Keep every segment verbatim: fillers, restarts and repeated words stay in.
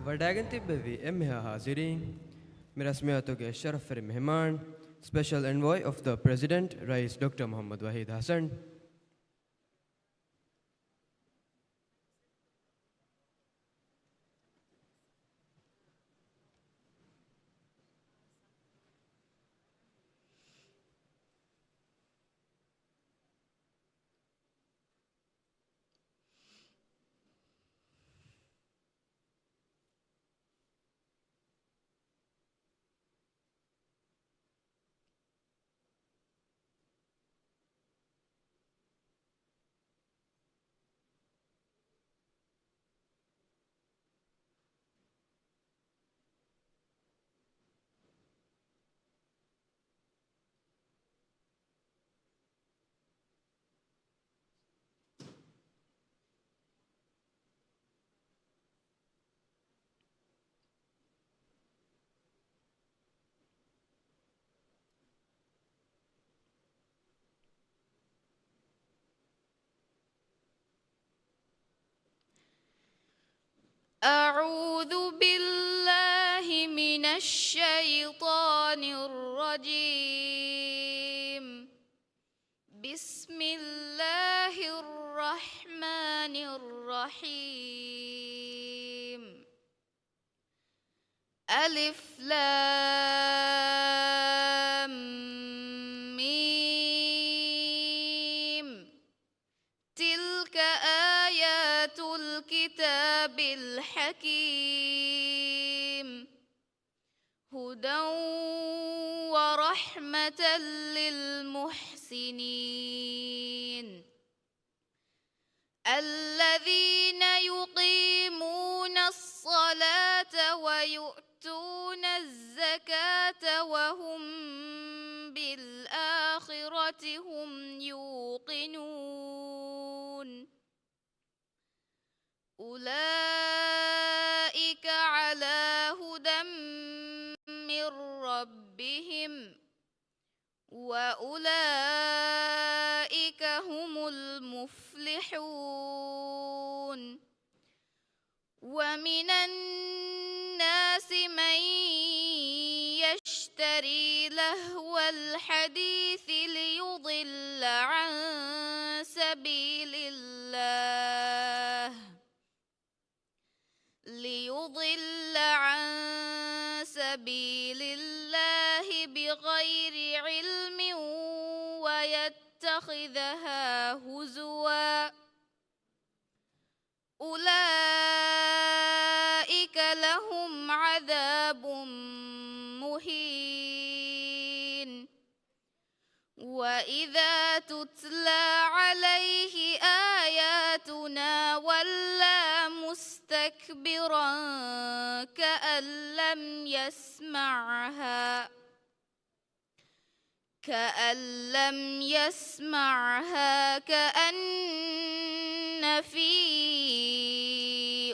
ވަޑައިގެން ތިއްބެވި އެންމެހާ ހާޒިރީން، މި ރަސްމިއްޔާތުގެ ޝަރަފްވެރި މެހެމާން، ސްޕެޝަލް އެންވޯއި އޮފް ދަ ޕްރެޒިޑެންޓް، ރައީސް ޑޮކްޓަރ މުޙައްމަދު ވަޙީދު ޙަސަން. أعوذ بالله من الشيطان الرجيم. بسم الله الرحمن الرحيم. ألف لام ميم. تلك آيات الكتاب الحكيم. هدى ورحمة للمحسنين. الذين يقيمون الصلاة ويؤتون الزكاة وهم بالآخرة هم يوقنون. أولئك على هدى من ربهم وأولئك هم المفلحون. ومن الناس من يشتري لهو الحديث ليضل عن سبيل الله، ليضل عن سبيل الله بغير علم ويتخذها هزوا، أولئك لهم عذاب مهين. وإذا تتلى عليه آياتنا ولى مستكبرا كأن لم يسمعها، كأن لم يسمعها كأن في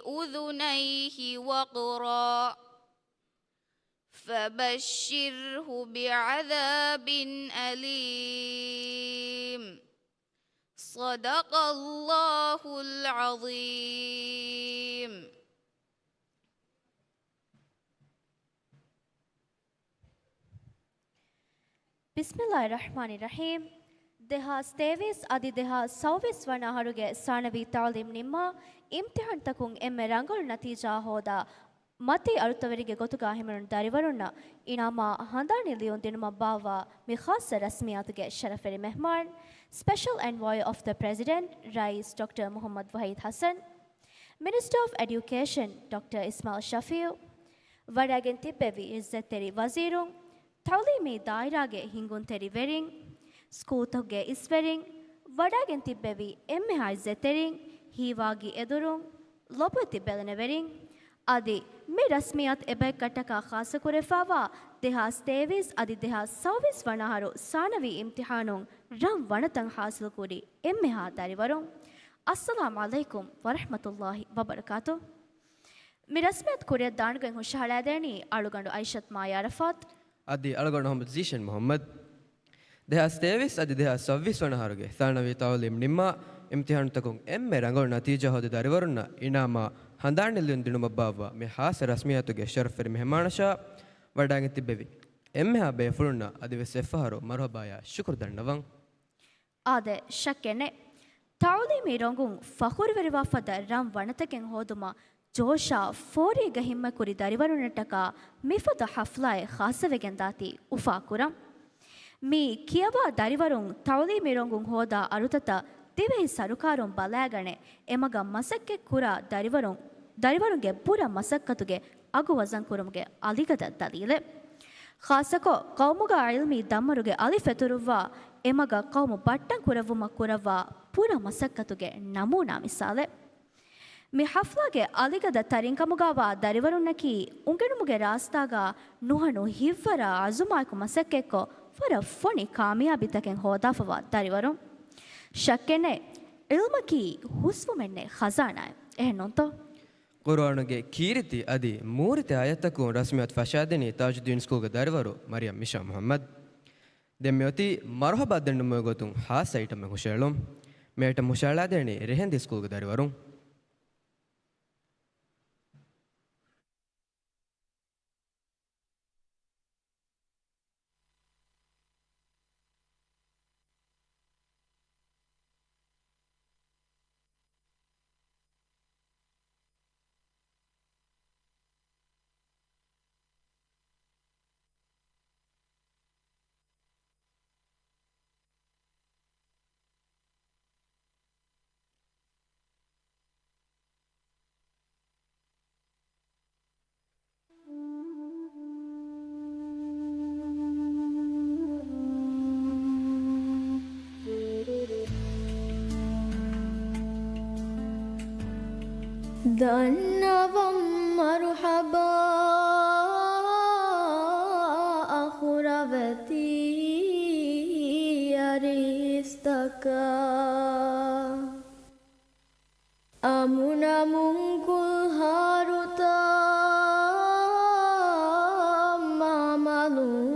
أذنيه وقرا. فبشره بعذاب أليم. صدق الله العظيم. ބިސްމިﷲ އިއްރަޙްމާނިއްރަޙީމް. ދެހާސް ތޭވީސް އަދި ދެހާސް ސައުވީސް ވަނަ އަހަރުގެ ސާނަވީ ތަޢުލީމް ނިންމާ، އިމްތިޙާންތަކުން އެންމެ ރަނގަޅު ނަތީޖާ ހޯދާ، މަތީ އަޅުތަވެރިގެ ގޮތުގަ ހިމެނުނު ދަރިވަރުންނަށް އިނާމާ ހަނދާނީ ލިޔުން ދިނުމަށް ބާއްވާ މި ޚާއްޞަ ރަސްމިއްޔާތުގެ ޝަރަފްވެރި މެހްމާން، ސްޕެޝަލް އެންވޯއި އޮފް ދަ ޕްރެޒިޑެންޓް، ރައީސް ޑޮކްޓަރ މުޙައްމަދު ވަޙީދު ޙަސަން، މިނިސްޓަރ އޮފް އެޑިއުކޭޝަން، ޑޮކްޓަރ އިސްމާޢީލް ޝަފީޢު، ވަޑައިގެން ތިއްބެވި ޢިއްޒަތްތެރި ވަޒީރުން، ތަޢުލީމީ ދާއިރާގެ ހިންގުންތެރި ވެރިން، ސްކޫލްތަކުގެ އިސްވެރިން، ވަޑައިގެން ތިއްބެވި އެންމެހާ ޢިއްޒަތްތެރިން، ހީވާގި އެދުރުން، ލޮބުވެތި ބެލެނިވެރިން، އަދި މި ރަސްމިއްޔާތު އެބައިކަންކަން ޚާއްޞަކުރެފައިވާ ދެހާސް ތޭވީސް އަދި ދެހާސް ސައުވީސް ވަނަ އަހަރު ސާނަވީ އިމްތިޙާނުން ރަން ވަނަތައް ޙާޞިލުކުރި އެންމެހާ ދަރިވަރުން، އައްސަލާމް ޢަލައިކުމް ވަރަޙްމަތުﷲ ވަބަރަކާތު. މި ރަސްމިއްޔާތު ކުރިއަށް ދާންގޮތް ހުށަހަޅައިދޭނީ އަޅުގަނޑު އައިޝަތު މާޔާ ޢަރަފާތު. އަދި އަޅުގަނޑު ހަމަ ޒީޝަން މުޙައްމަދު. ދެހާސް ތޭވީސް އަދި ދެހާސް ސައުވީސް ވަނަ އަހަރުގެ ސާނަވީ ތަޢުލީމް ނިންމާ، އިމްތިހާނުތަކުން އެންމެ ރަނގަޅު ނަތީޖާ ހޯދި ދަރިވަރުންނަށް އިނާމާ ހަނދާން އެއްލުން ދިނުމަށް ބާއްވާ މި ހާއްސަ ރަސްމިއްޔާތުގެ ޝަރަފުވެރި މެހެމާނަށާ ވަޑައިގެން ތިއްބެވި އެންމެހާ ބޭފުޅުންނަށް އަދިވެސް އެއްފަހަރު މަރުހަބާޔާ ޝުކުރު ދަންނަވަން. އާދެ، ޝައްކެއް ނެތް. ތަޢުލީމީ ރޮނގުން ފަޚުރުވެރިވާފަދަ ރަން ވަނަތަކެއް ހޯދުމަށް ޖޯޝާ ފޯރީގަ ހިންމަތްކުރި ދަރިވަރުންނަށްޓަކާ މިފަދަ ޙަފްލާއެއް ޚާއްޞަވެގެންދާތީ އުފާކުރަން. މި ކިޔަވާ ދަރިވަރުން ތަޢުލީމީ ރޮނގުން ހޯދާ އަރުތަތައް ދިވެހި ސަރުކާރުން ބަލާގަނެ، އެމަގަށް މަސައްކަތް ކުރާ ދަރިވަރުން، ދަރިވަރުންގެ ބުރަ މަސައްކަތުގެ އަގު ވަޒަން ކުރުމުގެ އަލިގަދަ ދަލީލެއް. ޚާއްޞަކޮށް، ޤައުމުގަ ޢިލްމީ ދަންމަރުގެ އަލި ފެތުރުއްވާ، އެމަގަށް ޤައުމު ބައްޓަން ކުރެއްވުމަށް ކުރައްވާ ބުރަ މަސައްކަތުގެ ނަމޫނާ މިސާލެއް. މި ޙަފްލާގެ އަލިގަދަ ތަރިންކަމުގައިވާ ދަރިވަރުންނަކީ، އުނގެނުމުގެ ރާސްތާގަ ނުހަނު ހިތްވަރާ ޢަޒުމާއެކު މަސައްކަތްކޮށް، ވަރަށް ފޮނި ކާމިޔާބީތަކެއް ހޯދާފަވާ ދަރިވަރުން. ޝައްކެއް ނެތް، ޢިލްމަކީ ހުސްވުމެއް ނެތް ޚަޒާނާއެއް. އެހެން ނޫންތޯ؟ ޤުރުއާނުގެ ކީރިތި އަދި މޫރިތި އާޔަތްތަކުން ރަސްމިއްޔާތު ފަށާދިނީ ތާޖުއްދީން ސްކޫލްގެ ދަރިވަރު މަރިޔަމް މިޝާ މުޙައްމަދު. ދެން މިއޮތީ މަރުޙަބާ ދެންނެވުމުގެ ގޮތުން ހާއްސަ އައިޓަމެއް ހުށައެޅުން. މި އައިޓަމް ހުށައަޅާދޭނީ ރެހެންދީ ސްކޫލްގެ ދަރިވަރުން. ދަންނަވަން މަރުޙަބާ އަޚުރަވެތި އަރިސްތަކާ. އަމުނަމުން ކުލްހާރުތައް މާމަލުން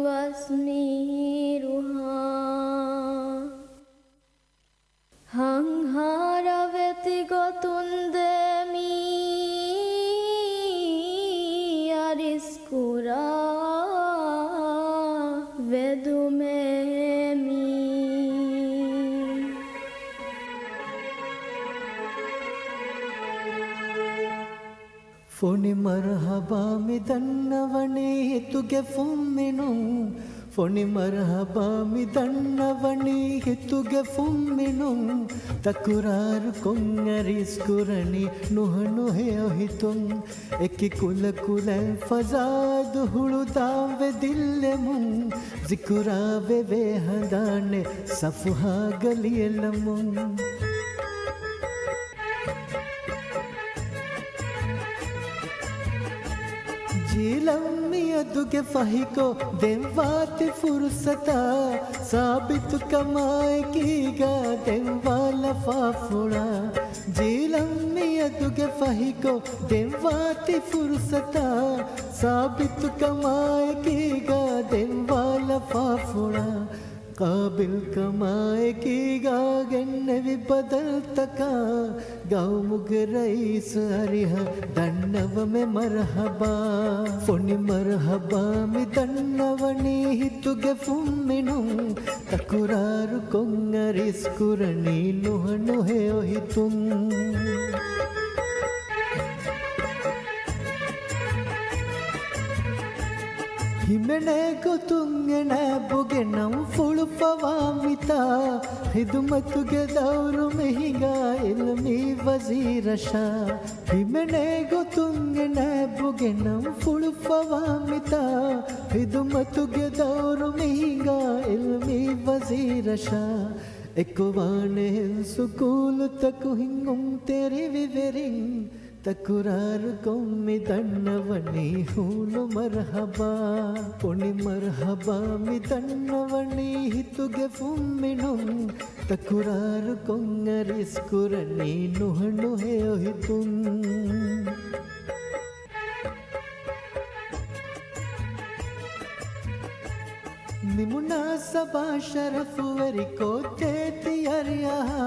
ވަސް މީރުހާ. ހަންހާރަވެތި ގޮތުން ދޭ މީ އަރިސް ކުރާ ވެދުމޭ މީ. ފޮނި މަރުޙަބާ މި ދަންނަވަނީ ހިތުގެ ފުންމިނުން. ފޮނި މަރުޙަބާ މި ދަންނަވަނީ ހިތުގެ ފުންމިނުން. ތަކުރާރު ކޮށް އަރިސް ކުރަނީ ނުހަނު ހެޔޮ ހިތުން. އެކި ކުލަކުލަ ފަސާދު ހުޅުދާން ވެ ދިއްލެމުން. ޒިކުރާ ވެވޭ ހަނދާނެއް ސަފުހާގަ ލިޔެލަމުން. ޖީލަން މިއަދުގެ ފަހިކޮށް ދެން ވާތި ފުރުސަތާ، ސާބިތުކަމާއެކީގާ ދެން ވާ ލަފާފުޅާ. ޖީލަން މިއަދުގެ ފަހިކޮށް ދެން ވާތި ފުރުސަތާ، ސާބިތުކަމާއެކީގާ ދެން ވާ ލަފާފުޅާ. ޤާބިލްކަމާއެކީގާ ގެންނެވި ބަދަލުތަކާ، ގައުމުގެ ރައީސް އަރިހަށް ދަންނަވަމެ މަރުޙަބާ. ފޮނި މަރުޙަބާ މި ދަންނަވަނީ ހިތުގެ ފުންމިނުން. ތަކުރާރު ކޮށް އަރިސް ކުރަނީ ނުހަނު ހެޔޮ ހިތުން. ހިމެނޭ ގޮތުން އެ ނައިބުގެ ނަން ފުޅުފަވާ މިތާ، ޚިދުމަތުގެ ދައުރު މި ހިނގާ އިލްމީ ވަޒީރަށާ. ހިމެނޭ ގޮތުން އެ ނައިބުގެ ނަން ފުޅުފަވާ މިތާ، ޚިދުމަތުގެ ދައުރު މި ހިނގާ އިލްމީ ވަޒީރަށާ. އެކުވާނެހެން ސުކޫލުތަކު ހިންގުންތެރިވި ވެރިން، ތަކުރާރުކޮށް މި ދަންނަވަނީ ހޫނު މަރުޙަބާ. ފޮނި މަރުޙަބާ މި ދަންނަވަނީ ހިތުގެ ފުންމިނުން. ތަކުރާރުކޮށް އަރިސް ކުރަނީ ނުހަނު ހެޔޮ ހިތުން. މި މުނާސަބާ ޝަރަފުވެރިކޮށް ތޭތި އަރިއަހާ،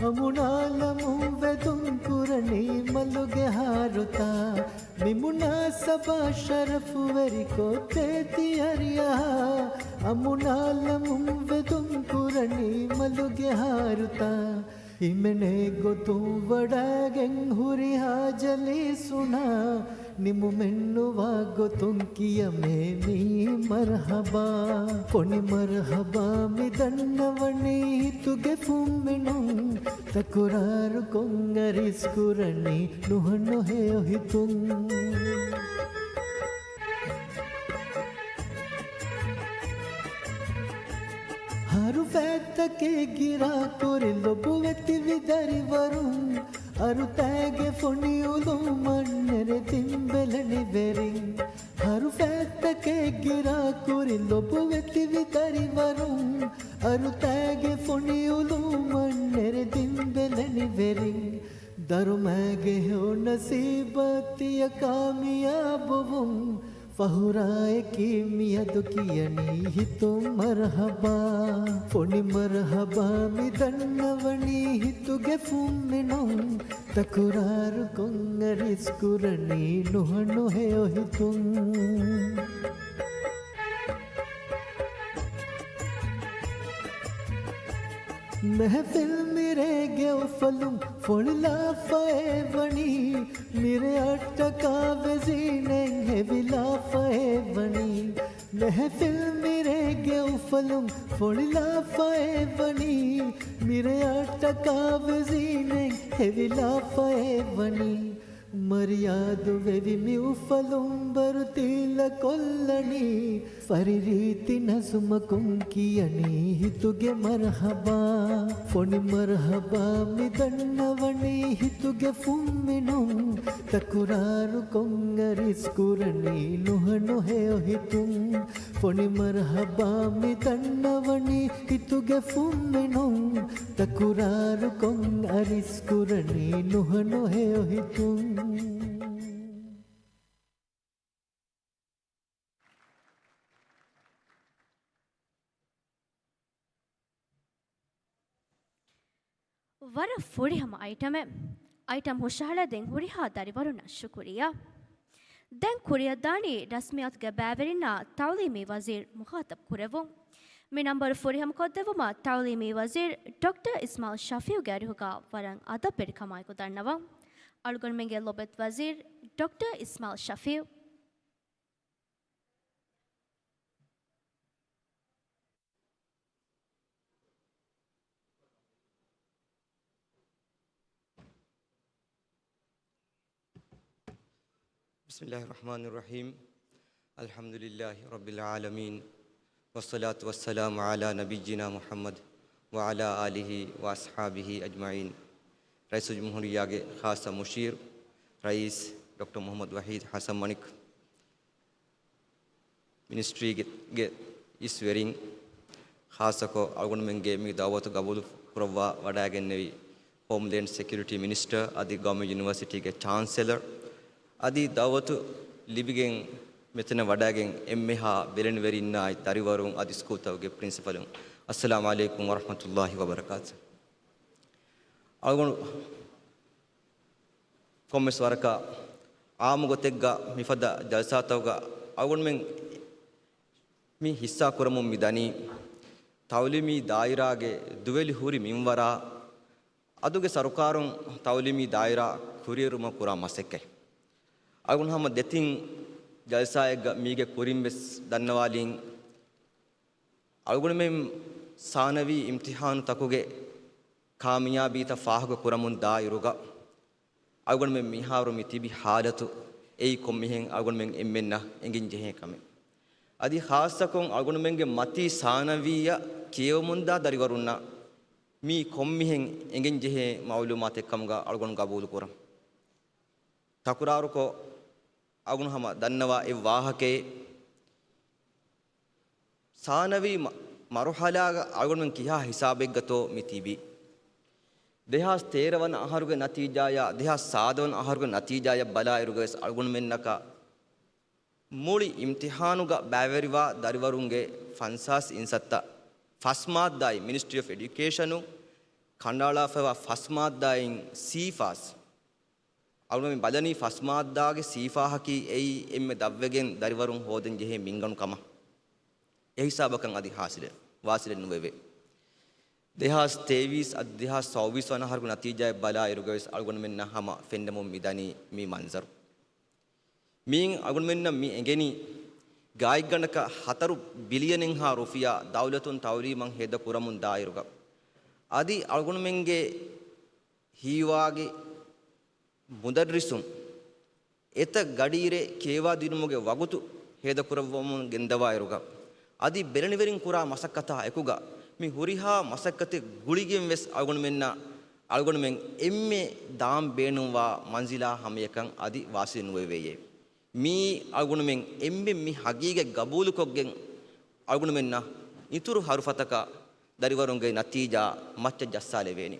އަމުނާލަމުން ވެދުން ކުރަނީ މަލުގެ ހާރުތާ. މި މުނާސަބާ ޝަރަފުވެރިކޮށް ތޭތި އަރިއަހާ، އަމުނާލަމުން ވެދުން ކުރަނީ މަލުގެ ހާރުތާ. ހިމެނޭ ގޮތުން ވަޑައިގެން ހުރިހާ ޖަލީސުންނާ، ނިމުމެއްނުވާ ގޮތުން ކިޔަމޭ މިއީ މަރްޙަބާ. ފޮނި މަރްޙަބާ މި ދަންނަވަނީ ހިތުގެ ފުންމިނުން، ތަކުރާރުކޮށް އަރިސް ކުރަނީ ނުހަނު ހެޔޮ ހިތުން. ހަރުފަތްތަކެއް ގިރާކުރި ލޮބުވެތިވި ދަރިވަރުން، އަރުތައިގެ ފޮނި އުޅުމަށް ނެރެދިން ބެލެނިވެރިން. ހަރުފަތްތަކެއް ގިރާކުރި ލޮބުވެތިވި ދަރިވަރުން، އަރުތައިގެ ފޮނި އުޅުމަށް ނެރެދިން ބެލެނިވެރިން. ދަރުމައިގެ ހެޔޮ ނަސީބަށް ތިޔަ ކާމިޔާބުވުން، ފަހުރާއެކީ މިއަދު ކިޔަނީ ހިތުން މަރްޙަބާ. ފޮނި މަރްޙަބާ މި ދަންނަވަނީ ހިތުގެ ފުންމިނުން، ތަކުރާރުކޮށް އަރިސް ކުރަނީ ނުހަނު ހެޔޮ ހިތުން. މެހެފިލް މިރޭގެ އުފަލުން ފޮޅިލާފައޭ ވަނީ، މިރެއަށްޓަކާ ވެޒީނެއް ހެވިލާފައޭ ވަނީ. މެހެފިލް މިރޭގެ އުފަލުން ފޮޅިލާފައޭ ވަނީ، މިރެއަށްޓަކާ ވެޒީނެއް ހެވިލާފައޭ ވަނީ. މަރިޔާދު ވެވި މި އުފަލުން ބަރު ތީލަ ކޮށްލަނީ، ފަރި ރީތި ނަޒުމަކުން ކިޔަނީ ހިތުގެ މަރްޙަބާ. ފޮނި މަރްޙަބާ މި ދަންނަވަނީ ހިތުގެ ފުންމިނުން، ތަކުރާރުކޮށް އަރިސް ކުރަނީ ނުހަނު ހެޔޮ ހިތުން. ފޮނި މަރްޙަބާ މި ދަންނަވަނީ ހިތުގެ ފުންމިނުން، ތަކުރާރުކޮށް އަރިސް ކުރަނީ ނުހަނު ހެޔޮ ހިތުން. ވަރަށް ފުރިހަމަ އައިޓަމެއް. އައިޓަމް ހުށަހަޅައިދިން ހުރިހާ ދަރިވަރުންނަށް ޝުކުރިއްޔާ. ދެން ކުރިއަށްދާނީ ރަސްމިއްޔާތުގެ ބައިވެރިންނާ ތަޢުލީމީ ވަޒީރު މުޚާޠަބު ކުރެއްވުން. މި ނަންބަރު ފުރިހަމަކޮށްދެއްވުމަށް ތަޢުލީމީ ވަޒީރު ޑޮކްޓަރ އިސްމާޢީލް ޝަފީޢުގެ އަރިހުގަ ވަރަށް އަދަބުވެރިކަމާއެކު ދަންނަވަން. އަޅުގަނޑުމެންގެ ލޮބުވެތި ވަޒީރު ޑޮކްޓަރ އިސްމާޢީލް ޝަފީޢު. بسم الله الرحمن الرحيم. الحمد لله رب العالمين. والصلاة والسلام على نبينا محمد وعلى آله وأصحابه أجمعين. ރައީސުލްޖުމްހޫރިއްޔާގެ ޚާއްޞަ މުޝީރު، ރައީސް ޑޮކްޓަރ މުޙައްމަދު ވަޙީދު ޙަސަން މަނިކު، މިނިސްޓްރީގެ، ގެ އިސްވެރިން، ޚާއްޞަކޮށް އަޅުގަނޑުމެންގެ މި ދަޢުވަތު ގަބޫލު ކުރައްވާ ވަޑައިގެންނެވި ހޯމްލޭންޑް ސެކިއުރިޓީ މިނިސްޓަރ އަދި ގައުމީ ޔުނިވަރސިޓީގެ ޗާންސެލަރ އަދި ދަޢުވަތު ލިބިގެން މިތަނަށް ވަޑައިގެން އެންމެހާ ބެލެނިވެރިންނާއި ދަރިވަރުން އަދި ސްކޫލްތަކުގެ ޕްރިންސިޕަލުން، އައްސަލާމު ޢަލައިކުމް ވަރަޙްމަތުﷲ ވަބަރަކާތު. އަޅުގަނޑު ކޮންމެސް ވަރަކަށް އާއްމު ގޮތެއްގަ މިފަދަ ޖަލްސާތަކުގަ އަޅުގަނޑުމެން މި ހިއްސާ ކުރަމުން މި ދަނީ، ތަޢުލީމީ ދާއިރާގެ ދުވެލި ހުރި މިންވަރާ، އަދުގެ ސަރުކާރުން ތަޢުލީމީ ދާއިރާ ކުރިއެރުމަށް ކުރާ މަސައްކަތް. އަޅުގަނޑު ހަމަ ދެތިން ޖަލްސާއެއްގަ މީގެ ކުރިން ވެސް ދަންނަވާލީން، އަޅުގަނޑުމެން ސާނަވީ އިމްތިޙާނުތަކުގެ ކާމިޔާބީތައް ފާހަގަ ކުރަމުން ދާއިރުގަ، އަޅުގަނޑުމެން މިހާރު މި ތިބި ޙާލަތު އެއީ ކޮންމިހެން އަޅުގަނޑުމެން އެންމެންނަށް އެނގެން ޖެހޭ ކަމެއް. އަދި ޚާއްޞަކޮށް އަޅުގަނޑުމެންގެ މަތީ ސާނަވީއަށް ކިޔަވަމުންދާ ދަރިވަރުންނަށް މީ ކޮންމިހެން އެނގެން ޖެހޭ މަޢުލޫމާތެއް ކަމުގަ އަޅުގަނޑު ގަބޫލު ކުރަން. ތަކުރާރުކޮށް، އަޅުގަނޑު ހަމަ ދަންނަވާ އެއް ވާހަކައެއް، ސާނަވީ މަ-، މަރުޙަލާގަ އަޅުގަނޑުމެން ކިހާ ހިސާބެއްގަތޯ މި ތިބީ؟ ދެހާސް ތޭރަ ވަނަ އަހަރުގެ ނަތީޖާޔާ، ދެހާސް ސާދަ ވަނަ އަހަރުގެ ނަތީޖާޔަށް ބަލާއިރުގަވެސް އަޅުގަނޑުމެންނަކަށް މުޅި އިމްތިހާނުގަ ބައިވެރިވާ ދަރިވަރުންގެ ފަންސާސް އިންސައްތަ ފަސް މާއްދާއިން މިނިސްޓްރީ އޮފް އެޑިއުކޭޝަނު ކަނޑައަޅާފައިވާ ފަސް މާއްދާއިން ސީފާސް. އަޅުގަނޑު މި ބަލަނީ ފަސް މާއްދާގެ ސީފާހަކީ އެއީ އެންމެ ދަށްވެގެން ދަރިވަރުން ހޯދަން ޖެހޭ މިންގަނޑު ކަމަށް. އެ ހިސާބަކަށް އަދި ހާސިލެއް ވާސިލެއް ނުވެވޭ. ދެހާސް ތޭވީސް އަދި ދެހާސް ސައުވީސް ވަނަ އަހަރުގެ ނަތީޖާއެއް ބަލާ އިރުގަވެސް އަޅުގަނޑުމެންނަށް ހަމަ ފެންނަމުން މިދަނީ މި މަންޒަރު. މިއިން އަޅުގަނޑުމެންނަށް މި އެނގެނީ، ގާތްގަނޑަކަށް ހަތަރު ބިލިއަނެއްހާ ރުފިޔާ ދައުލަތުން ތައުލީމަށް ހޭދަ ކުރަމުން ދާއިރުގަ، އަދި އަޅުގަނޑުމެންގެ ހީވާގި މުދައްރިސުން އެތައް ގަޑިއިރެއް ކިޔަވާދިނުމުގެ ވަގުތު ހޭދަކުރައްވަމުން ގެންދަވާއިރުގަ، އަދި ބެލެނިވެރިން ކުރާ މަސައްކަތާ އެކުގަ، މި ހުރިހާ މަސައްކަތެއް ގުޅިގެން ވެސް އަޅުގަނޑުމެންނަށް، އަޅުގަނޑުމެން އެންމެ ދާން ބޭނުންވާ މަންޒިލާ ހަމަޔަކަށް އަދި ވާސިލް ނުވެވޭ. މިއީ އަޅުގަނޑުމެން އެންމެން މި ހަގީގަތް ގަބޫލުކޮށްގެން، އަޅުގަނޑުމެންނަށް އިތުރު ހަރުފަތަކަށް ދަރިވަރުންގެ ނަތީޖާ މައްޗަށް ޖައްސާލެވޭނެ.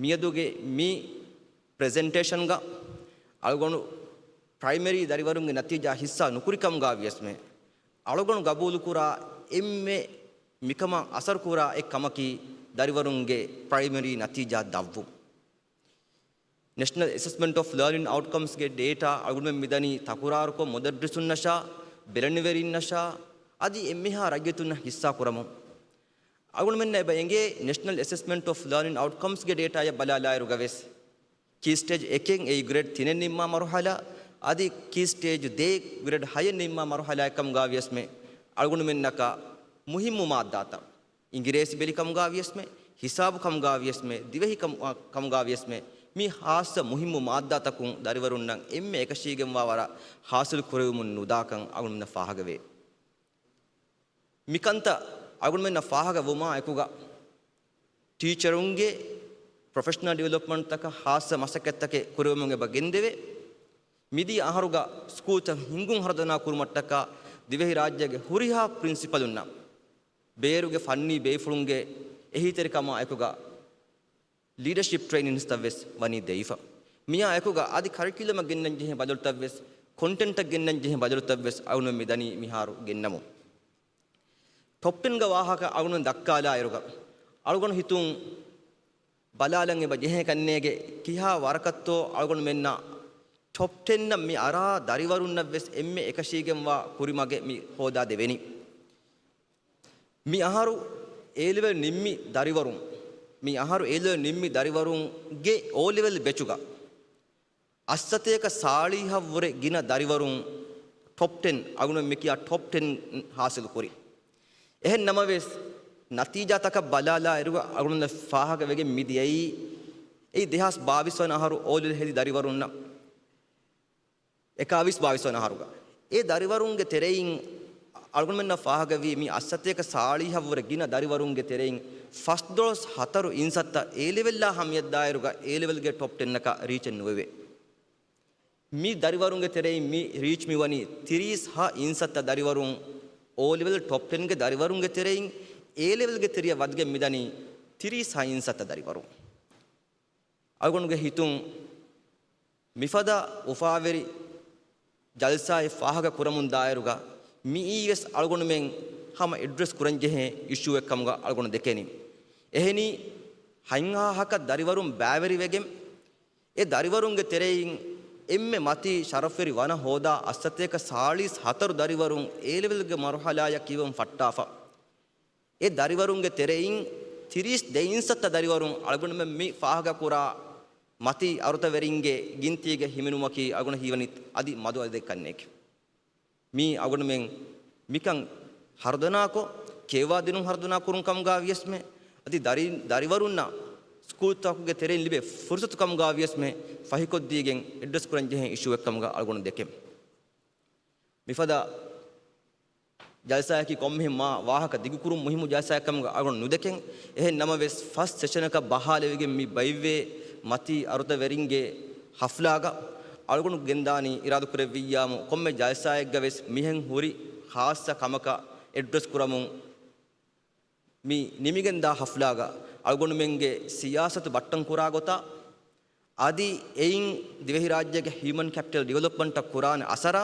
މިއަދުގެ މި ޕްރެޒެންޓޭޝަންގަ އަޅުގަނޑު ޕްރައިމަރީ ދަރިވަރުންގެ ނަތީޖާ ހިއްސާ ނުކުރިކަމުގަ ވިޔަސްމެ، އަޅުގަނޑު ގަބޫލުކުރާ އެންމެ މިކަމަށް އަސަރުކުރާ އެއް ކަމަކީ ދަރިވަރުންގެ ޕްރައިމަރީ ނަތީޖާ ދަށްވުން. ނެޝަނަލް އެސެސްމަންޓް އޮފް ލާނިން އައުޓްކަމްސްގެ ޑޭޓާ އަޅުގަނޑުމެން މިދަނީ ތަކުރާރުކޮށް މުދައްރިސުންނަށާ، ބެލެނިވެރިންނަށާ، އަދި އެންމެހާ ރައްޔިތުންނަށް ހިއްސާ ކުރަމުން. އަޅުގަނޑުމެންނަށް އެބަ އެނގޭ ނެޝަނަލް އެސެސްމަންޓް އޮފް ލާނިން އައުޓްކަމްސްގެ ޑޭޓާއަށް ބަލާލާއިރުގަ ވެސް، ކީ ސްޓޭޖް އެކެއް އެއީ ގްރޭޑް ތިނެއް ނިންމާ މަރުހަލާ، އަދި ކީ ސްޓޭޖް ދޭއް ގްރޭޑް ހައެއް ނިންމާ މަރުހަލާއެއް ކަމުގަ ވިޔަސްމެ، އަޅުގަނޑުމެންނަކަށް މުހިއްމު މާއްދާތައް، އިނގިރޭސި ބެލި ކަމުގަ ވިޔަސްމެ، ހިސާބު ކަމުގަ ވިޔަސްމެ، ދިވެހި ކަމު، ކަމުގަ ވިޔަސްމެ، މި ހާއްސަ މުހިއްމު މާއްދާތަކުން ދަރިވަރުންނަށް އެންމެ އެކަށީގެންވާ ވަރަށް ހާސިލް ކުރެވެމުން ނުދާކަން އަޅުގަނޑުމެންނަށް ފާހަގަވޭ. މިކަންތައް އަޅުގަނޑުމެންނަށް ފާހަގަ ވުމާ އެކުގަ، ޓީޗަރުންގެ ޕްރޮފެޝަނަލް ޑިވެލޮޕްމަންޓްތަކަށް ހާއްސަ މަސައްކަތްތަކެއް ކުރެވެމުން އެބަ ގެންދެވޭ. މިދިޔަ އަހަރުގަ ސްކޫލްތައް ހިންގުން ހަރުދަނާ ކުރުމަށްޓަކާ ދިވެހިރާއްޖޭގެ ހުރިހާ ޕްރިންސިޕަލުންނަށް ބޭރުގެ ފަންނީ ބޭފުޅުންގެ އެހީތެރިކަމާ އެކުގަ ލީޑަޝިޕް ޓްރެއިނިންސްތައް ވެސް ވަނީ ދެވިފަ. މިއާ އެކުގަ އަދި ކަރިކިއުލަމަށް ގެންނަން ޖެހޭ ބަދަލުތައް ވެސް، ކޮންޓެންޓަށް ގެންނަން ޖެހޭ ބަދަލުތައް ވެސް އަޅުގަނޑު މިދަނީ މިހާރު ގެންނަމުން. ޓޮޕް ޓެންގެ ވާހަކަ އަޅުގަނޑު ދައްކާލާއިރުގަ، އަޅުގަނޑު ހިތުން ބަލާލަން އެބަ ޖެހޭ ކަންނޭގެ ކިހާ ވަރަކަށްތޯ އަޅުގަނޑުމެންނަށް ޓޮޕް ޓެންއަށް މި އަރާ ދަރިވަރުންނަށް ވެސް އެންމެ އެކަށީގެންވާ ކުރިމަގެއް މި ހޯދާ ދެވެނީ. މި އަހަރު އޭ ލެވެލް ނިންމި ދަރިވަރުން، މި އަހަރު އޭ ލެވެލް ނިންމި ދަރިވަރުންގެ އޯ ލެވެލް ބެޗުގަ އަށްސަތޭކަ ސާޅީހަށްވުރެ ގިނަ ދަރިވަރުން ޓޮޕް ޓެން، އަޅުގަނޑު މި ކިޔާ ޓޮޕް ޓެން ހާސިލް ކުރި. އެހެން ނަމަވެސް، ނަތީޖާތަކަށް ބަލާލާއިރު އަޅުގަނޑު ފާހަގަވެގެން މި ދިޔައީ، އެއީ ދެހާސް ބާވީސް ވަނަ އަހަރު އޯ ލެވެލް ހެދި ދަރިވަރުންނަށް. އެކާވީސް ބާވީސް ވަނަ އަހަރުގަ އެ ދަރިވަރުންގެ ތެރެއިން އަޅުގަނޑުމެންނަށް ފާހަގަވީ މި އަށްސަތޭކަ ސާޅީހަށްވުރެ ގިނަ ދަރިވަރުންގެ ތެރެއިން ފަސްދޮޅަސް ހަތަރު އިންސައްތަ އޭ ލެވެލްއާ ހަމަޔަށްދާއިރުގަ އޭ ލެވެލްގެ ޓޮޕް ޓެންއަކަށް ރީޗެއް ނުވެވޭ. މި ދަރިވަރުންގެ ތެރެއިން މި ރީޗް މިވަނީ ތިރީސް ހަ އިންސައްތަ ދަރިވަރުން، އޯ ލެވެލް ޓޮޕް ޓެންގެ ދަރިވަރުންގެ ތެރެއިން އޭ ލެވެލްގެ ތެރެއަށް ވަދެގެން މިދަނީ ތިރީސް ހަ އިންސައްތަ ދަރިވަރުން. އަޅުގަނޑުގެ ހިތުން މިފަދަ އުފާވެރި ޖަލްސާއެއް ފާހަގަ ކުރަމުން ދާއިރުގަ މިއީވެސް އަޅުގަނޑުމެން ހަމަ އެޑްރެސް ކުރަންޖެހޭ އިޝޫއެއް ކަމުގަ އަޅުގަނޑު ދެކެނީ. އެހެނީ، ހަތްހާހަކަށް ދަރިވަރުން ބައިވެރިވެގެން، އެ ދަރިވަރުންގެ ތެރެއިން އެންމެ މަތީ ޝަރަފްވެރި ވަނަ ހޯދާ އަށްސަތޭކަ ސާޅީސް ހަތަރު ދަރިވަރުން އޭ ލެވެލްގެ މަރުހަލާޔަށް ކިޔަވަން ފައްޓާފަ. އެ ދަރިވަރުންގެ ތެރެއިން ތިރީސް ދެ އިންސައްތަ ދަރިވަރުން އަޅުގަނޑުމެން މި ފާހަގަކުރާ މަތީ އަރުތަވެރިންގެ ގިންތީގަ ހިމެނުމަކީ އަޅުގަނޑަށް ހީވަނީ އަދި މަދު އަދަދެއް ކަންނޭނގެ. މީ އަޅުގަނޑުމެން މިކަން ހަރުދަނާކޮށް، ކިޔަވާދިނުން ހަރުދަނާ ކުރުން ކަމުގަ ވިޔަސްމެ، އަދި ދަރި، ދަރިވަރުންނަށް ސްކޫލްތަކުގެ ތެރެއިން ލިބޭ ފުރުސަތު ކަމުގަ ވިޔަސްމެ، ފަހިކޮށްދީގެން އެޑްރެސް ކުރަން ޖެހޭ އިޝޫއެއް ކަމުގަ އަޅުގަނޑު ދެކެން. މިފަދަ ޖަލްސާއަކީ ކޮންމެހެން މާ ވާހަކަ ދިގުކުރުން މުހިއްމު ޖަލްސާއެއް ކަމުގަ އަޅުގަނޑު ނުދެކެން. އެހެން ނަމަވެސް، ފަސް ސެޝަނަކަށް ބަހާލެވިގެން މި ބައިވެވޭ މަތީ އަރުތަވެރިންގެ ހަފްލާގަ އަޅުގަނޑު ގެންދާނީ އިރާދަކުރެއްވިއްޔާމު، ކޮންމެ ޖަލްސާއެއްގަ ވެސް މިހެން ހުރި ޚާއްޞަ ކަމަކަށް އެޑްރެސް ކުރަމުން، މި ނިމިގެންދާ ހަފްލާގަ އަޅުގަނޑުމެންގެ ސިޔާސަތު ބައްޓަން ކުރާ ގޮތާ، އަދި އެއިން ދިވެހިރާއްޖޭގެ ހިއުމަން ކެޕިޓަލް ޑިވެލޮޕްމަންޓަށް ކުރާނެ އަސަރާ،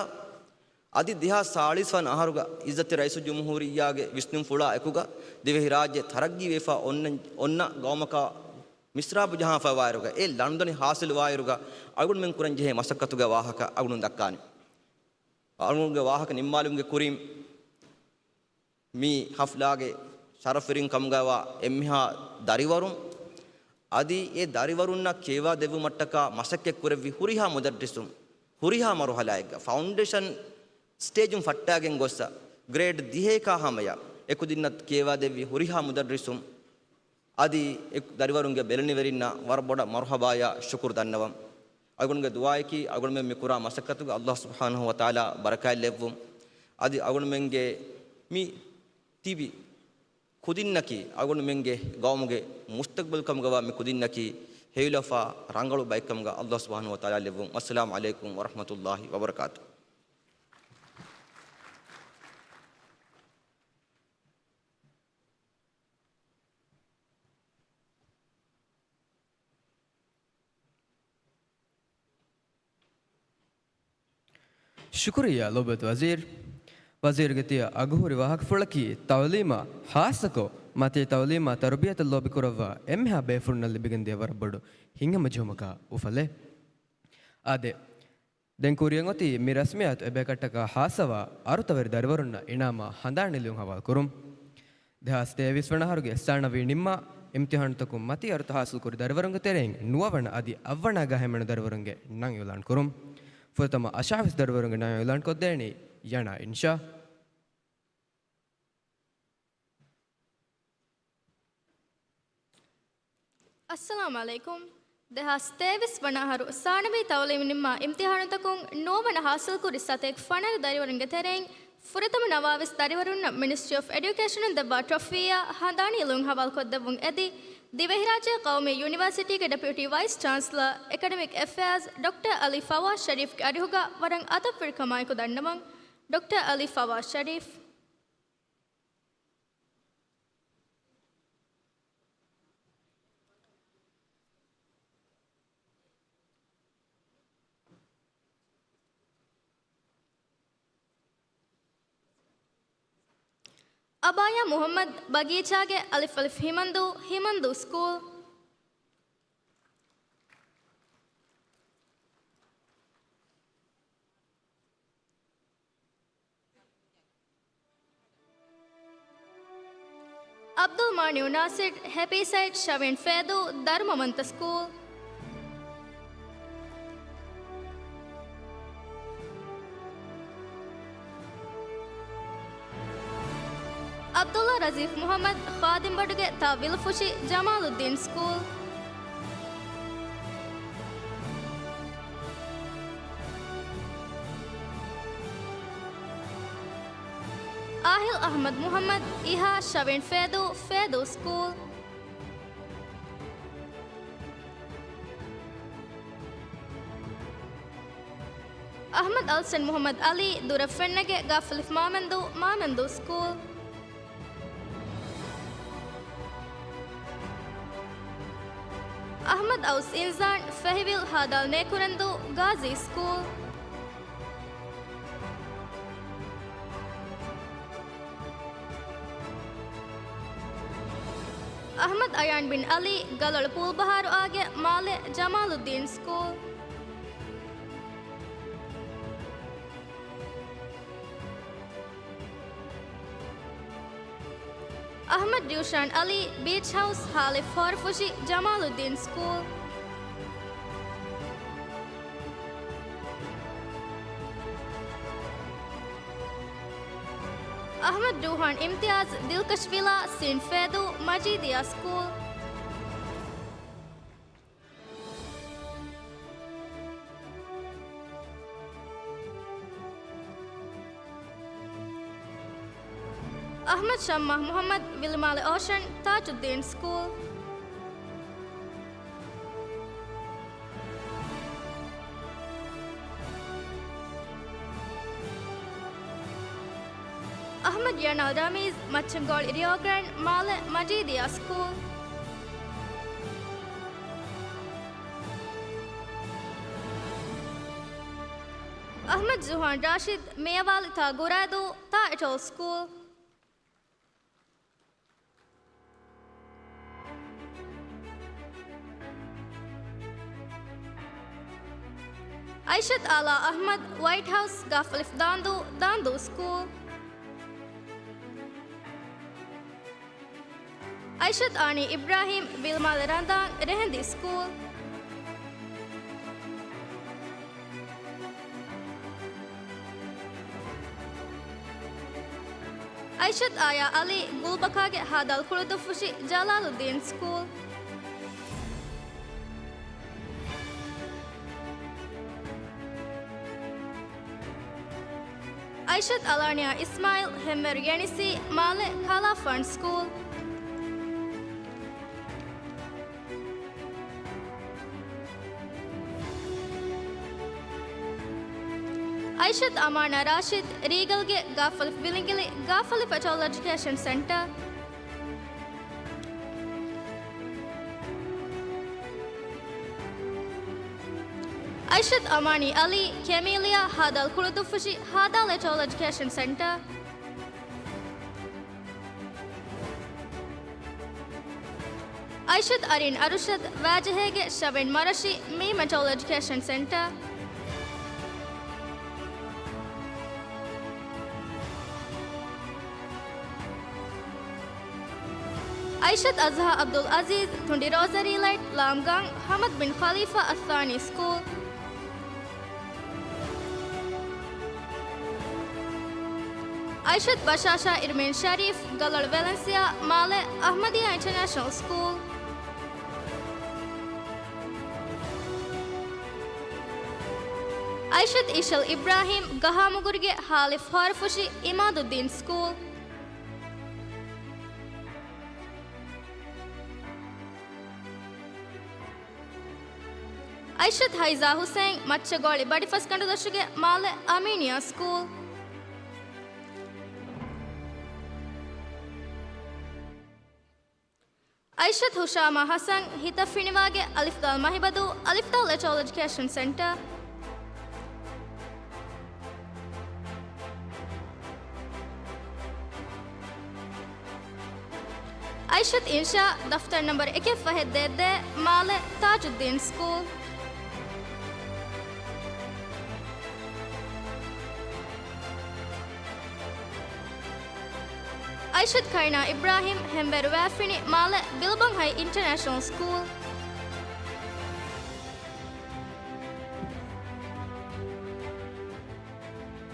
އަދި ދެހާސް ސާޅީސް ވަނަ އަހަރުގަ އިއްޒަތްތެރި ރައީސުލްޖުމްހޫރިއްޔާގެ ވިސްނުންފުޅާ އެކުގަ ދިވެހިރާއްޖެ ތަރައްގީވެފަ އޮންނަ، އޮންނަ ގައުމަކާ މިސްރާބު ޖަހާފައިވާއިރުގަ އެ ލަނޑުދަނޑި ހާސިލުވާއިރުގަ އަޅުގަނޑުމެން ކުރަންޖެހޭ މަސައްކަތުގެ ވާހަކަ އަޅުގަނޑު ދައްކާނެ. އަޅުގަނޑުގެ ވާހަކަ ނިންމާލުމުގެ ކުރިން މި ހަފްލާގެ ޝަރަފުވެރިން ކަމުގައިވާ އެންމެހާ ދަރިވަރުން، އަދި އެ ދަރިވަރުންނަށް ކިޔަވާ ދެއްވުމަށްޓަކާ މަސައްކަތް ކުރެއްވި ހުރިހާ މުދައްރިސުން، ހުރިހާ މަރުހަލާއެއްގަ ފައުންޑޭޝަން ސްޓޭޖުން ފައްޓާގެން ގޮއްސަ، ގްރޭޑް ދިހައެކާ ހަމަޔަށް އެކުދިންނަށް ކިޔަވާ ދެއްވި ހުރިހާ މުދައްރިސުން، އަދި އެ ދަރިވަރުންގެ ބެލެނިވެރިންނަށް ވަރަށް ބޮޑަށް މަރުހަބާޔާ ޝުކުރު ދަންނަވަން. އަޅުގަނޑުގެ ދުޢާއަކީ، އަޅުގަނޑުމެން މި ކުރާ މަސައްކަތުގަ އައްލާހު ސުބްޙާނަހު ވަތަޢާލާ ބަރަކާތް ލެއްވުން. އަދި އަޅުގަނޑުމެންގެ މި ތިބި ކުދިންނަކީ، އަޅުގަނޑުމެންގެ ގައުމުގެ މުސްތަޤްބަލް ކަމުގަވާ މި ކުދިންނަކީ، ހެޔޮލަފާ ރަނގަޅު ބައެއްކަމުގަ އައްލާހު ސުބްޙާނަހު ވަތަޢާލާ ލެއްވުން. އައްސަލާމު ޢަލައިކުމް ވަރަޙްމަތުﷲި ވަބަރަކާތުހު. ޝުކުރިއްޔާ ލޮބުވެތި ވަޒީރު. ވަޒީރުގެ ތިޔަ އަގުހުރި ވާހަކަފުޅަކީ ތަޢުލީމާ ޚާއްޞަކޮށް މަތީ ތަޢުލީމާ ތަރުބިޔަތަށް ލޯބިކުރައްވާ އެންމެހާ ބޭފުޅުންނަށް ލިބިގެންދިޔަ ވަރަށް ބޮޑު ހިތްހަމަޖެހުމަކާ އުފަލެއް. އާދެ، ދެން ކުރިއަށް އޮތީ މި ރަސްމިއްޔާތު އެބަޔަކަށްޓަކާ ޚާއްޞަވާ އަރުތަވެރި ދަރިވަރުންނަށް އިނާމާ ހަނދާން ނިލުން ހަވާލުކުރުން. ދެހާސް ތޭވީސް ވަނަ އަހަރުގެ ސާނަވީ ނިންމާ އިމްތިޙާނުތަކުން މަތީ އަރުތަ ހާސިލްކުރި ދަރިވަރުންގެ ތެރެއިން ނުވަވަނަ އަދި އަށްވަނައިގާ ހިމެނު ދަރިވަރުންގެ ނަން އިޢުލާން ކުރުން. ފުރަތަމަ އަށާވީސް ދަރިވަރުންގެ ނަން އިޢުލާން ކޮށްދޭނީ ޔަނާ އިންޝާ. އައްސަލާމު ޢަލައިކުމް. ދެހާސް ތޭވީސް ވަނަ އަހަރު ސާނަވީ ތަޢުލީމު ނިންމާ އިމްތިޙާނުތަކުން ނުވަވަނަ ހާސިލްކުރި ސަތޭކަ ފަނަރަ ދަރިވަރުންގެ ތެރެއިން ފުރަތަމަ ނަވާވީސް ދަރިވަރުންނަށް މިނިސްޓްރީ އޮފް އެޑިއުކޭޝަނުން ދެއްވާ ޓްރޮފީއާ ހަނދާނީ އިލުން ހަވާލުކޮށްދެއްވުން އެދި، ދިވެހިރާއްޖޭ ޤައުމީ ޔުނިވާސިޓީގެ ޑެޕިއުޓީ ވައިސް ޗާންސަލަރ އެކަޑެމިކް އެފެއާޒް ޑޮކްޓަރ އަލީ ފަވާޒް ޝަރީފްގެ އަރިހުގަ ވަރަށް އަދަބުވެރިކަމާއެކު ދަންނަވަން. ޑޮކްޓަރ އަލީ ފަވާޒް ޝަރީފް. އަބާޔާ މުޙައްމަދު، ބަގީޗާގެ އަލިފް އަލިފް ހިމަންދޫ، ހިމަންދޫ ސްކޫލް. ޢަބްދުލް މާނިޢު ނާސިރު، ހެޕީސައިޑް، ޝަވިން ފޭދޫ، ދަރުމަވަންތަ ސްކޫލް. ޢަބްދުﷲ ރަޒީފް މުޙައްމަދު، ޚާދިމްބަޑުގެ ތާ ވިލުފުށި، ޖަމާލުއްދީން ސްކޫލް. އާހިލް އަޙްމަދު މުޙައްމަދު، އިހާ، ޝަވިން ފޭދޫ، ފޭދޫ ސްކޫލް. އަޙްމަދު އަލްސަން މުޙައްމަދު ޢަލީ، ދުރަށް ފެންނަގެ ގާފުލިފް މާމެންދޫ، މާމެންދޫ ސްކޫލް. އަޙްމަދު އައުސް އިންޒާން، ފެހިވިލް ހާދާލް ނޭކުރެންދޫ، ގާޒީ ސްކޫލް. އަޙްމަދު އަޔާން ބިން ޢަލީ، ގަލޮޅު ޕޫލްބަހާރު އާގެ މާލެ، ޖަމާލުއްދީން ސްކޫލް. އަޙްމަދު ރިއުޝާން ޢަލީ، ބީޗް ހައުސް، ހާލިފް ހޯރަފުށި، ޖަމާލުއްދީން ސްކޫލް. އަޙްމަދު ރޫޙާން އިމްތިޔާޒް، ދިލްކަޝް ވިލާ، ސީން ފޭދޫ، މަޖީދިއްޔާ ސްކޫލް. އަޙްމަދު ޝައްމާ މުޙައްމަދު، ވިލުމާލެ އޯޝަން، ތާޖުއްދީން ސްކޫލް. އަޙްމަދު ޔަނާލް ރަމީޒް، މައްޗަންގޯޅި ރިއޯގްރޭންޑް، މާލެ، މަޖީދިއްޔާ ސްކޫލް. އަޙްމަދު ރުހާން ރާޝިދް، މިޔަވާލި ތާ ގުރައިދޫ، ތާ އެޓޯލް ސްކޫލް. އައިޝަތް އާލާ އަޙްމަދު، ވައިޓް ހައުސް، ގާފަލިފު ދާންދޫ، ދާންދޫ ސްކޫލް. އައިޝަތް އާނީ އިބްރާހީމް، ވިލްމާލެ ރަނދާން، ރެހެންދި ސްކޫލް. އައިޝަތް އާޔާ އަލީ، ގުލްބަކާގެ ހާދާލް ކުޅުދުއްފުށި، ޖަލާލުއްދީން ސްކޫލް. އައިޝަތް އަލާނިޔާ އިސްމާއިލް، ހެންވޭރު ޔެނިސީ، މާލެ، ކަލާފާން ސްކޫލް. އައިޝަތް އަމާނާ ރާޝިދް، ރީގަލްގެ ގާފަލިފު ވިލިނގިލި، ގާފަލިފު އެޓޯލް އެޖުކޭޝަން ސެންޓަރ. އައިޝަތް އަމާނީ އަލީ، ކެމީލިއާ، ހާދާލް ކުޅުދުއްފުށި، ހާދާލް އެޓޯލް އެޖުކޭޝަން ސެންޓަރ. އައިޝަތް އަރީން އަރުޝަދް، ވާޖެހޭގެ ޝަވެން މަރަށި، މީމް އެޓޯލް އެޖުކޭޝަން ސެންޓަރ. އައިޝަތް އަޒްހާ އަބްދުލް އަޒީޒް، ތުނޑި ރޯޒަރީ ލައިޓް، ލާމްގާން، ޙަމަދު ބިން ޚަލީފާ އައްސާނީ ސްކޫލް. އައިޝަތް ބަޝާޝާ އިރްމީން ޝަރީފް، ގަލޮޅު ވެލެންސިއާ، މާލެ، އަޙްމަދިއްޔާ އިންޓަރނޭޝަނަލް ސްކޫލް. އައިޝަތް އީޝަލް އިބްރާހީމް، ގަހާމުގުރިގެ ހާލިފް ހާރިފުށި، އިމާދުއްދީން ސްކޫލް. އައިޝަތް ހައިޒާ ހުސެން، މައްޗަގޯޅި ބަޑިފަސްގަނޑުދޮށުގެ މާލެ، އަމީނިއާ ސްކޫލް. އައިޝަތް ހުޝާމާ ހަސަން، ހިތަށް ފިނިވާގެ އަލިފްދާލް މަހިބަދޫ، އަލިފްދާލް އެޓޯލް އެޖުކޭޝަން ސެންޓަރ. އައިޝަތް އިންޝާ، ދަފްތަރު ނަންބަރު އެކެއް ފަހެއް ދޭއް ދޭ، މާލެ، ތާޖުއްދީން ސްކޫލް. އައިޝަތް ކައިނާ އިބްރާހީމް، ހެންވޭރު ވާފިނި، މާލެ، ބިލްބަންހައި އިންޓަރނޭޝަނަލް ސްކޫލް.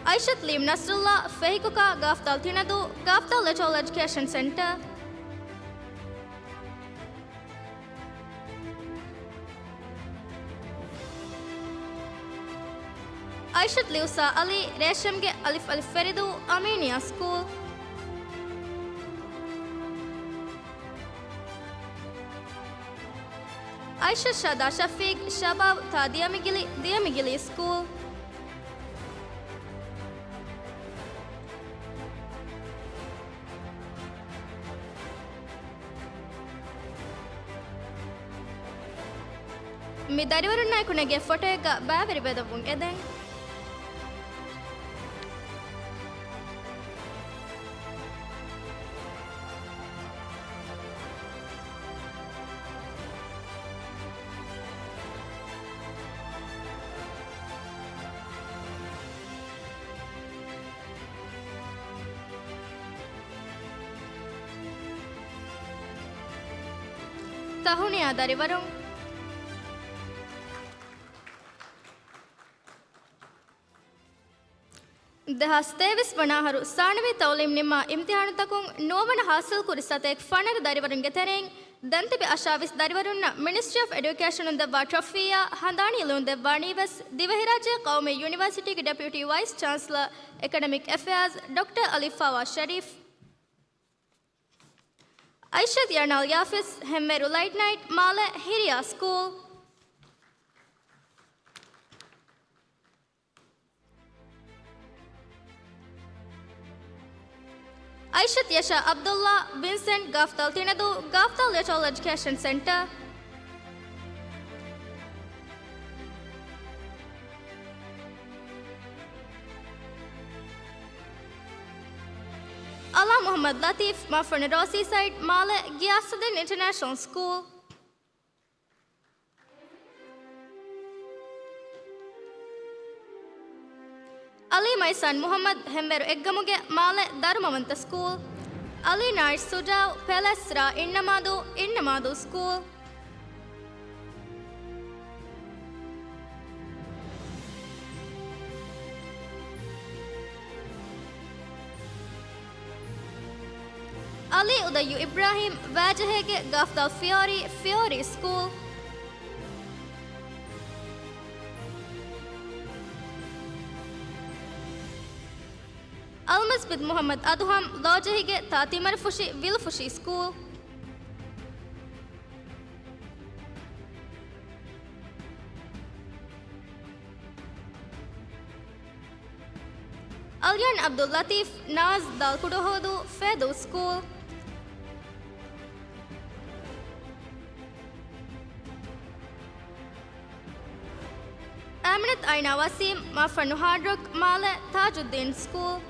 އައިޝަތް ލީމް ނަސްރުއްލާ، ފެހިކޮކާ، ގާފްދާލް ތިނަދޫ، ގާފްދާލް އެޓޯލް އެޖުކޭޝަން ސެންޓަރ. އައިޝަތް ލިއުސާ އަލީ، ރޭޝަމްގެ އަލިފް އަލިފް ފެރިދޫ، އަމީނިއާ ސްކޫލް. އައިޝަތް ޝަދާ ޝަފީޤް، ޝަބާބް، ތާ ދިޔަމިގިލި، ދިޔަމިގިލީ ސްކޫލް. މި ދަރިވަރުންނާއެކު ނެގޭ ފޮޓޯއެއްގަ ބައިވެރި ބެލެއްވުން އެދެން. ތަހުނިޔާ ދަރިވަރުން. ދެހާސް ތޭވީސް ވަނަ އަހަރު ސާނަވީ ތައުލީމް ނިންމާ އިމްތިހާނުތަކުން ނުވަވަނަ ހާސިލްކުރި ސަތޭކަ ފަނަރަ ދަރިވަރުންގެ ތެރެއިން ދެންތިބި އަށާވީސް ދަރިވަރުންނަށް މިނިސްޓްރީ އޮފް އެޑިއުކޭޝަނުން ދެއްވާ ޓްރޮފީއާ ހަނދާނީ ލިޔުން ދެއްވާނީވެސް ދިވެހިރާއްޖޭ ޤައުމީ ޔުނިވަރސިޓީގެ ޑެޕިއުޓީ ވައިސް ޗާންސަލަރ އެކަޑެމިކް އެފެއާޒް ޑޮކްޓަރ އަލީފާވާ ޝަރީފް. އައިޝަތް ޔަނާލް ޔާފިސް، ހެންވޭރު ލައިޓް ނައިޓް، މާލެ، ހިރިޔާ ސްކޫލް. އައިޝަތް ޔަޝާ އަބްދުއްލާ، ވިންސެންޓް، ގާފްދާލް ތިނަދޫ، ގާފްދާލް ލެޓަރ އެޖުކޭޝަން ސެންޓަރ. އަލާ މުޙައްމަދު ލަތީފް، މަފަން ރޯސީ ސައިޑް، މާލެ ޣިޔާސުއްދީން އިންޓަރނޭޝަނަލް ސްކޫލް. އަލީ މައިސާން މުޙައްމަދު، ހެންވޭރު އެއްގަމުގެ، މާލެ ދަރުމަވަންތަ ސްކޫލް. އަލީ ނާއިޝް ޝުޖާއު، ޕެލަސް ރ އިންނަމާދޫ، އިންނަމާދޫ ސްކޫލް. އަލީ އުދައްޔު އިބްރާހީމް، ވާޖަހޭގެ ގާފްދާލް ފިޔޯރީ، ފިޔޯރީ ސްކޫލް. އަލްމަސްބިދް މުޙައްމަދު އަދުހަމް، ލޯޖަހީގެ ތާތީމަރުފުށި، ވިލުފުށި ސްކޫލް. އަލްޔާން ޢަބްދުއްލަތީފް، ނާޒް ދާލްކުޑަހުދޫ، ފޭދޫ ސްކޫލް. އަމިނަތު އައިނާ ވަސީމް، މަފަންނު ހާޑްރޮކް، މާލެ ތާޖުއްދީން ސްކޫލް.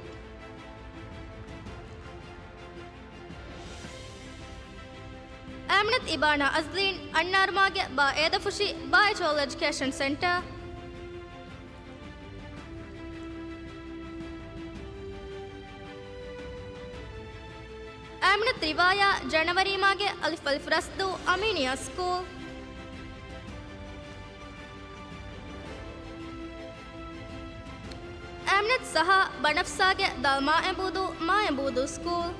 އަމިނަތު އިބާނާ އަޒްލީން، އަންނާރުމާގެ ބާ އޭދަފުށި، ބާ އެޓޯލް އެޖުކޭޝަން ސެންޓަރ. އަމިނަތު ރިވާޔާ، ޖަނަވަރީމާގެ އަލިފް އަލިފް ރަސްދޫ، އަމީނިއާ ސްކޫލް. އަމިނަތު ސަހާ، ބަނަފްސާގެ ދާލް މާއެބޫދޫ، މާއެބޫދޫ ސްކޫލް.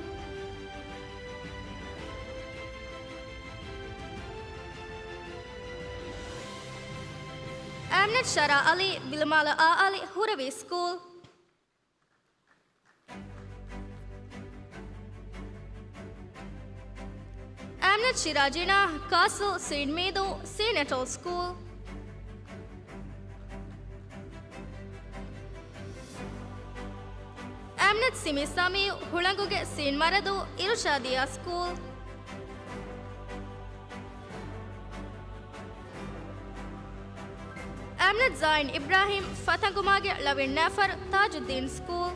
އަމިނަތު ޝަރާ އަލީ، ބިލުމާލަ އާ އަލި، ހުރަވީ ސްކޫލް. އަމިނަތު ޝިރާ ޖިނާ، ކާސްލް ސީން މީދޫ، ސީން އެޓޯލް ސްކޫލް. އަމިނަތު ސިމީ ސަމީއު، ހުޅަނގުގެ ސީން މަރަދޫ، އިރުޝާދިއްޔާ ސްކޫލް. އަމިނަތު ޒާއިން އިބްރާހީމް، ފަތަނގުމާގެ ޅަވިން ނަފަރު، ތާޖުއްދީން ސްކޫލް.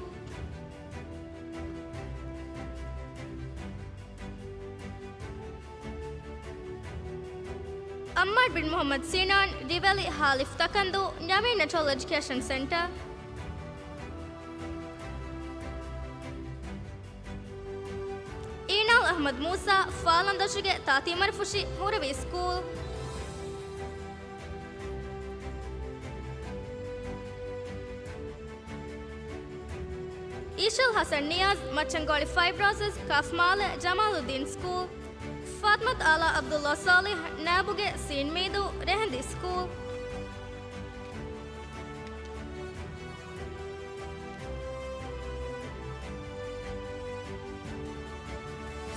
އައްމާރު ބިން މުޙައްމަދު ސީނާން، ރިވެލި ހާލިފް ތަކަންދޫ، ނަވީން އެޓޯލް އެޖުކޭޝަން ސެންޓަރ. އީނާލް އަޙްމަދު މޫސާ، ފާލަންދޮށުގެ ތާތީމަރުފުށި، ހުރަވީ ސްކޫލް. އީޝަލް ޙަސަން ނިޔާޒް، މައްޗަންގޮޅި ފައިވް ރޯސަސް، ކާފް މާލެ، ޖަމާލުއްދީން ސްކޫލް. ފާތްމަތު އާލާ ޢަބްދުﷲ ޞާލިޙް، ނާބުގެ ސީން މީދޫ، ރެހެންދި ސްކޫލް.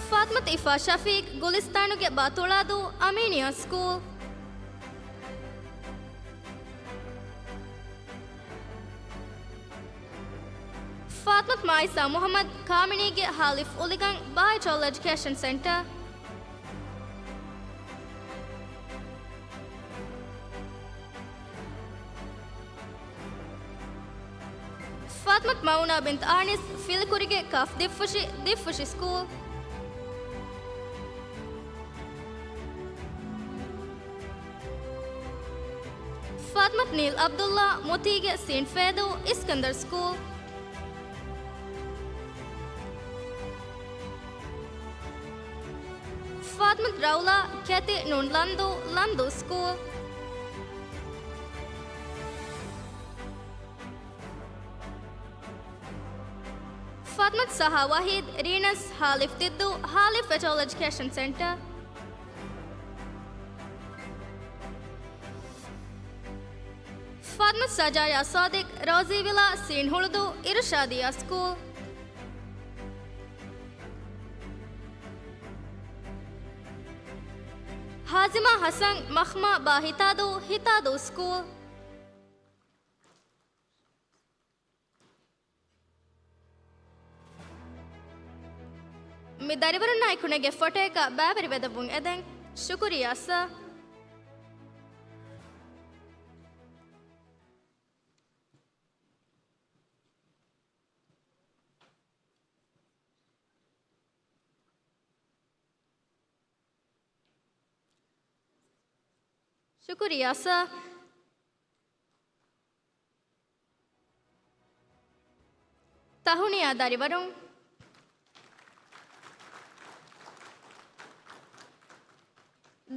ފާތްމަތު އިފާ ޝަފީޤް، ގުލިސްތާނުގެ ބާ ތުޅާދޫ، އަމީނިއާ ސްކޫލް. ފާތްމަތު މާއިސާ މުޙައްމަދު، ކާމިނީގެ ހާލިފް އުލިގަން، ބާ އެޓޯލް އެޖުކޭޝަން ސެންޓަރ. ފާތްމަތު މައުނާ ބިންތު އާނިސް، ފިލިކުރިގެ ކާފް ދިއްފުށި، ދިއްފުށި ސްކޫލް. ފާތްމަތު ނީލް ޢަބްދުﷲ، މުތީގެ ސީން ފޭދޫ، އިސްކަންދަރު ސްކޫލް. ފާތްމަތު ރައުލާ، ކެތި ނޫން ލަންދޫ، ލަންދޫ ސްކޫލް. ފާތްމަތު ސަހާ ވަޙީދު، ރީނަސް، ހާލިފް ތިއްދޫ، ހާލިފް އެޓޯލް އެޖުކޭޝަން ސެންޓަރ. ފާތްމަތު ސަޖާޔާ ޞާދިޤް، ރޯޒީ ވިލާ، ސީން ހުޅުދޫ، އިރުޝާދިއްޔާ ސްކޫލް. ހާޒިމާ ޙަސަން، މަޚްމާ ބާ ހިތާދޫ، ހިތާދޫ ސްކޫލް. މި ދަރިވަރުންނާއެކު ނެގޭ ފޮޓޯއަކަށް ބައިވެރިވެދެއްވުން އެދެން. ޝުކުރިއްޔާ ސާ. ޝުކުރިއްޔާ ސާ. ތަހުނިޔާ ދަރިވަރުން.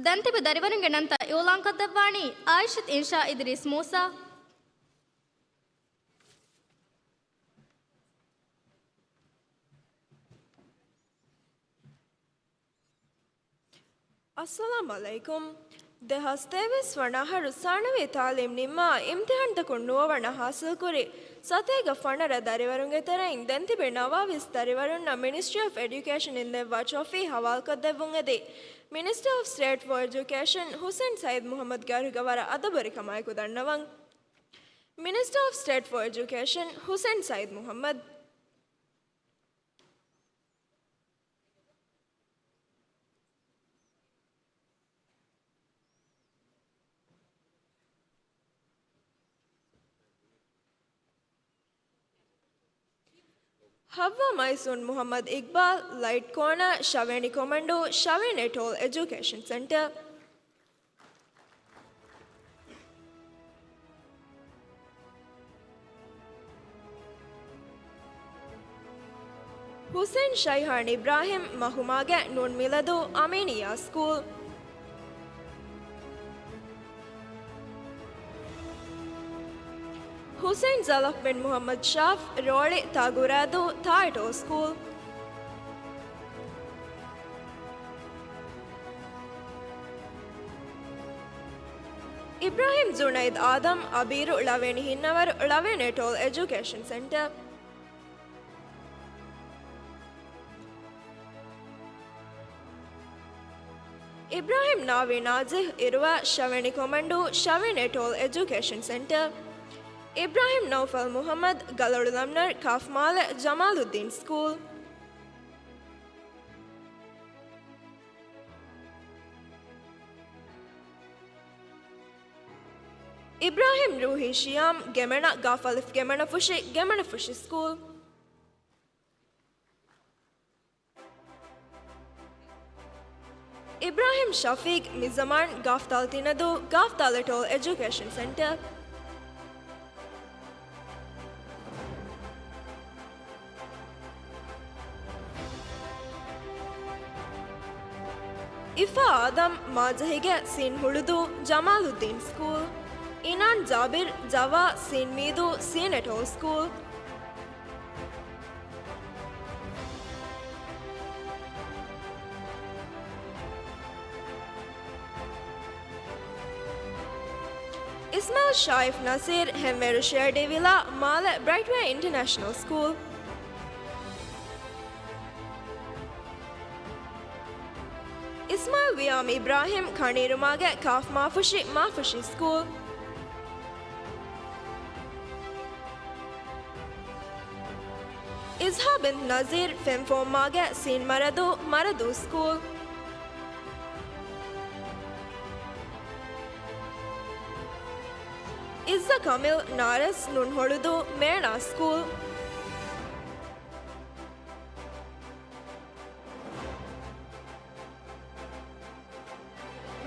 ދެން ތިބި ދަރިވަރުންގެ ނަންތައް އިއުލާންކޮށްދެއްވާނީ އާއިޝަތު އިންޝާ އިދްރީސް މޫސާ. އައްސަލާމް ޢަލައިކުމް. ދެހާސް ތޭވީސް ވަނަ އަހަރު ސާނަވީ ތާލީމް ނިންމާ، އިމްތިހާންތަކުން ނުވަވަނަ ހާސިލްކުރި ސަތޭކަ ފަނަރަ ދަރިވަރުންގެ ތެރެއިން ދެން ތިބި ނަވާވީސް ދަރިވަރުންނަށް މިނިސްޓްރީ އޮފް އެޑިއުކޭޝަން އިން ދެއްވާ ޓްރޮފީ ހަވާލުކޮށްދެއްވުން އެދި، މިނިސްޓަރ އޮފް ސްޓޭޓް ފޯ އެޖުކޭޝަން ހުސެން ސައީދު މުޙައްމަދުގެ އަރިހުގަ ވަރަށް އަދަބުވެރިކަމާއެކު ދަންނަވަން. މިނިސްޓަރ އޮފް ސްޓޭޓް ފޯ އެޖުކޭޝަން ހުސެން ސައީދު މުޙައްމަދު. ހައްވާ މައިސޫން މުޙައްމަދު އިޤްބާލް، ލައިޓް ކޯނާ، ޝަވޭނި ކޮމަންޑޫ، ޝަވޭނި އެޓޯލް އެޖުކޭޝަން ސެންޓަރ. ހުސެން ޝައިހާން އިބްރާހިމް، މަހުމާގެ ނޫން މިލަދު އަމީނިއްޔާ ސްކޫލް. ހުސެން ޒަލަފް ބިން މުޙައްމަދު ޝާފް، ރޯޅި ތާގުރާދޫ ތާއެޓޯލް ސްކޫލް. އިބްރާހިމް ޖުނައިދް އާދަމް، އަބީރު ޅަވޭނި ހިންނަވަރު، ޅަވޭނި އެޓޯލް އެޖުކޭޝަން ސެންޓަރ. އިބްރާހިމް ނާވީ ނާޖިހް، އިރުވާ، ޝަވޭނި ކޮމަންޑޫ، ޝަވޭނި އެޓޯލް އެޖުކޭޝަން ސެންޓަރ. އިބްރާހިމް ނައުފަލް މުޙައްމަދު، ގަލޮޅު ލަމްނަރު، ކާފް މާލެ، ޖަމާލުއްދީން ސްކޫލް. އިބްރާހިމް ރޫހީ ޝިޔާމް، ގެމެނަ، ގާފް އަލިފް ގެމެނަ ފުށި، ގެމެނަ ފުށި ސްކޫލް. އިބްރާހިމް ޝަފީޤް، މިޒަމާން، ގާފް ދާލް ތިނަދޫ، ގާފް ދާލް އެޓޯލް އެޖުކޭޝަން ސެންޓަރ. އިފާ އާދަމް، މާޖަހީގެ ސީން ހުޅުދޫ، ޖަމާލުއްދީން ސްކޫލް. އިނާން ޖާބިރް، ޖަވާ، ސީން މީދޫ، ސީން އެޓޯލް ސްކޫލް. އިސްމާއިލް ޝާއިފް ނަސީރް، ހެންވޭރު ޝޭޑީ ވިލާ، މާލެ ބްރައިޓްވޭ އިންޓަރނޭޝަނަލް ސްކޫލް. އިސްމާއިލް ވިޔާމް އިބްރާހިމް، ކަނީރުމާގެ ކާފް މާފުށި، މާފުށި ސްކޫލް. އިޒްހާ ބިން ނަޒީރް، ފެންފޯމްމާގެ ސީން މަރަދޫ، މަރަދޫ ސްކޫލް. އިއްޒަ ކަމިލް، ނާރަސް، ނޫން ހޮޅުދޫ، މޭނާ ސްކޫލް.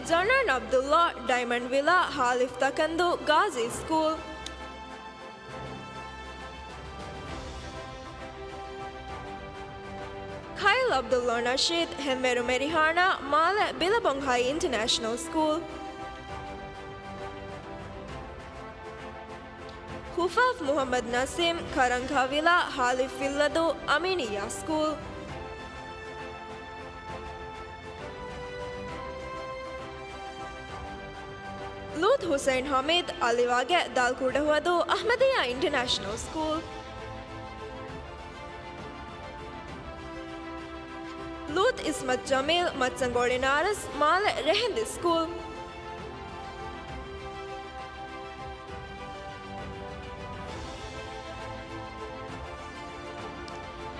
ޖަނާން ޢަބްދުﷲ، ޑައިމަންޑް ވިލާ، ހާލިފް ތަކަންދޫ، ގާޒީ ސްކޫލް. ޚައިލް ޢަބްދުﷲ ނަޝީދް، ހެންވޭރު މެރިހާނާ، މާލެ ބިލަބޮން ހައި އިންޓަރނޭޝަނަލް ސްކޫލް. ޚުފާފް މުޙައްމަދު ނަސީމް، ކަރަންކާ ވިލާ، ހާލިފް ފިއްލަދޫ، އަމީނިއްޔާ ސްކޫލް. ލޫޠު ޙުސައިން ޙަމީދު، އަލިވާގެ ދާލް ކުޑަހުވަދޫ، އަޙްމަދިއްޔާ އިންޓަރނޭޝަނަލް ސްކޫލް. ލޫޠު އިސްމަތު ޖަމީލް، މައްޗަންގޮޅި ނާރަސް، މާލެ ރެހެންދި ސްކޫލް.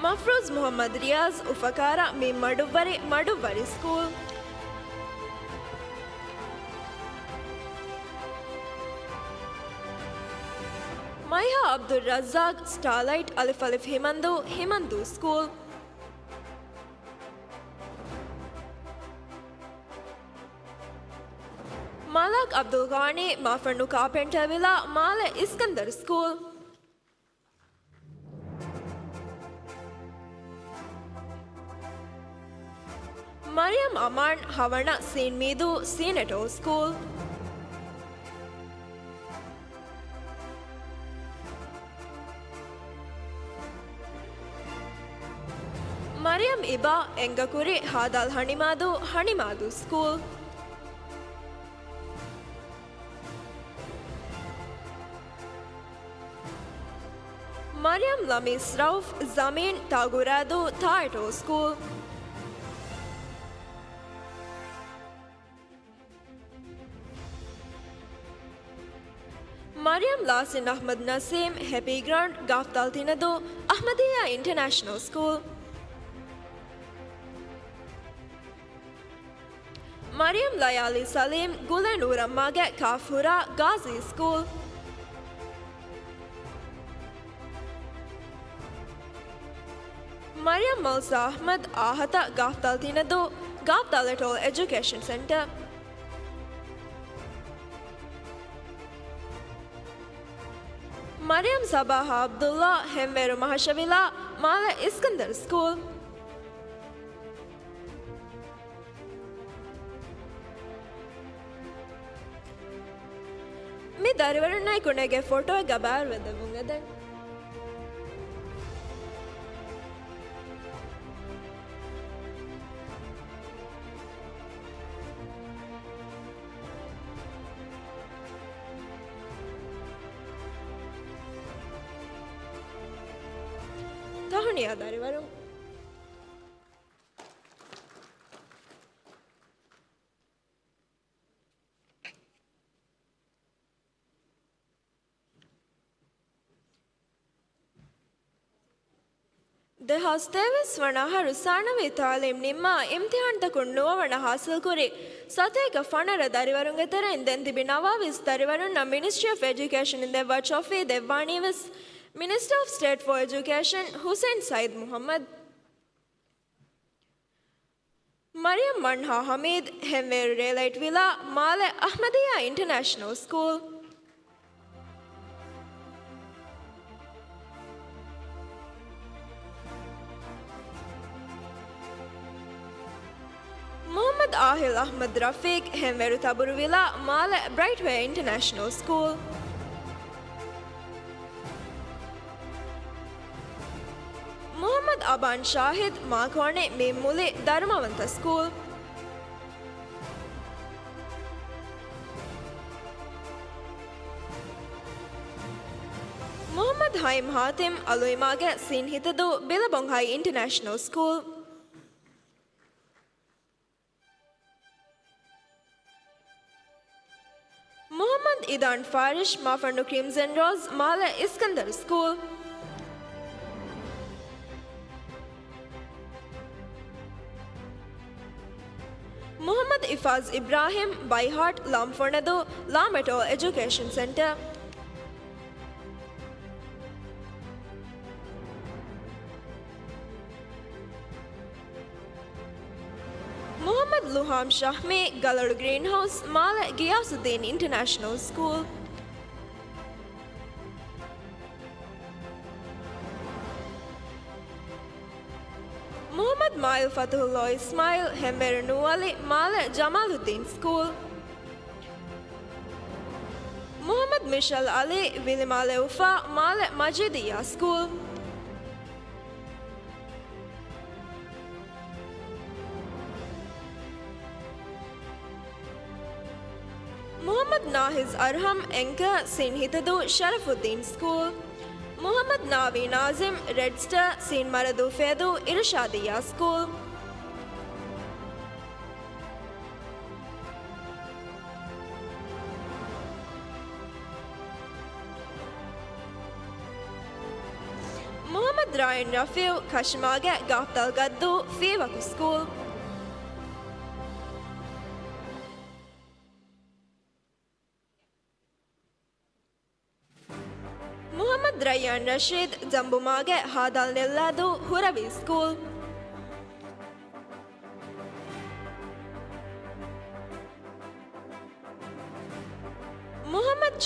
މަފްރޫޒް މުޙައްމަދު ރިޔާޒް، އުފަކާރަ މިން މަޑުއްވަރި، މަޑުއްވަރި ސްކޫލް. މައިހާ ޢަބްދުއް ރައްޒާޤް، ސްޓާލައިޓް، އަލިފް އަލިފް ހިމަންދޫ، ހިމަންދޫ ސްކޫލް. މާލާ އަބްދުލްޣާނީ މާފަންނު ކާޕެންޓަރ ވިލާ މާލެ އިސްކަންދަރު ސްކޫލް. މަރިޔަމް އަމާން ހަވަނަ ސީން މީދޫ ސީނެޓޯ ސްކޫލް. މަރިޔަމް އިބާ އެނގަކުރި ހާދާލް ހަނިމާދޫ ހަނިމާދޫ ސްކޫލް. މަރިޔަމް ލަމީސް ރައުފް ޒަމީން ތާގުރާދޫ ތާއެޓޯ ސްކޫލް. މަރިޔަމް ލާސިން އަޙްމަދު ނަސީމް ހެޕީ ގްރައުންޑް ގާފްތާލް ތިނަދޫ އަޙްމަދިއްޔާ އިންޓަނޭޝަނަލް ސްކޫލް. މަރިޔަމް ލަޔާލީ ސަލީމް ގުލެ ނޫރައްމާގެ ކާފް ހުރާ ގާޒީ ސްކޫލް. މަރިޔަމް މަލްސާ އަޙްމަދު އާހަތަ ގާފްތާލް ތިނަދޫ ގާފްތާލް އެޓޯލް އެޖުކޭޝަން ސެންޓަރ. މަރިޔަމް ސަބާހާ އަބްދުﷲ ހެންވޭރު މަހަށަވިލާ މާލެ އިސްކަންދަރު ސްކޫލް. މި ދަރިވަރުންނާއެކު ނެގޭ ފޮޓޯއެއްގަ ބައިވެރިވެދެއްވުން އެދެން. ތަހުނިޔާ ދަރިވަރުން. ދެހާސް ތޭވީސް ވަނަ އަހަރު ސާނަވީ ތަޢުލީމް ނިންމާ އިމްތިޙާންތަކުން ނުވަވަނަ ޙާޞިލްކުރި ސަތޭކަ ފަނަރަ ދަރިވަރުންގެ ތެރެއިން ދެން ތިބި ނަވާވީސް ދަރިވަރުންނަށް މިނިސްޓްރީ އޮފް އެޖުކޭޝަން އިން ދެއްވާ ޓްރޮފީ ދެއްވާނީވެސް މިނިސްޓަރ އޮފް ސްޓޭޓް ފޯ އެޖުކޭޝަން ހުސެން ސައީދު މުޙައްމަދު. މަރިޔަމް މަންހާ ހަމީދު ހެންވޭރު ރޭލައިޓް ވިލާ މާލެ އަޙްމަދިއްޔާ އިންޓަނޭޝަނަލް ސްކޫލް. މުޙައްމަދު އާހިލް އަޙްމަދު ރަފީޤް ހެންވޭރު ތަބުރު ވިލާ މާލެ ބްރައިޓްވޭ އިންޓަނޭޝަނަލް ސްކޫލް. މުޙައްމަދު އަބާން ޝާހިދު މާކޯނި މީމް މުލި ދަރުމަވަންތަ ސްކޫލް. މުޙައްމަދު ހައިމް ހާތިމް އަލުއިމާގެ ސީން ހިތަދޫ ބިލަބޮންހައި އިންޓަނޭޝަނަލް ސްކޫލް. މުޙައްމަދު އިދާން ފާރިޝް މާފަންނު ކްރިމްޒަން ރޯޒް މާލެ އިސްކަންދަރު ސްކޫލް. މުޙައްމަދު އިފާޒް އިބްރާހިމް ބައިހާޓް ލާމްފޮނަދޫ ލާމެޓޯ އެޖުކޭޝަން ސެންޓަރ. މުޙައްމަދު ލުހާމް ޝަހްމީ ގަލޮޅު ގްރީންހައުސް މާލެ ގިޔާސުއްދީން އިންޓަނޭޝަނަލް ސްކޫލް. މުޙައްމަދު މާއިލް ފަތުޙުﷲ އިސްމާއިލް ހެންވޭރު ނޫއަލި މާލެ ޖަމާލުއްދީން ސްކޫލް. މުޙައްމަދު މިޝަލް އަލީ ވިލިމާލެ އުފާ މާލެ މަޖީދިއްޔާ ސްކޫލް. މުޙައްމަދު ނާހިޒް އަރްހަމް އެންކަރ ސީން ހިތަދޫ ޝަރަފުއްދީން ސްކޫލް. މުޙައްމަދު ނާވީ ނާޒިމް ރެޑް ސްޓާ ސީން މަރަދޫ ފޭދޫ އިރުޝާދިއްޔާ ސްކޫލް. މުޙައްމަދު ރާޔަން ރަފީޢު ކަޝިމާގެ ގާފްތާލް ގައްދޫ ފީވަކު ސްކޫލް. މުޙައްމަދު ރައްޔާން ރަޝީދު ޖަނބުމާގެ ހާދާލް ނެއްލާދޫ ހުރަވީ ސްކޫލް.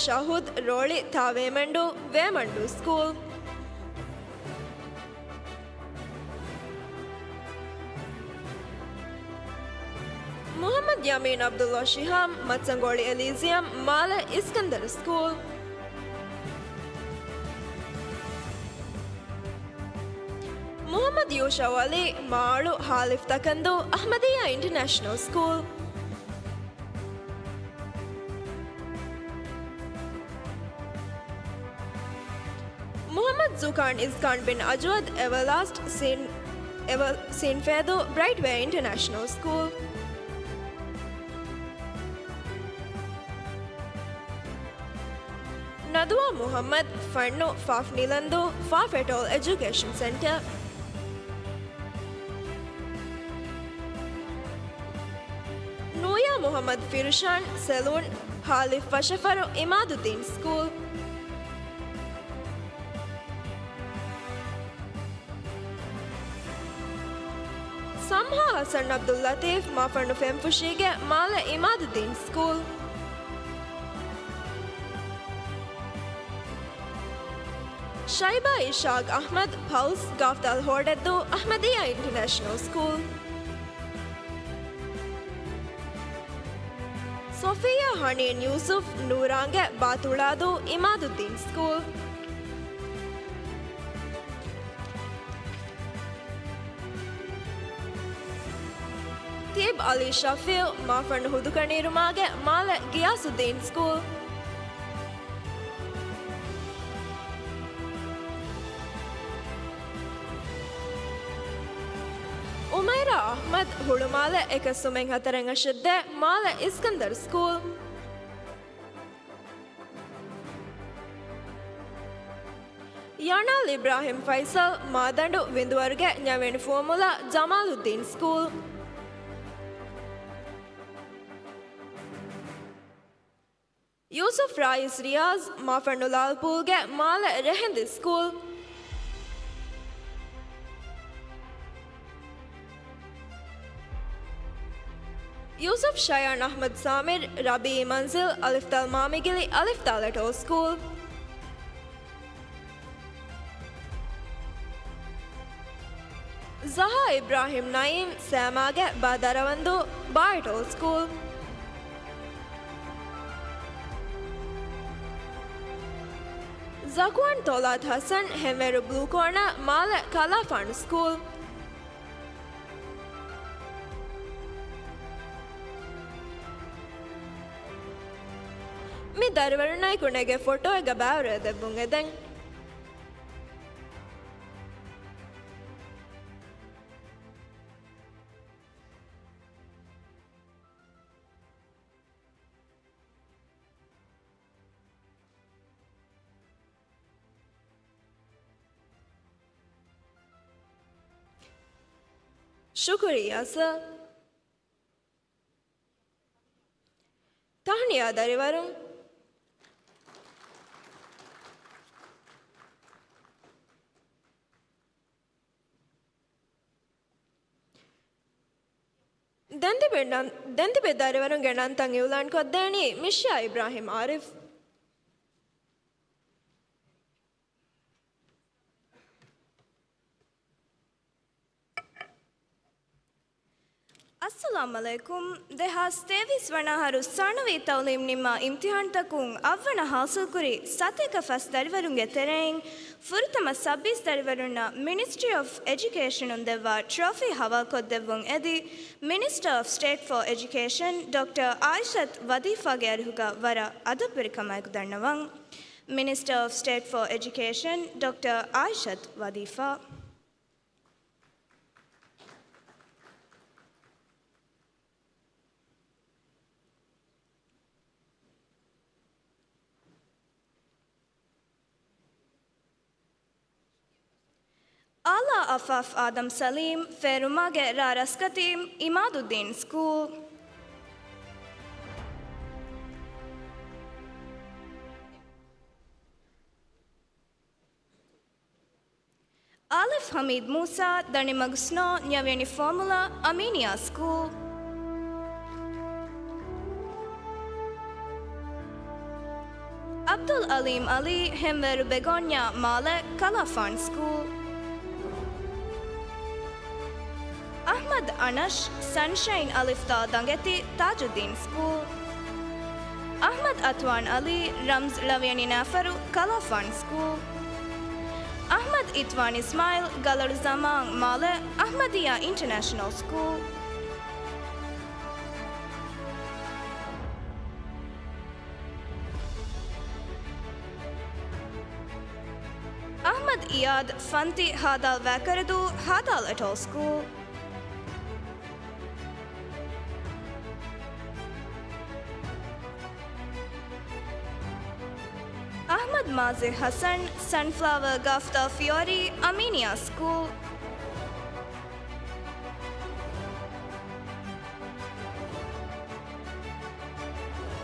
ޝާހުދް ރޯޅި ތާ ވޭމަންޑޫ، ވޭމަންޑޫ ސްކޫލް. މުޙައްމަދު ޔަމީން ޢަބްދުﷲ ޝިހާމް، މައްޗަންގޯޅި އެލީޒިއަމް، މާލެ އިސްކަންދަރު ސްކޫލް. މުޙައްމަދު ޔޫޝައު ޢަލީ، މާޅު ހާލިފް ތަކަންދޫ، އަޙްމަދިއްޔާ އިންޓަރނޭޝަނަލް ސްކޫލް. މުޙައްމަދު ޒުކާން އިޒްކާން ބިން އަޖްވަދު، އެވަރލާސްޓް ސީން، އެވަ-، ސީންފޭދޫ، ބްރައިޓްވޭ އިންޓަރނޭޝަނަލް ސްކޫލް. ނަދުވާ މުޙައްމަދު، ފަންނު، ފާފް ނިލަންދޫ، ފާފް އެޓޯލް އެޖުކޭޝަން ސެންޓަރ. ނޫޔާ މުޙައްމަދު ފިރުޝާން، ސެލޫން، ހާލިފް ފަށަފަރު، އިމާދުއްދީން ސްކޫލް. ސަމްހާ ޙަސަން ޢަބްދުއްލަޠީފް، މާފަންނު ފެންފުށީގެ މާލެ އިމާދުއްދީން ސްކޫލް. ޝައިބާ އިޝާގް އަޙްމަދު، ޕަލްސް، ގާފްދާލް ހޯޑެއްދޫ، އަޙްމަދިއްޔާ އިންޓަރނޭޝަނަލް ސްކޫލް. ސޮފިއްޔާ ޙަނީން ޔޫސުފް، ނޫރާނގެ ބާތުޅާދޫ، އިމާދުއްދީން ސްކޫލް. ތިބް ޢަލީ ޝަފީޢު، މާފަންނު ހުދުކަނީރުމާގެ މާލެ ޣިޔާސުއްދީން ސްކޫލް. އުމައިރާ އަޙްމަދު، ހުޅުމާލެ އެކަސް އުމެން ހަތަރެއް އަށެއް ދޭ، މާލެ އިސްކަންދަރު ސްކޫލް. ޔަނާލް އިބްރާހިމް ފައިސަލް، މާދަނޑު ވިނދުވަރުގެ ނިޔަވެނި ފުވައްމުލައް، ޖަމާލުއްދީން ސްކޫލް. ޔޫސުފް ރާއިސް ރިޔާޒް، މާފަންނު ލާލްޕޫލްގެ މާލެ ރެހެންދި ސްކޫލް. ޔޫސުފް ޝަޔާން އަޙްމަދު ސާމިރު، ރަބީ މަންޒިލް، އަލިފްދާލް މާމިގިލި، އަލިފްދާލް އެޓޯލް ސްކޫލް. ޒަހާ އިބްރާހިމް ނައީމް، ސޭމާގެ ބާ ދަރަވަންދޫ، ބާ އެޓޯލް ސްކޫލް. ޒަކުވާން ތޮލާތު ޙަސަން، ހެންވޭރު ބްލޫ ކޯނާ، މާލެ ކަލާފާނު ސްކޫލް. މި ދަރިވަރުންނާއެކު ނެގޭ ފޮޓޯއެއްގަ ބައިވެރިވެ ދެއްވުން އެދެން. ޝުކުރިއްޔާ ސަރ. ތަހުނިޔާ ދަރިވަރުން. ދެން ތިބި ނަން-، ދެން ތިބި ދަރިވަރުންގެ ނަންތައް އިއުލާން ކޮށްދޭނީ މިޝާ އިބްރާހިމް އާރިފް. އައްސަލާމް ޢަލައިކުމް. ދެހާސް ތޭވީސް ވަނަ އަހަރު ސާނަވީ ތަޢުލީމް ނިންމާ އިމްތިޙާންތަކުން އަށްވަނަ ޙާޞިލްކުރި ސަތޭކަ ފަސް ދަރިވަރުންގެ ތެރެއިން ފުރަތަމަ ސައްބީސް ދަރިވަރުންނަށް މިނިސްޓްރީ އޮފް އެޖުކޭޝަނުން ދެއްވާ ޓްރޮފީ ހަވާލުކޮށްދެއްވުން އެދި، މިނިސްޓަރ އޮފް ސްޓޭޓް ފޯ އެޖުކޭޝަން ޑޮކްޓަރ އާއިޝަތު ވަދީފާގެ އަރިހުގަ ވަރަށް އަދަބުވެރިކަމާއެކު ދަންނަވަން. މިނިސްޓަރ އޮފް ސްޓޭޓް ފޯ އެޖުކޭޝަން ޑޮކްޓަރ އާއިޝަތު ވަދީފާ. އާލާ އަފާފް އާދަމް ސަލީމް، ފޭރުމާގެ ރ. ރަސްކަތީމް، އިމާދުއްދީން ސްކޫލް. އާލިފް ޙަމީދު މޫސާ، ދަނޑިމަގު ސްނޯ، ނިޔަވެނި ފުވައްމުލައް، އަމީނިއާ ސްކޫލް. ސަލީމް އަލީ، ހެންވޭރު ބެގޯންޏާ މާލެ، ކަލާފާން ސްކޫލް. އަޙްމަދު އަނަޝް، ސަންޝައިން އަލިފްތާ ދަނގެތި، ތާޖުއްދީން ސްކޫލް. އަޙްމަދު އަތުވާން އަލީ، ރަމްޒް ޅަވިޔަނި ނާފަރު، ކަލާފާން ސްކޫލް. އަޙްމަދު އިތުވާން އިސްމާއިލް، ގަލޮޅު ޒަމާން މާލެ، އަޙްމަދިއްޔާ އިންޓަރނޭޝަނަލް ސްކޫލް. އަޙްމަދު އިޔާދު، ފަންތި ހާދާލް ވައިކަރަދޫ، ހާދާލް އެޓޯލް ސްކޫލް. އަޙްމަދު މާޒި ޙަސަން، ސަންފްލަވަރ ގަފްތަ ފިޔޯރީ، އަމީނިއްޔާ ސްކޫލް.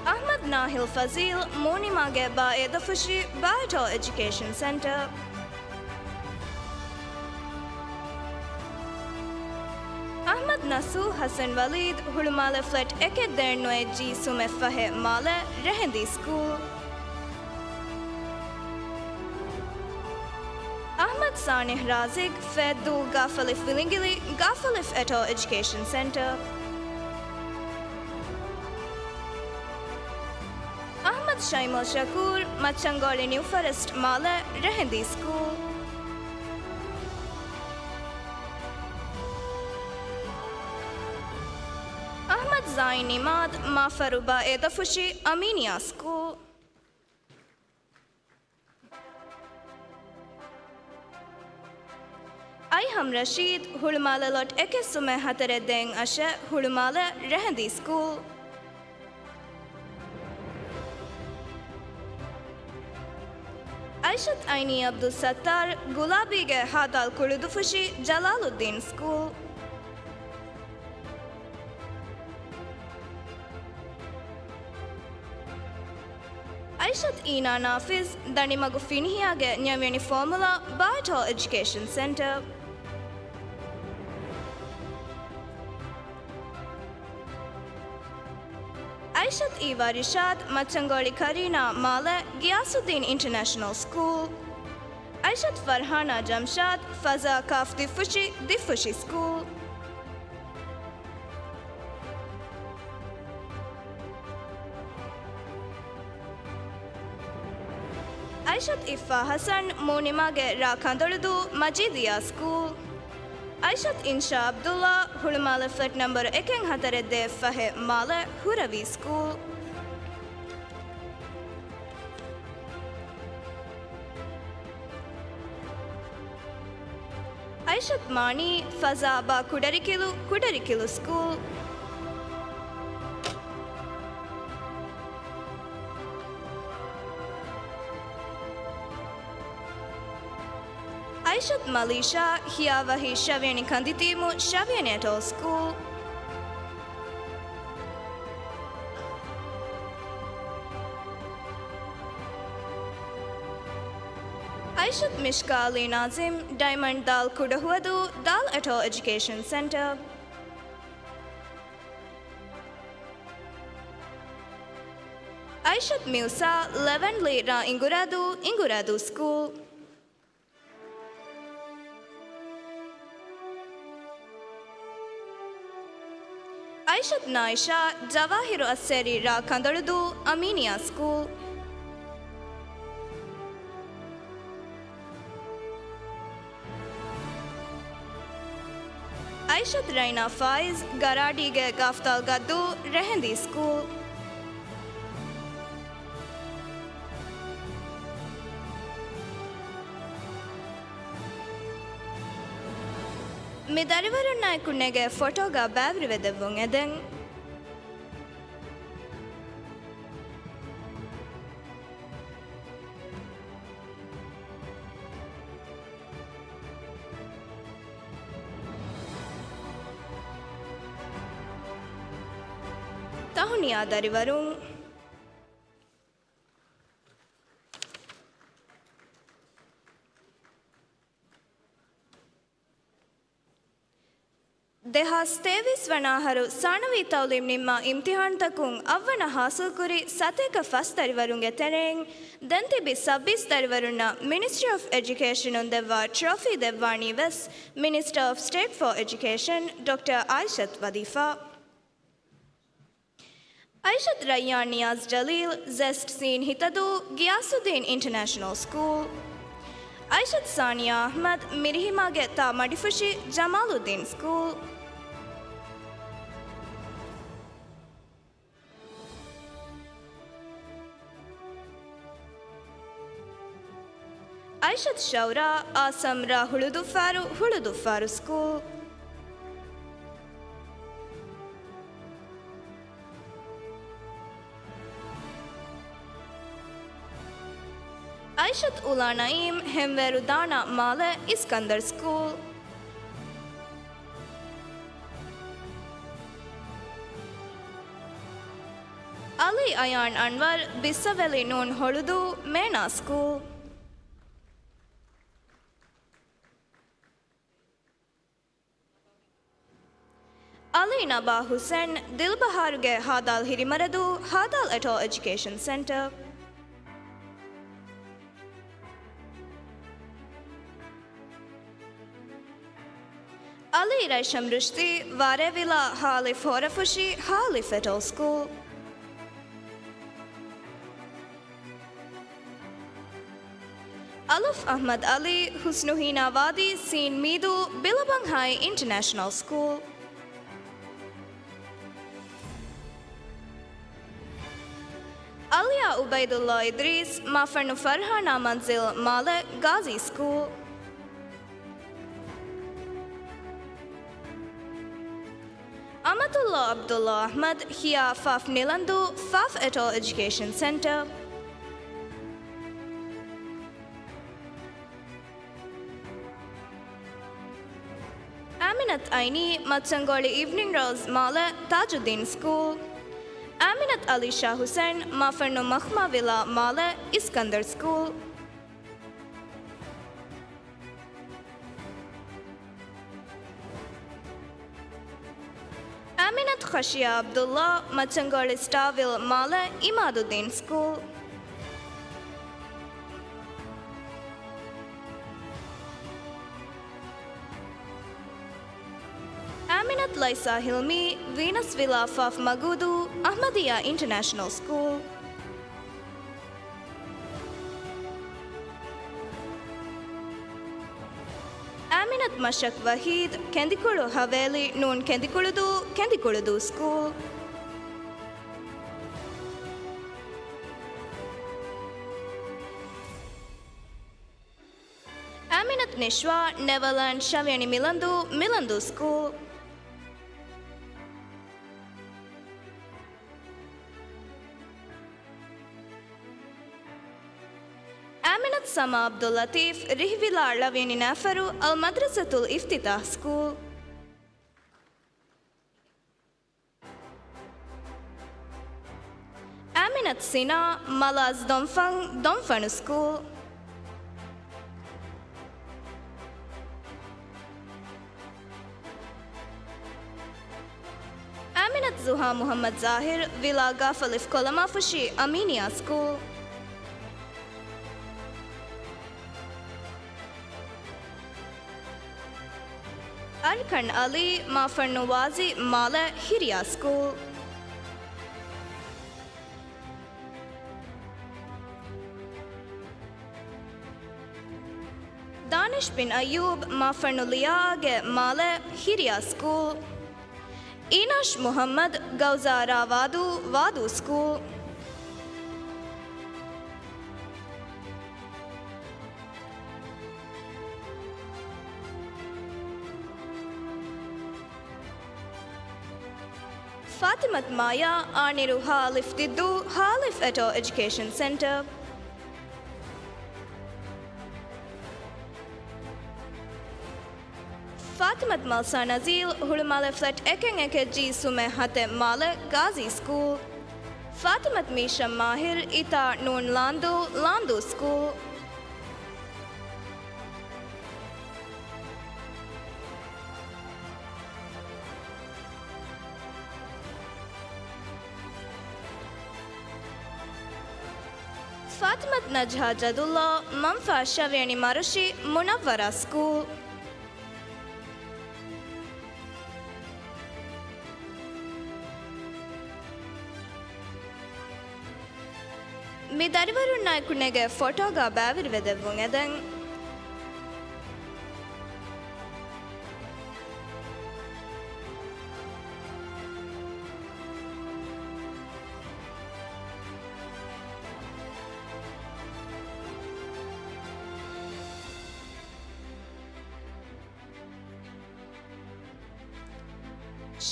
އަޙްމަދު ނާހިލް ފަޒީލް، މޫނިމާގެ ބާއޭދަފުށި، ބާއެޓޯލް އެޖުކޭޝަން ސެންޓަރ. އަޙްމަދު ނަސޫ ޙަސަން ވަލީދު، ހުޅުމާލެ ފްލެޓް އެކެއް ދޭން ނުވެއްޖި ސުމެއް ފަހެއް މާލެ، ރެހެންދީ ސްކޫލް. އަޙްމަދު ސާނިޙް ރާޒިގް، ފެއްދޫ ގާފަލިފް ވިލިނގިލި، ގާފަލިފް އެޓޯލް އެޖުކޭޝަން ސެންޓަރ. އަޙްމަދު ޝައިމޯ ޝަކޫރު، މައްޗަންގޮޅި ނިއު ފޮރެސްޓް މާލެ، ރެހެންދީ ސްކޫލް. އަޙްމަދު ޒާއިން އިމާދު، މާފަރު ބާއޭދަފުށި، އަމީނިއްޔާ ސްކޫލް. އައިހަމް ރަޝީދު، ހުޅުމާލެ ލޮޓް އެކެއް ސުމެއް ހަތަރެއް ދޭން އަށެއް، ހުޅުމާލެ، ރެހެންދީ ސްކޫލް. އައިޝަތު އައިނީ އަބްދުއްސައްތާރު، ގުލާބީގެ ހާދާލް ކުޅުދުފުށި، ޖަލާލުއްދީން ސްކޫލް. އައިޝަތު އީނާ ނާފިޒް، ދަނޑިމަގު ފިނިހިޔާގެ ނިޔަވިޔަނި ފޯމުލާ، ބާއެޓޯލް އެޖުކޭޝަން ސެންޓަރ. އައިޝަތު އީވާ ރިޝާދު، މައްޗަންގޮޅި ކަރީނާ މާލެ، ގިޔާސުއްދީން އިންޓަރނޭޝަނަލް ސްކޫލް. އައިޝަތު ފަރްހާނާ ޖަމްޝާދު، ފަޒާ ކާފް ދިއްފުށި، ދިއްފުށި ސްކޫލް. އައިޝަތު އިއްފާ ޙަސަން، މޫނިމާގެ ރ. ކަނދޮޅުދޫ، މަޖީދިއްޔާ ސްކޫލް. އައިޝަތު އިންޝާ ޢަބްދުﷲ، ހުޅުމާލެ ފްލެޓް ނަމްބަރު އެކެއް ހަތަރެއް ދޭއް ފަހެއް މާލެ، ހުރަވީ ސްކޫލް. އައިޝަތު މާނީ، ފަޒާ ބާ ކުޑަރިކިލު، ކުޑަރިކިލު ސްކޫލް. އައިޝަތު މަލީޝާ، ހިޔާވަހި ޝަވިޔަނި ކަނދިތީމު، ޝަވިޔަނި އެޓޯލް ސްކޫލް. އައިޝަތު މިޝްކާ އަލީ ނާޒިމް، ޑައިމަންޑް ދާލް ކުޑަހުވަދޫ، ދާލް އެޓޯލް އެޖުކޭޝަން ސެންޓަރ. އައިޝަތު މިއުސާ، ލެވެންޑްލީ ރ. އިނގުރާދޫ، އިނގުރާދޫ ސްކޫލް. އައިޝަތު ނާއިޝާ، ޖަވާހިރު އައްސޭރި ރ. ކަނދޮޅުދޫ، އަމީނިއްޔާ ސްކޫލް. އައިޝަތު ރައިނާ ފާއިޒް، ގަރާޑީގެ ގަފްތާލް ގައްދޫ، ރެހެންދީ ސްކޫލް. މި ދަރިވަރުންނާއެކު ނެގޭ ފޮޓޯގަ ބައިވެރިވެދެއްވުން އެދެން. ތަހުނިޔާ ދަރިވަރުން. ދެހާސް ތޭވީސް ވަނަ އަހަރު ސާނަވީ ތައުލީމް ނިންމާ އިމްތިހާންތަކުން އަށްވަނަ ހާސިލްކުރި ސަތޭކަ ފަސް ދަރިވަރުންގެ ތެރެއިން ދެން ތިބި ސައްބީސް ދަރިވަރުންނަށް މިނިސްޓްރީ އޮފް އެޖުކޭޝަނުން ދެއްވާ ޓްރޮފީ ދެއްވާނީ ވެސް މިނިސްޓަރ އޮފް ސްޓޭޓް ފޯ އެޖުކޭޝަން ޑޮކްޓަރ އައިޝަތު ވަދީފާ. އައިޝަތު ރައްޔާން ނިޔާޒް ޖަލީލް، ޒެސްޓް ސީން ހިތަދޫ، ގިޔާސުއްދީން އިންޓަރނޭޝަނަލް ސްކޫލް. އައިޝަތު ސާނިޔާ އަޙްމަދު، މިރިހިމާގެ ތާ މަޑިފުށި، ޖަމާލުއްދީން ސްކޫލް. އައިޝަތު ޝައުރާ، އާސަމްރާ ހުޅުދުއްފާރު، ހުޅުދުއްފާރު ސްކޫލް. އައިޝަތު އުލާ ނައީމް، ހެންވޭރު ދާނަ މާލެ، އިސްކަންދަރު ސްކޫލް. އަލީ އަޔާން އަންވަރު، ބިއްސަވެލި ނޫން ހޮޅުދޫ، މޭނާ ސްކޫލް. އަލީ ނަބާ ހުސެން، ދިލްބަހާރުގެ ހާދާލް ހިރިމަރަދޫ، ހާދާލް އެޓޯލް އެޖުކޭޝަން ސެންޓަރ. އަލީ ރައިޝަމް ރުޝްދީ، ވާރޭވިލާ ހާލިފް ހޯރަފުށި، ހާލިފް އެޓޯލް ސްކޫލް. އަލުފް އަޙްމަދު އަލީ، ޙުސްނު ހީނާ ވާދީ، ސީން މީދޫ، ބިލަބަންހާއި އިންޓަރނޭޝަނަލް ސްކޫލް. އަލްޔާ އުބައިދުﷲ އިދްރީސް، މާފަންނު ފަރްހާނާ މަންޒިލް، މާލެ، ގާޒީ ސްކޫލް. އަމަތުﷲ ޢަބްދުﷲ އަޙްމަދު، ހިޔާ ފާފް ނިލަންދޫ، ފާފް އެޓޯލް އެޖުކޭޝަން ސެންޓަރ. އާމިނަތު އައިނީ، މައްޗަންގޯޅި އިވްނިންގް ރޯޒް، މާލެ، ތާޖުއްދީން ސްކޫލް. އާމިނަތު އަލީޝާ ހުސެން، މާފަންނު މަޚްމާ ވިލާ، މާލެ، އިސްކަންދަރު ސްކޫލް. އާމިނަތު ޚަޝިޔާ ޢަބްދުﷲ، މައްޗަންގޯޅި ސްޓާވިލް، މާލެ، އިމާދުއްދީން ސްކޫލް. އާމިނަތު ލައިސާ ހިލްމީ، ވީނަސް ވިލާ، ފާފް މަގޫދޫ، އަޙްމަދިއްޔާ އިންޓަރނޭޝަނަލް ސްކޫލް. އާމިނަތު މަޝްރަޤް ވަޙީދު، ކެނދިކުޅު ހަވޭލި، ނޫން ކެނދިކުޅުދޫ، ކެނދިކުޅުދޫ ސްކޫލް. އާމިނަތު ނިޝްވާ، ނެވަލްއެންޑް ޝަވިޔަނި މިލަންދޫ، މިލަންދޫ ސްކޫލް. އާމިނަތު ސަމާ ޢަބްދުއްލަޠީފް، ރިހިވިލާ ޅަވިޔަނި ނާފަރު، އަލް މަދްރަސަތުލް އިފްތިތާޙް ސްކޫލް. އާމިނަތު ސިނާ، މަލާޒް ދޮންފަން، ދޮންފަނު ސްކޫލް. އާމިނަތު ޒުހާ މުޙައްމަދު ޒާހިރު، ވިލާ ގާފަލިފް ކޮލަމާފުށި، އަމީނިއްޔާ ސްކޫލް. އަރްކަން އަލީ، މާފަންނު ވާޒީ، މާލެ، ހިރިޔާ ސްކޫލް. ދާނިޝް ބިން އައްޔޫބް، މާފަންނު ލިޔާއާގެ، މާލެ، ހިރިޔާ ސްކޫލް. އީނާޝް މުޙައްމަދު، ގައުޒާ ރާ ވާދޫ، ވާދޫ ސްކޫލް. ފާތިމަތު މާޔާ، އާނިރު ހާލިފް ދިއްދޫ، ހާލިފް އެޓޯލް އެޖުކޭޝަން ސެންޓަރ. ފާތިމަތު މަލްސާ ނަޒީލް، ހުޅުމާލެ ފްލެޓް އެކެއް އެކެއް ޖީ ސުމެއް ހަތެއް، މާލެ، ގާޒީ ސްކޫލް. ފާތިމަތު މީޝަމް މާހިރު، އިތާ ނޫން ލާންދޫ، ލާންދޫ ސްކޫލް. ފާތިމަތު ނަޖްހާ ޖަދުﷲ، މަންފާ ޝަވިޔަނި މަރުޝި، މުނައްވަރާ ސްކޫލް. މި ދަރިވަރުންނާއެކު ނެގޭ ފޮޓޯގަ ބައިވެރިވެދެއްވުން އެދެން.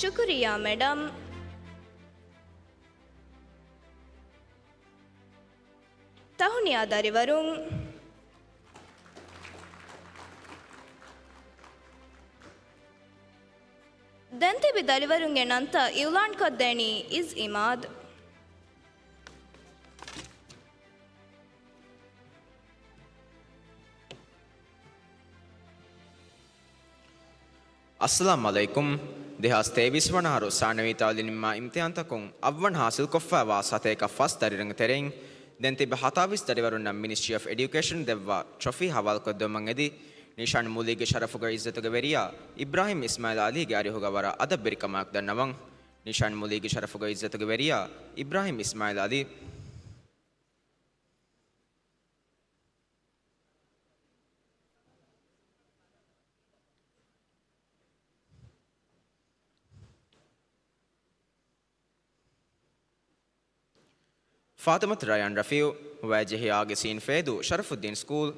ޝުކުރިއްޔާ މެޑަމް. ތަހުނިޔާ ދަރިވަރުން. ދެން ތިބި ދަރިވަރުންގެ ނަންތައް އިއުލާންކޮށްދޭނީ އިސް އިމާދު. އައްސަލާމް ޢަލައިކުމް. ދެހާސް ތޭވީސް ވަނަ އަހަރު ސާނަވީ ތަޢުލީމް އިމްތިޙާންތަކުން އަށްވަނަ ޙާޞިލްކޮށްފައިވާ ސަތޭކަ ފަސް ދަރިވަރުންގެ ތެރެއިން ދެން ތިބި ހަތާވީސް ދަރިވަރުންނަށް މިނިސްޓްރީ އޮފް އެޑިއުކޭޝަން ދެއްވާ ޓްރޮފީ ހަވާލުކޮށްދެއްވުމަށް އެދި، ނިޝާން މުލީގެ ޝަރަފުގަ ޢިއްޒަތުގެ ވެރިޔާ އިބްރާހިމް އިސްމާޢީލް ޢަލީގެ އަރިހުގަ ވަރަށް އަދަބްވެރިކަމާއެކު ދަންނަވަން. ނިޝާން މުލީގެ ޝަރަފުގަ ޢިއްޒަތުގެ ވެރިޔާ އިބްރާހިމް އިސްމާޢީލް ޢަލީ. ފާތިމަތު ރަޔާން ރަފީޢު، ހޮވާޖެހި އާގެ ސީން ފޭދޫ ޝަރަފުއްދީން ސްކޫލް.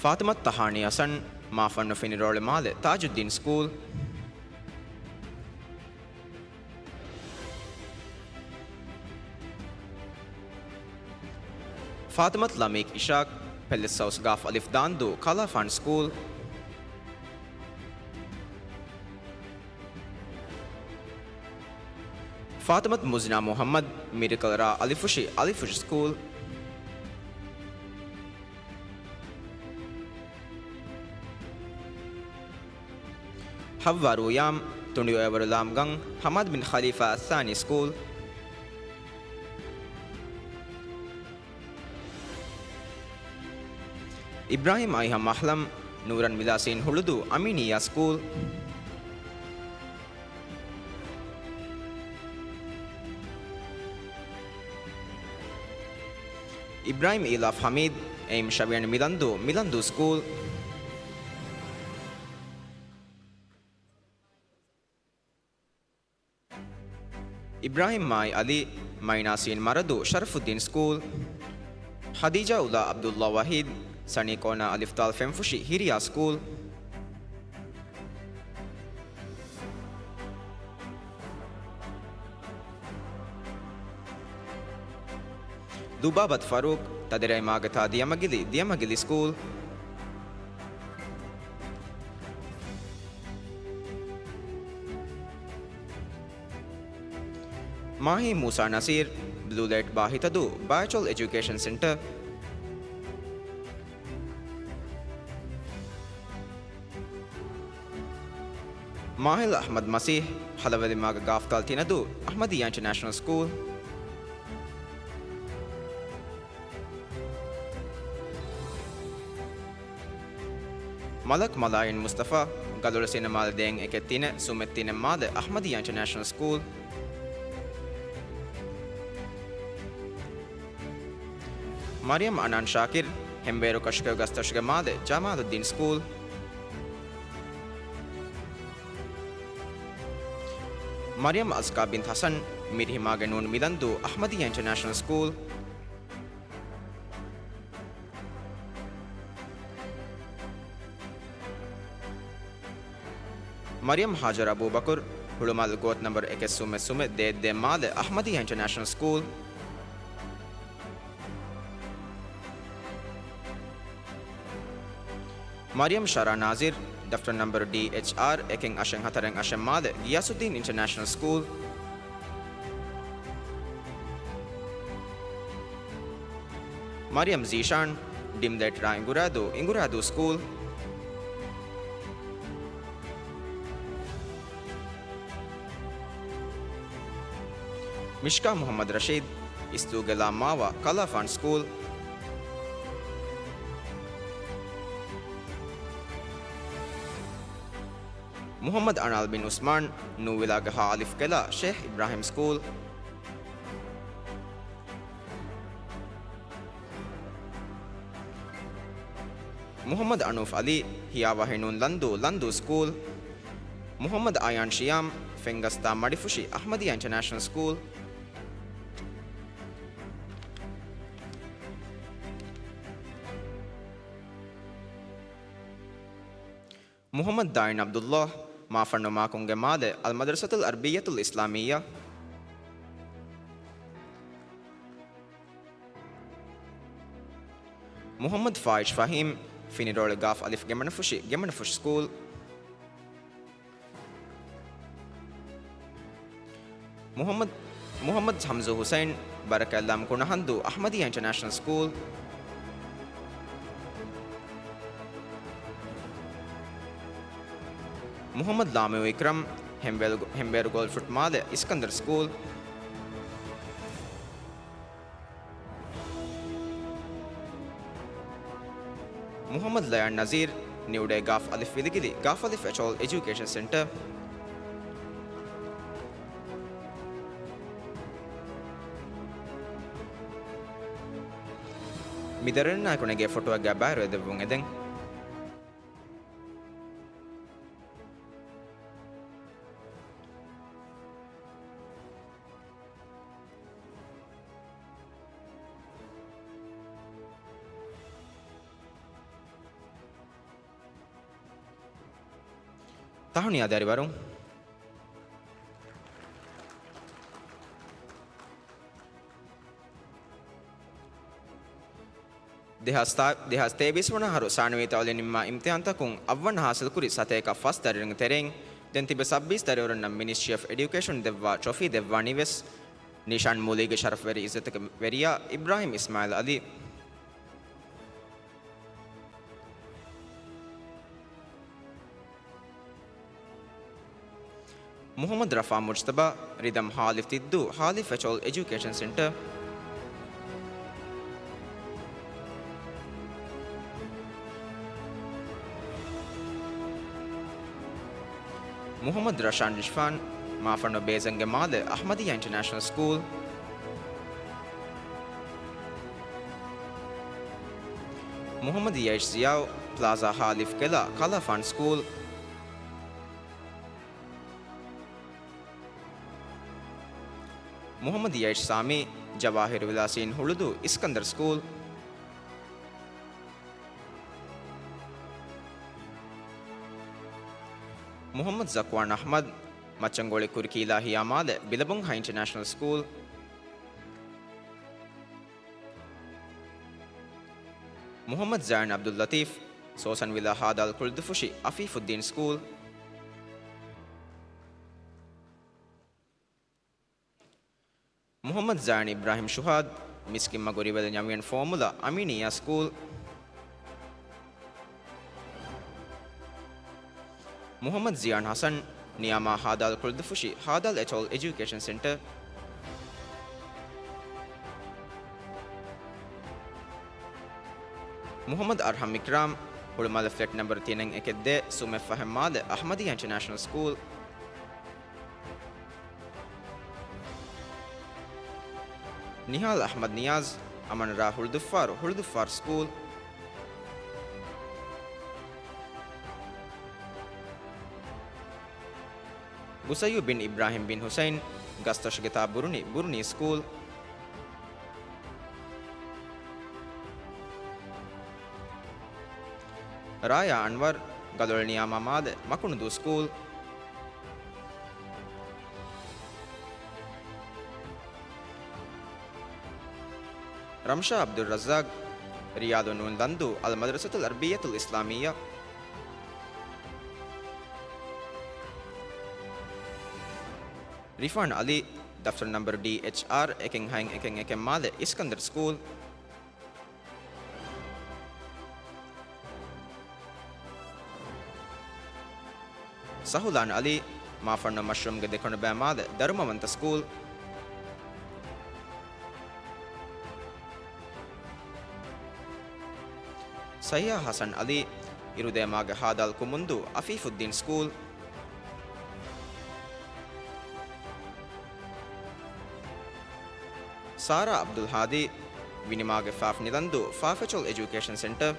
ފާތިމަތު ތަހާނީ ޙަސަން، މާފަންނު ފިނިރޯޅި މާލެ ތާޖުއްދީން ސްކޫލް. ފާތިމަތު ލަމީކް އިޝާޤް، ޕެލެސް ހައުސް ގާފް އަލިފް ދާންދޫ ކަލާފާން ސްކޫލް. ފާތިމަތު މުޒްނާ މުޙައްމަދު، މިރިކަލް ރާ އަލިފުށި އަލިފުށި ސްކޫލް. ޙައްވާ ރޫޔާމް، ތުނޑިއޮއެވަރު ލާމްގަން ޙަމާދު ބިން ޚަލީފާ އައްސާނީ ސްކޫލް. އިބްރާހިމް އައިހަ މަޙްލަމް، ނޫރަން މިލާސީން ހުޅުދޫ އަމީނިއްޔާ ސްކޫލް. އިބްރާހިމް އީލާފް ޙަމީދު، އެއިމް ޝަވިޔަނި މިލަންދޫ މިލަންދޫ ސްކޫލް. އިބްރާހިމް މާތް ޢަލީ، މައިނާސީން މަރަދޫ ޝަރަފުއްދީން ސްކޫލް. ޚަދީޖާ އުލާ ޢަބްދުﷲ ވަޙީދު، ސަނީ ކޯނާ އަލިފް ދާލް ފެންފުށި ހިރިޔާ ސްކޫލް. ލުބާބަތު ފަރޫޤް، ތަދެރައިމާގެ ތާ ދިޔަމަގިލި ދިޔަމަގިލި ސްކޫލް. މާހީ މޫސާ ނަސީރު، ބްލޫ ލައިޓް ބާ ހިތަދޫ ބާއެޗޮލް އެޖުކޭޝަން ސެންޓަރ. މާހިލް އަޙްމަދު މަސީޙް، ހަލަވަލިމާގެ ގާފްތާލް ތިނަދޫ އަޙްމަދިއްޔާ އިންޓަރނޭޝަނަލް ސްކޫލް. މަލަކް މަލާއިން މުސްތަފާ، ގަލޮޅު ސިނަމާލެ ދޭއް އެކެއް ތިނެއް ސުމެއް ތިނެއް މާލެ އަޙްމަދިއްޔާ އިންޓަރނޭޝަނަލް ސްކޫލް. މަރިޔަމް އަނާން ޝާކިރް، ހެންބޭރު ކަށިކޮއި ގަސްތަށުގެ މާލެ ޖަމާލުއްދީން ސްކޫލް. މަރިޔަމް އަޒްކާ ބިންތު ހަސަން، މިރިހިމާގެ ނޫން މިލަންދޫ އަޙްމަދިއްޔާ އިންޓަރނޭޝަނަލް ސްކޫލް. މަރިޔަމް ހާޖަރު އަބޫބަކުރު، ހުޅުމާލެ ގޯތި ނަންބަރު އެކެއް ސުމެއް ސުމެއް ދޭއް ދޭއް މާލެ އަޙްމަދިއްޔާ އިންޓަރނޭޝަނަލް ސްކޫލް. މަރިޔަމް ޝަރާ ނާޒިރު، ދަފްތަރު ނަންބަރު ޑީއެޗްއާރް އެކެއް އަށެއް ހަތަރެއް އަށެއް މާލެ ގިޔާސުއްދީން އިންޓަރނޭޝަނަލް ސްކޫލް. މަރިޔަމް ޒީޝާން، ޑިމް ލައިޓް ރާ އިނގުރާދޫ އިނގުރާދޫ ސްކޫލް. މިޝްކާ މުޙައްމަދު ރަޝީދު، އިސްތޫގެލާ މާވާ ކަލާފާން ސްކޫލް. މުޙައްމަދު އަނާލް ބިން ޢުސްމާން، ނޫވިލާގެ ހާ އަލިފް ކެލާ ޝޭޚް އިބްރާހިމް ސްކޫލް. މުޙައްމަދު އަނޫފް ޢަލީ، ހިޔާވަހި ނޫން ލަންދޫ، ލަންދޫ ސްކޫލް. މުޙައްމަދު އަޔާން ޝިޔާމް، ފެންގަސްތާ މަޑިފުށި އަޙްމަދިއްޔާ އިންޓަރނޭޝަނަލް ސްކޫލް. މުޙައްމަދު ދާއިން ޢަބްދުﷲ، މާފަންނު މާކުންގެ މާލެ، އަލްމަދްރަސަތުލް ޢަރަބިއްޔަތުލް އިސްލާމިއްޔާ. މުޙައްމަދު ފާއިޒް ފަހީމް، ފިނިރޯޅި ގާފް އަލިފް ގެމަނަފުށި، ގެމަނަފުށި ސްކޫލް. މުޙައްމަދު، މުޙައްމަދު ހަމްޒު ޙުސައިން، ބަރަކަތްލާމް ކުނަހަންދޫ އަޙްމަދިއްޔާ އިންޓަރނޭޝަނަލް ސްކޫލް. މުޙައްމަދު ލާމިޔު އިކްރަމް، ހެންބޭރު، ހެންބޭރު ގޯލްފުޓް މާލެ، އިސްކަންދަރު ސްކޫލް. މުޙައްމަދު ލަޔާން ނަޒީރް، ނިއުޑޭ ގާފް އަލިފް ވިލިގިލި، ގާފް އަލިފް އެޗް އޯލްޑް އެޖުކޭޝަން ސެންޓަރ. މި ދަރިންނާއެކު ނެގޭ ފޮޓޯއެއްގައި ބައިވެރިވެދެއްވުން އެދެން. ތަހުނިޔާ ދަރިވަރުން. ދެހާސް ތާ، ދެހާސް ތޭވީސް ވަނަ އަހަރު ސާނަވީ ތަޢުލީމް ނިންމާ އިމްތިޙާންތަކުން އަށްވަނަ ޙާޞިލްކުރި ސަތޭކަ ފަސް ދަރިވަރުންގެ ތެރެއިން ދެން ތިބެ ސައްބީސް ދަރިވަރުންނަށް މިނިސްޓްރީ އޮފް އެޑިއުކޭޝަން ދެއްވާ ޓްރޮފީ ދެއްވާނީ ވެސް ނިޝާން މޫލީގެ ޝަރަފުވެރި އިއްޒަތުގެ ވެރިޔާ އިބްރާހިމް އިސްމާޢީލް ޢަލީ. މުޙައްމަދު ރަފާ މުޖްތަބާ، ރިދަމް ހާލިފް ތިއްދޫ، ހާލިފް އެޗް އޯލްޑް އެޖުކޭޝަން ސެންޓަރ. މުޙައްމަދު ރަޝާން ރިޝްފާން، މާފަންނު ބޭޒަންގެ މާލެ، އަޙްމަދިއްޔާ އިންޓަރނޭޝަނަލް ސްކޫލް. މުޙައްމަދު ޔައިޝް ޒިޔާއު، ޕްލާޒާ ހާލިފް ކެލާ، ކަލާފާން ސްކޫލް. މުޙައްމަދު ޔައިޝް ސާމީ، ޖަވާހިރު ވިލާސީން ހުޅުދޫ، އިސްކަންދަރު ސްކޫލް. މުޙައްމަދު ޒަކްވާން އަޙްމަދު، މައްޗަންގޮޅި ކުރިކީލާ ހިޔާ މާލެ، ބިލަބުންހައި އިންޓަރނޭޝަނަލް ސްކޫލް. މުޙައްމަދު ޒައިން ޢަބްދުއްލަތީފް، ސޯސަންވިލާ ހާދާލް ކުޅުދުފުށި އަފީފުއްދީން ސްކޫލް. މުޙައްމަދު ޒައިން އިބްރާހިމް ޝުހާދު، މިސްކިތްމަގު ރިވެލެ ނަވިޔަން ފޯމުލާ އަމީނިއްޔާ ސްކޫލް. މުޙައްމަދު ޒިޔާން ޙަސަން، ނިޔާމާ ހާދާލް ކުޅުދުފުށި ހާދާލް އެޗް އޯލްޑް އެޖުކޭޝަން ސެންޓަރ. މުޙައްމަދު އަރްހަމް އިކްރާމް، ހުޅުމާލެ ފްލެޓް ނަންބަރު ތިނެއް އެކެއް ދޭ، ސުމެއް ފަހެއް މާލެ، އަޙްމަދިއްޔާ އިންޓަރނޭޝަނަލް ސްކޫލް. ނިހާލް އަޙްމަދު ނިޔާޒް، އަމަންރާ ހުޅުދުއްފާރު، ހުޅުދުއްފާރު ސްކޫލް. ބުސައްޔޫ ބިން އިބްރާހިމް ބިން ޙުސައިން، ގަސްތޮށިގެތާ ބުރުނި، ބުރުނީ ސްކޫލް. ރާޔާ އަންވަރު، ގަލޮޅި ނިޔާމާ މާލެ، މަކުނުދޫ ސްކޫލް. ރަމްޝާ ޢަބްދުއްރައްޒާޤް، ރިޔާޟު ނޫން ލަންދޫ، އަލްމަދްރަސަތުލް ޢަރަބިއްޔަތުލް އިސްލާމިއްޔާ. ރިފާން ޢަލީ، ދަފްތަރު ނަންބަރު ޑީ އެޗް އާރް އެކެއް ހައެއް އެކެއް އެކެއް މާލެ، އިސްކަންދަރު ސްކޫލް. ސަހުލާން ޢަލީ، މާފަންނު މަޝްރޫމްގެ ދެކުނުބައި މާލެ، ދަރުމަވަންތަ ސްކޫލް. ސައިހާ ހަސަން އަލީ، އިރުދޭމާގެ ހާދާލް ކުމުންދޫ އަފީފުއްދީން ސްކޫލް. ސާރާ އަބްދުލް ހާދީ، ވިނިމާގެ ފާފް ނިލަންދޫ ފާފެޗޮލް އެޖުކޭޝަން ސެންޓަރ.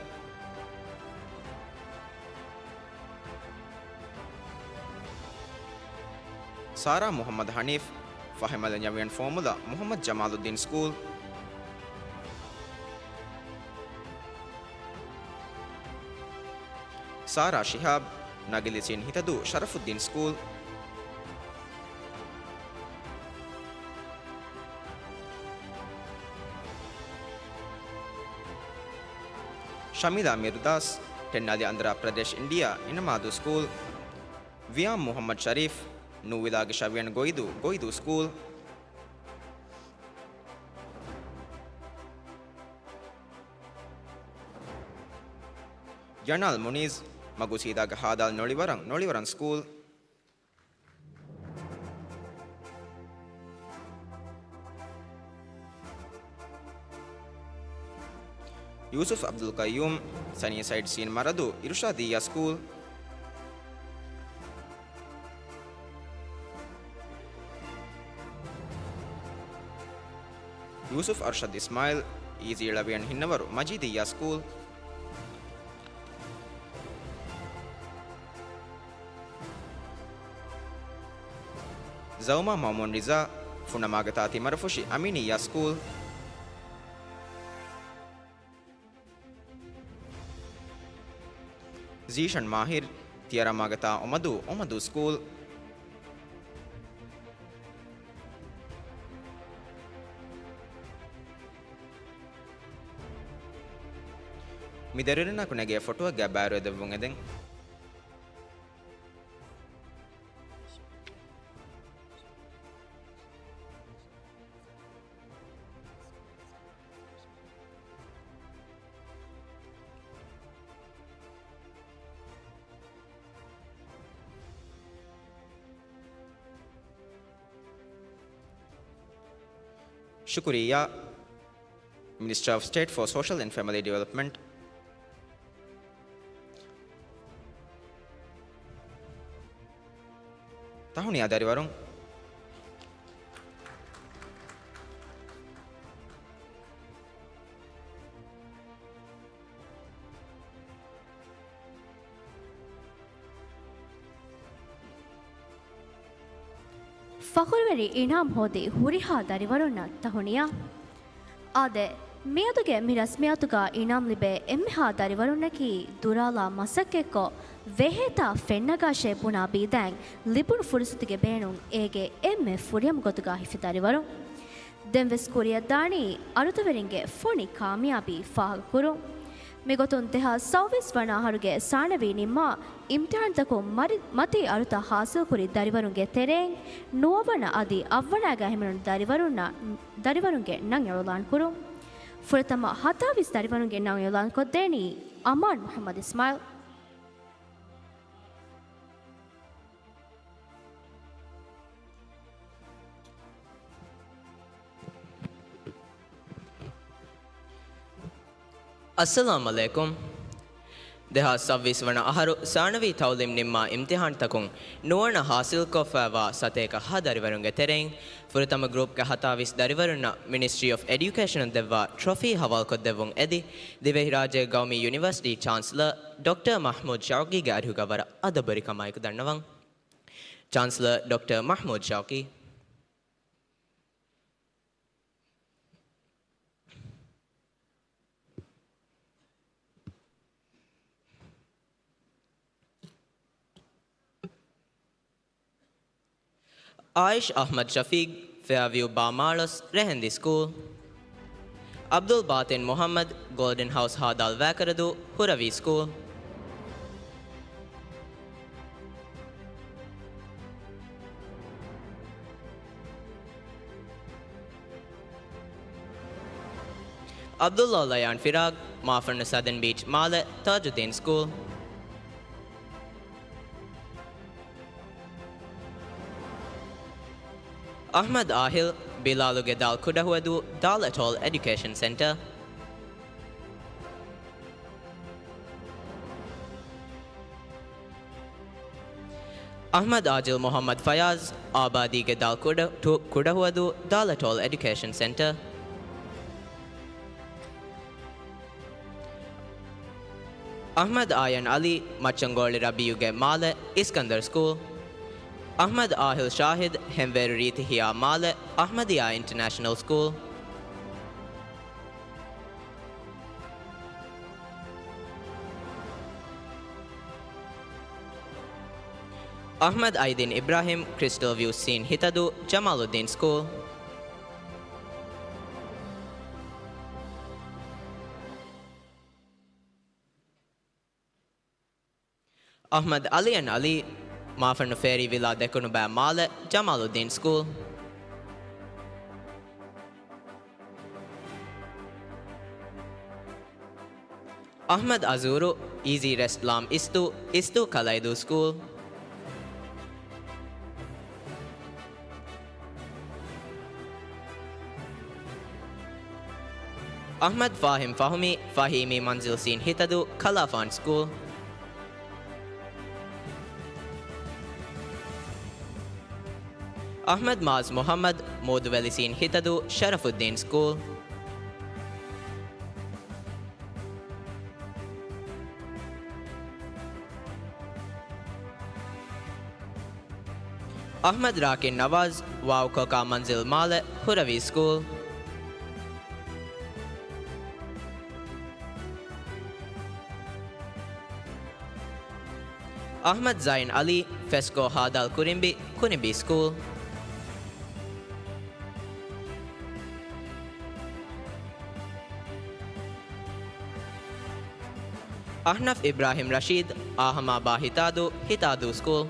ސާރާ މުހައްމަދު ހަނީފް، ފަހެމަލެ ނިޔަވިޔަން ފޯމުލަ މުހައްމަދު ޖަމާލުއްދީން ސްކޫލް. ސާރާ ޝިހާބް، ނަގިލިސީން ހިތަދޫ ޝަރަފުއްދީން ސްކޫލް. ޝަމީލާ މިރުދާސް، ޓެން އަލި އަނދަރާ ޕްރަދޭޝް އިންޑިއާ އިނަމާދޫ ސްކޫލް. ވިޔާމް މުހައްމަދު ޝަރީފް، ނޫވިލާގެ ޝަވިޔަން ގޮއިދޫ ގޮއިދޫ ސްކޫލް. ޔަނާލް މުނީޒް، މަގުސީދާގެ ހާދާލް ނޮޅިވަރަން ނޮޅިވަރަން ސްކޫލް. ޔޫސުފް އަބްދުލް ޤައްޔޫމް، ސަނީސައިޑް ސީން މަރަދޫ އިރުޝާދިއްޔާ ސްކޫލް. ޔޫސުފް އަރްޝަދް އިސްމާއިލް، އީޒީ ޅަވިޔަން ހިންނަވަރު މަޖީދިއްޔާ ސްކޫލް. ޒައުމާ މައުމޫން ރިޒާ، ފުނަމާގެ ތާ ތިމަރަފުށި އަމީނިއްޔާ ސްކޫލް. ޒީޝަން މާހިރް، ތިޔަރަމާގެ ތާ އޮމަދޫ އޮމަދޫ ސްކޫލް. މި ދަރިވަރުންނާއެކު ނެގޭ ފޮޓޯއެއްގައި ބައިވެރިވެދެއްވުން އެދެން. ޝުކުރިއްޔާ. Minister of State for Social and Family Development. ތަހުނިޔާ ދަރިވަރުން. ފަޚުރުވެރި އިނާމް ހޯދި ހުރިހާ ދަރިވަރުންނަށް ތަހުނިޔާ. އާދެ، މިއަދުގެ މި ރަސްމިއްޔާތުގަ އިނާމް ލިބޭ އެންމެހާ ދަރިވަރުންނަކީ ދުރާލާ މަސައްކަތްކޮށް، ވެހޭތާ ފެންނަގާށޭ ބުނާ ބީދައިން ލިބުނު ފުރުސަތުގެ ބޭނުން އޭގެ އެންމެ ފުރިހަމަ ގޮތުގަ ހިފި ދަރިވަރުން. ދެންވެސް ކުރިއަށްދާނީ އަރުތަވެރިންގެ ފޮނި ކާމިޔާބީ ފާހަގަކުރުން. މިގޮތުން ދެހާސް ސައުވީސް ވަނަ އަހަރުގެ ސާނަވީ ނިންމާ، އިމްތިހާންތަކުން މަރި-، މަތީ އަރުތައް ހާސިލްކުރި ދަރިވަރުންގެ ތެރެއިން ނުވަވަނަ އަދި އަށްވަނައިގަ ހިމެނުނު ދަރިވަރުންނަށް، ދަރިވަރުންގެ ނަން އިޢުލާންކުރުން. ފުރަތަމަ ހަތާވީސް ދަރިވަރުންގެ ނަން އިޢުލާންކޮށްދޭނީ އަމާން މުޙައްމަދު އިސްމާޢީލް. އައްސަލާމް ޢަލައިކުމް. ދެހާސް ސައުވީސް ވަނަ އަހަރު ސާނަވީ ތަޢުލީމް ނިންމާ އިމްތިޙާންތަކުން ނުވަނަ ޙާޞިލްކޮށްފައިވާ ސަތޭކަ ހަ ދަރިވަރުންގެ ތެރެއިން ފުރަތަމަ ގްރޫޕްގެ ހަތާވީސް ދަރިވަރުންނަށް މިނިސްޓްރީ އޮފް އެޑިއުކޭޝަނުން ދެއްވާ ޓްރޮފީ ޙަވާލުކޮށްދެއްވުން އެދި، ދިވެހިރާއްޖޭގެ ގައުމީ ޔުނިވަރސިޓީ ޗާންސްލަރ ޑޮކްޓަރ މަޙްމޫދު ޝައުޤީގެ އަރިހުގަ ވަރަށް އަދަބުވެރިކަމާއެކު ދަންނަވަން. ޗާންސްލަރ ޑޮކްޓަރ މަޙްމޫދު ޝައުޤީ. އާއިޝް އަޙްމަދު ޝަފީޤް، ފެއާވިއު ބާމާޅޮސް، ރެހެންދި ސްކޫލް. އަބްދުލް ބާތިން މުޙައްމަދު، ގޯލްޑެން ހައުސް ހާދާލް ވައިކަރަދޫ، ހުރަވީ ސްކޫލް. އަބްދުﷲ ލަޔާން ފިރާގް، މާފަންނު ސަދަން ބީޗް މާލެ، ތާޖުއްދީން ސްކޫލް. އަޙްމަދު އާހިލް، ބިލާލުގެ ދާލް ކުޑަހުވަދޫ، ދާލް އެޓޯލް އެޑިއުކޭޝަން ސެންޓަރ. އަޙްމަދު އާޒިލް މުޙައްމަދު ފަޔާޒް، އާބާދީގެ ދާލް ކުޑަ-، ޓު-، ކުޑަހުވަދޫ ދާލް އެޓޯލް އެޑިއުކޭޝަން ސެންޓަރ. އަޙްމަދު އާޔަން އަލީ، މައްޗަންގޯޅި ރަބީޢުގެ މާލެ، އިސްކަންދަރު ސްކޫލް. އަޙްމަދު އާހިލް ޝާހިދު، ހެންވޭރު ރީތި ހިޔާ މާލެ، އަޙްމަދިއްޔާ އިންޓަނޭޝަނަލް ސްކޫލް. އަޙްމަދު އައިދީން އިބްރާހިމް، ކްރިސްޓަލް ވިއު ސީން ހިތަދޫ، ޖަމާލުއްދީން ސްކޫލް. އަޙްމަދު އަލިޔަން އަލީ، މާފަންނު ފޭރީ ވިލާ ދެކުނުބައި މާލެ، ޖަމާލުއްދީން ސްކޫލް. އަޙްމަދު އަޒޫރު، އީޒީ ރެސްޓް ލާމް އިސްތޫ، އިސްތޫ ކަލައިދޫ ސްކޫލް. އަޙްމަދު ފާހިމް ފަހުމީ، ފަހީމީ މަންޒިލް ސީން ހިތަދޫ، ކަލާފާން ސްކޫލް. އަޙްމަދު މާޒް މުޙައްމަދު، މޫދުވެލި ސީން ހިތަދޫ، ޝަރަފުއްދީން ސްކޫލް. އަޙްމަދު ރާކިން ނަވާޒް، ވާވުކޮކާ މަންޒިލް މާލެ، ހުރަވީ ސްކޫލް. އަޙްމަދު ޒައިން އަލީ، ފެސްކޯ ހާދާލް ކުރިނބި، ކުރިނބި ސްކޫލް. އަޙްނަފް އިބްރާހިމް ރަޝީދު، އާހަމާބާ ހިތާދޫ، ހިތާދޫ ސްކޫލް.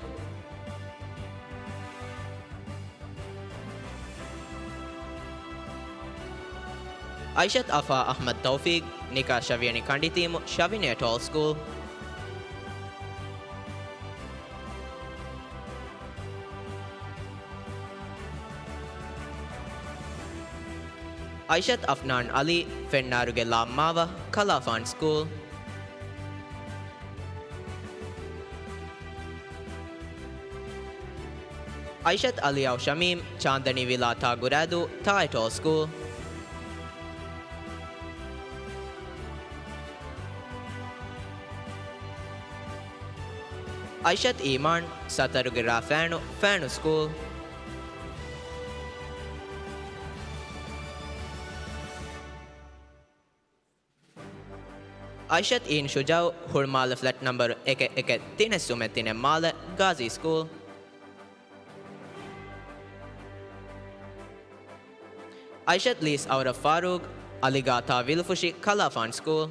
އައިޝަތު އަފާ އަޙްމަދު ތައުފީގު، ނިކާ ޝަވިޔަނި ކަނޑިތީމު، ޝަވިނޭޓޯލް ސްކޫލް. އައިޝަތު އަފްނާން އަލީ، ފެންނާރުގެ ލާމްމާވަ، ކަލާފާން ސްކޫލް. އައިޝަތު އަލިޔާ ޝަމީމް، ޗާންދަނީ ވިލާ ތާ ގުރާދޫ، ތާއެޓޯލް ސްކޫލް. އައިޝަތު އީމާން، ސަތަރުގެ ރާ ފޭނު، ފޭނު ސްކޫލް. އައިޝަތު އީން ޝުޖާއު، ހުޅުމާލެ ފްލެޓް ނަމްބަރު އެކެއް އެކެއް ތިނެއް ސުމެއް ތިނެއް މާލެ، ގާޒީ ސްކޫލް. އައިޝަތު ލީސް އައުރަ ފާރޫގް، އަލިގާތާ ވިލުފުށި، ކަލާފާން ސްކޫލް.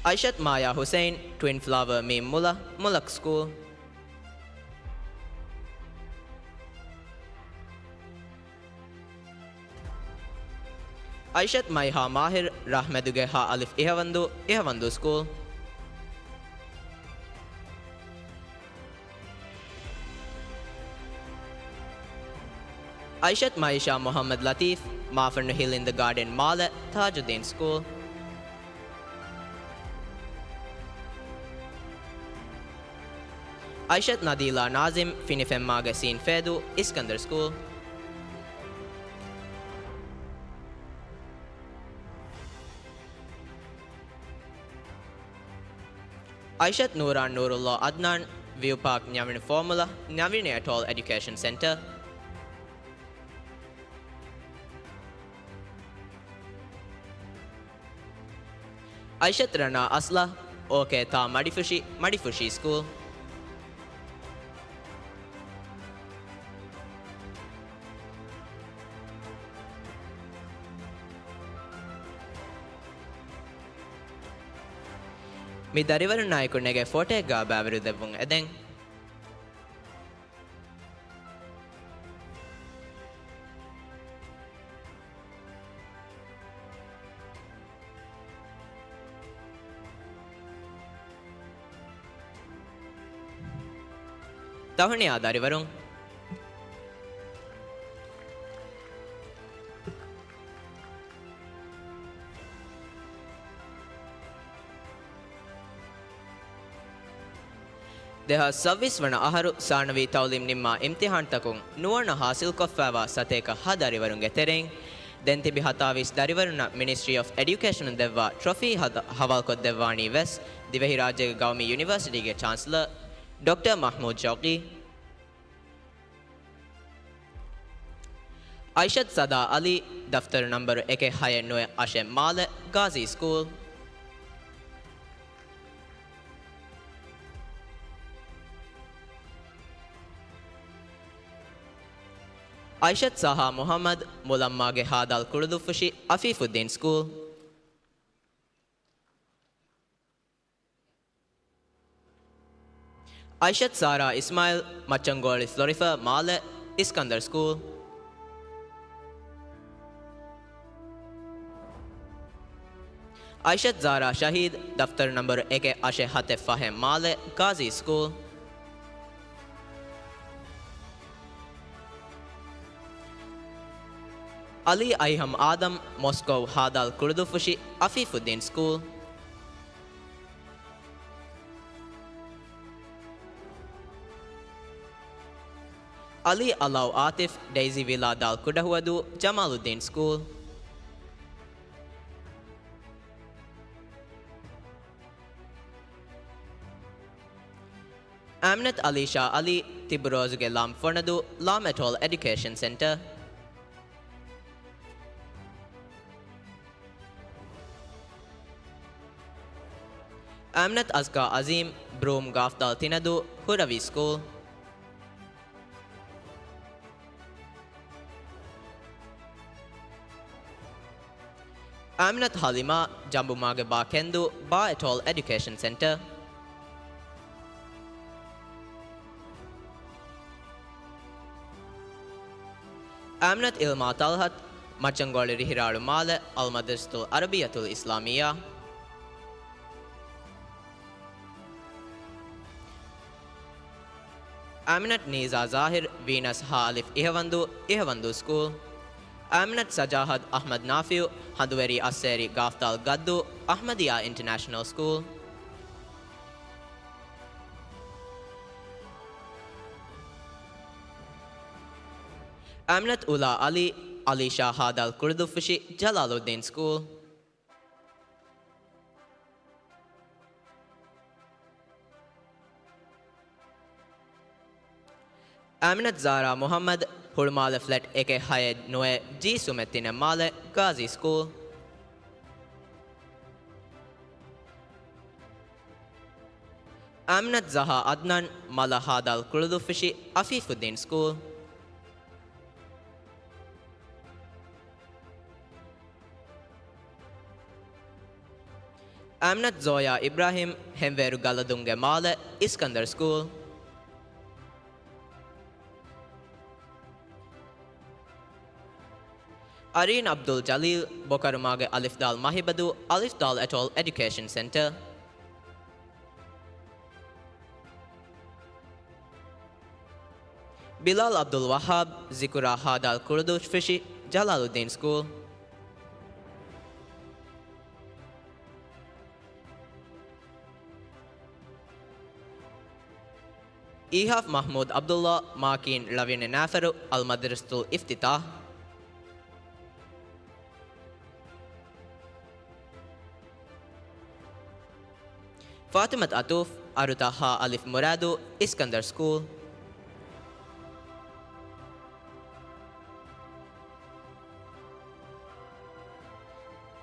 އައިޝަތު މާޔާ ހުސެއިން، ޓްވިން ފްލަވަރ މީ މުލަ، މުލަކް ސްކޫލް. އައިޝަތު މައިހާ މާހިރު، ރަޙްމެދުގެ ހަ އަލިފް އިހަވަންދޫ، އިހަވަންދޫ ސްކޫލް. އައިޝަތު މައިޝާ މުޙައްމަދު ލަތީފް، މާފަންނު ހިލް އިން ދަ ގާޑެން މާލެ، ތާޖުއްދީން ސްކޫލް. އައިޝަތު ނަދީލާ ނާޒިމް، ފިނިފެންމާގެ ސީން ފޭދޫ، އިސްކަންދަރު ސްކޫލް. އައިޝަތު ނޫރާން ނޫރުﷲ އަދްނާން، ވިއު ޕާކް ނަވިން ފޯމުލަ، ނަވިން އެޓޯލް އެޑިއުކޭޝަން ސެންޓަރ. އައިޝަތު ރަނާ އަސްލަ، އޯކޭ ތާ މަޑިފުށި، މަޑިފުށީ ސްކޫލް. މި ދަރިވަރުންނާއެކު ނެގޭ ފޮޓޯއެއްގާ ބައިވެރި ދެއްވުން އެދެން. ތަހުނިޔާ ދަރިވަރުން. ދެހާސް ސައްބީސް ވަނަ އަހަރު ސާނަވީ ތައުލީމް ނިންމާ އިމްތިހާންތަކުން ނުވަވަނަ ހާސިލްކޮށްފައިވާ ސަތޭކަ ހަ ދަރިވަރުންގެ ތެރެއިން، ދެން ތިބި ހަތާވީސް ދަރިވަރުންނަށް މިނިސްޓްރީ އޮފް އެޑިއުކޭޝަނުން ދެއްވާ ޓްރޮފީ ހަ-، ހަވާލުކޮށްދެއްވާނީ ވެސް ދިވެހިރާއްޖޭގެ ގައުމީ ޔުނިވަރސިޓީގެ ޗާންސަލަރ ޑޮކްޓަރ މަޙްމޫދު ޝައުޤީ. އައިޝަތު ސަދާ އަލީ، ދަފްތަރު ނަންބަރު އެކެއް ހައެއް ނުވެ އަށެއް މާލެ، ގާޒީ ސްކޫލް. އައިޝަތު ސާހާ މުޙައްމަދު، މުލައްމާގެ ހާދާލް ކުޅުދުއްފުށި، އަފީފުއްދީން ސްކޫލް. އައިޝަތު ސާރާ އިސްމާއިލް، މައްޗަންގޮޅި ފްލޮރިފަ މާލެ، އިސްކަންދަރު ސްކޫލް. އައިޝަތު ޒާރާ ޝަހީދު، ދަފްތަރު ނަންބަރު އެކެއް އަށެއް ހަތެއް ފަހެއް މާލެ، ގާޒީ ސްކޫލް. އަލީ އައިހަމް އާދަމް، މޮސްކޮވް ހާދާލް ކުޅުދުއްފުށި، އަފީފުއްދީން ސްކޫލް. އަލީ އަލާއު އާތިފް، ޑެއިޒީ ވިލާ ދާލް ކުޑަހުވަދޫ، ޖަމާލުއްދީން ސްކޫލް. އާމިނަތު އަލީޝާ އަލީ، ތިބުރޯޒުގެ ލާމް ފޮނަދޫ، ލާމް އެޓޯލް އެޑިއުކޭޝަން ސެންޓަރ. އާމިނަތު އަޒްކާ އަޒީމް، ބްރޫމް ގާފްދާލް ތިނަދޫ، ހުރަވީ ސްކޫލް. އާމިނަތު ހަލީމާ، ޖަނބުމާގެ ބާ ކެންދޫ، ބާ އެޓޯލް އެޑިއުކޭޝަން ސެންޓަރ. އާމިނަތު އިލްމާ ތަލްހަތު، މައްޗަންގޮޅި ރިހިރާޅު މާލެ، އަލްމަދްރަސަތުލް އަރަބިއްޔަތުލް އިސްލާމިއްޔާ. އާމިނަތު ނީޒާ ޒާހިރު، ވީނަސް ހަ އަލިފް އިހަވަންދޫ، އިހަވަންދޫ ސްކޫލް. އާމިނަތު ސަޖާހަތު އަޙްމަދު ނާފިޢު، ހަނދުވެރި އައްސޭރި ގާފްދާލް ގައްދޫ، އަޙްމަދިއްޔާ އިންޓަނޭޝަނަލް ސްކޫލް. އާމިނަތު އުލާ އަލީ، އަލީޝާ ހާދާލް ކުޅުދުއްފުށި، ޖަލާލުއްދީން ސްކޫލް. އާމިނަތު ޒާރާ މުޙައްމަދު، ހުޅުމާލެ ފްލެޓް އެކެއް ހައެއް ނުވެ ޖީ ސުމެއް ތިނެއް މާލެ، ގާޒީ ސްކޫލް. އާމިނަތު ޒަހާ އަދްނާން، މަލަ ހާދާލް ކުޅުދުއްފުށި، އަފީފުއްދީން ސްކޫލް. އާމިނަތު ޒޯޔާ އިބްރާހިމް، ހެންވޭރު ގަލަދުންގެ މާލެ، އިސްކަންދަރު ސްކޫލް. އަރީން އަބްދުލް ޖަލީލް، ބޮކަރުމާގެ އަލިފްދާލް މަހިބަދޫ، އަލިފްދާލް އެޓޯލް އެޑިއުކޭޝަން ސެންޓަރ. ބިލާލް އަބްދުލް ވައްހާބް، ޒިކުރާ ހާދާލް ކުޅުދުއްފުށި، ޖަލާލުއްދީން ސްކޫލް. އީހާފް މަޙްމޫދު ޢަބްދުﷲ، މާކީން ޅަވިޔަނި ނާފަރު، އަލްމަދްރަސަތުލް އިފްތިތާޙް. ފާތިމަތު އަތޫފް، އަރުތައް ހާ އަލިފް މުރާދޫ، އިސްކަންދަރު ސްކޫލް.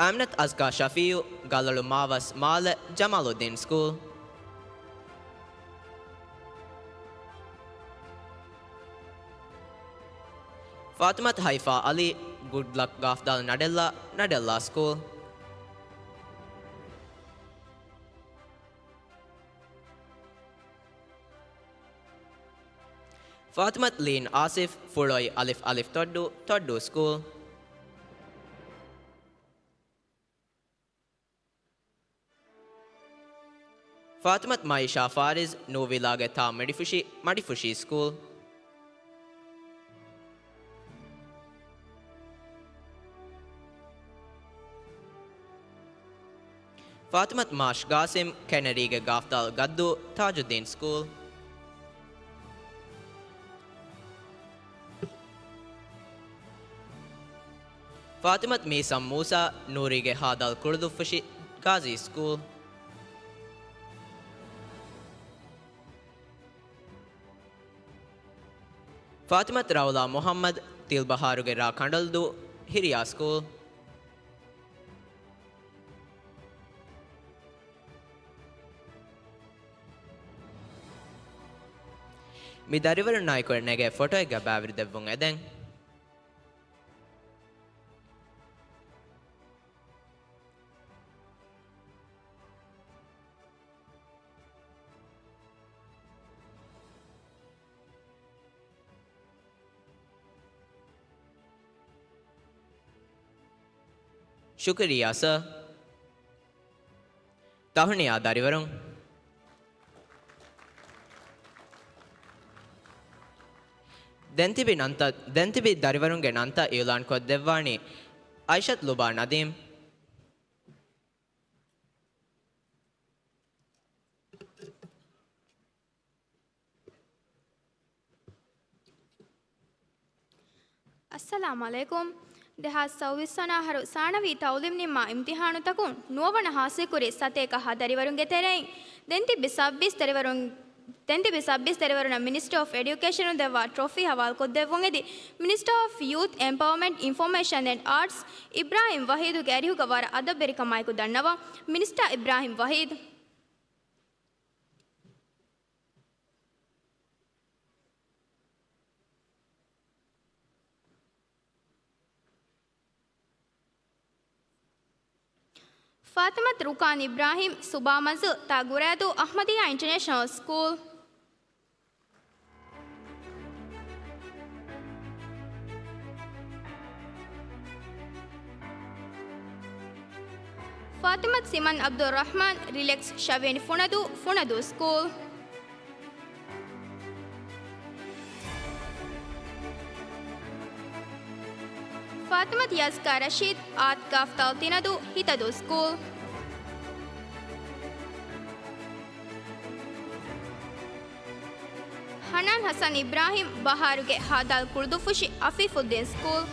އާމިނަތު އަޒްކާ ޝަފީޢު، ގަލޮޅު މާވަސް މާލެ، ޖަމާލުއްދީން ސްކޫލް. ފާތިމަތު ހައިފާ ޢަލީ، ގުޑްލަކް ގާފްދާލް ނަޑެއްލާ، ނަޑެއްލާ ސްކޫލް. ފާތިމަތު ލީން އާސިފް، ފުޅޮއި އަލިފް އަލިފް ތޮއްޑޫ، ތޮއްޑޫ ސްކޫލް. ފާތިމަތު މައިޝާ ފާރިޒް، ނޫވިލާގެ ތާ މަޑިފުށި، މަޑިފުށީ ސްކޫލް. ފާތިމަތު މާޝް ގާސިމް، ކެނެރީގެ ގާފްދާލް ގައްދޫ، ތާޖުއްދީން ސްކޫލް. ފާތިމަތު މީސަމް މޫސާ، ނޫރީގެ ހާދަލް ކުޅުދުއްފުށި، ގާޒީ ސްކޫލް. ފާތިމަތު ރައުލާ މުޙައްމަދު، ތިލްބަހާރުގެ ރ. ކަނޑަލުދޫ، ހިރިޔާ ސްކޫލް. މި ދަރިވަރުންނާއެކު ނެގޭ ފޮޓޯއެއްގަ ބައިވެރިދެއްވުން އެދެން. ޝުކުރިއްޔާ ސަރ. ތަހުނިޔާ ދަރިވަރުން. ދެންތިބި ނަންތައް، ދެންތިބި ދަރިވަރުންގެ ނަންތައް އިއުލާންކޮށް ދެއްވާނީ އައިޝަތު ލުބާ ނަދީމް. އައްސަލާމް ޢަލައިކުމް. ދެހާސް ސައުވީސް ވަނަ އަހަރު ސާނަވީ ތައުލީމް ނިންމާ އިމްތިޙާނުތަކުން ނުވަވަނަ ޙާޞިލްކުރި ސަތޭކަ ހަ ދަރިވަރުންގެ ތެރެއިން ދެންތިބި ސައްބީސް ދަރިވަރުން، ދެންތިބި ސައްބީސް ދަރިވަރުންނަށް މިނިސްޓަރ އޮފް އެޑިއުކޭޝަނުން ދެއްވާ ޓްރޮފީ ހަވާލުކޮށްދެއްވުން އެދި، މިނިސްޓަރ އޮފް ޔޫތް އެމްޕަވަރމަންޓް، އިންފޮމޭޝަން އެންޑް އާޓްސް އިބްރާހިމް ވަޙީދުގެ އަރިހުގަ ވަރަށް އަދަބުވެރިކަމާއެކު ދަންނަވަން. މިނިސްޓަރ އިބްރާހިމް ވަޙީދު. ފާތިމަތު ރުކާން އިބްރާހިމް، ސުބާ މަންޒިލް، ތާ ގުރޭދޫ އަޙްމަދިއްޔާ އިންޓަނޭޝަނަލް ސްކޫލް. ފާތިމަތު ސިމަން ޢަބްދުއްރަޙްމާން، ރިލެކްސް ޝަވިޔަނި ފުނަދޫ، ފުނަދޫ ސްކޫލް. ފާތިމަތު ޔަޒްކާ ރަޝީދު، އާތި ކާފް ތާ ތިނަދޫ، ހިތަދޫ ސްކޫލް. ހަނާން ޙަސަން އިބްރާހިމް، ބަހާރުގެ ހާދަލް ކުޅުދުއްފުށި، އަފީފުއްދީން ސްކޫލް.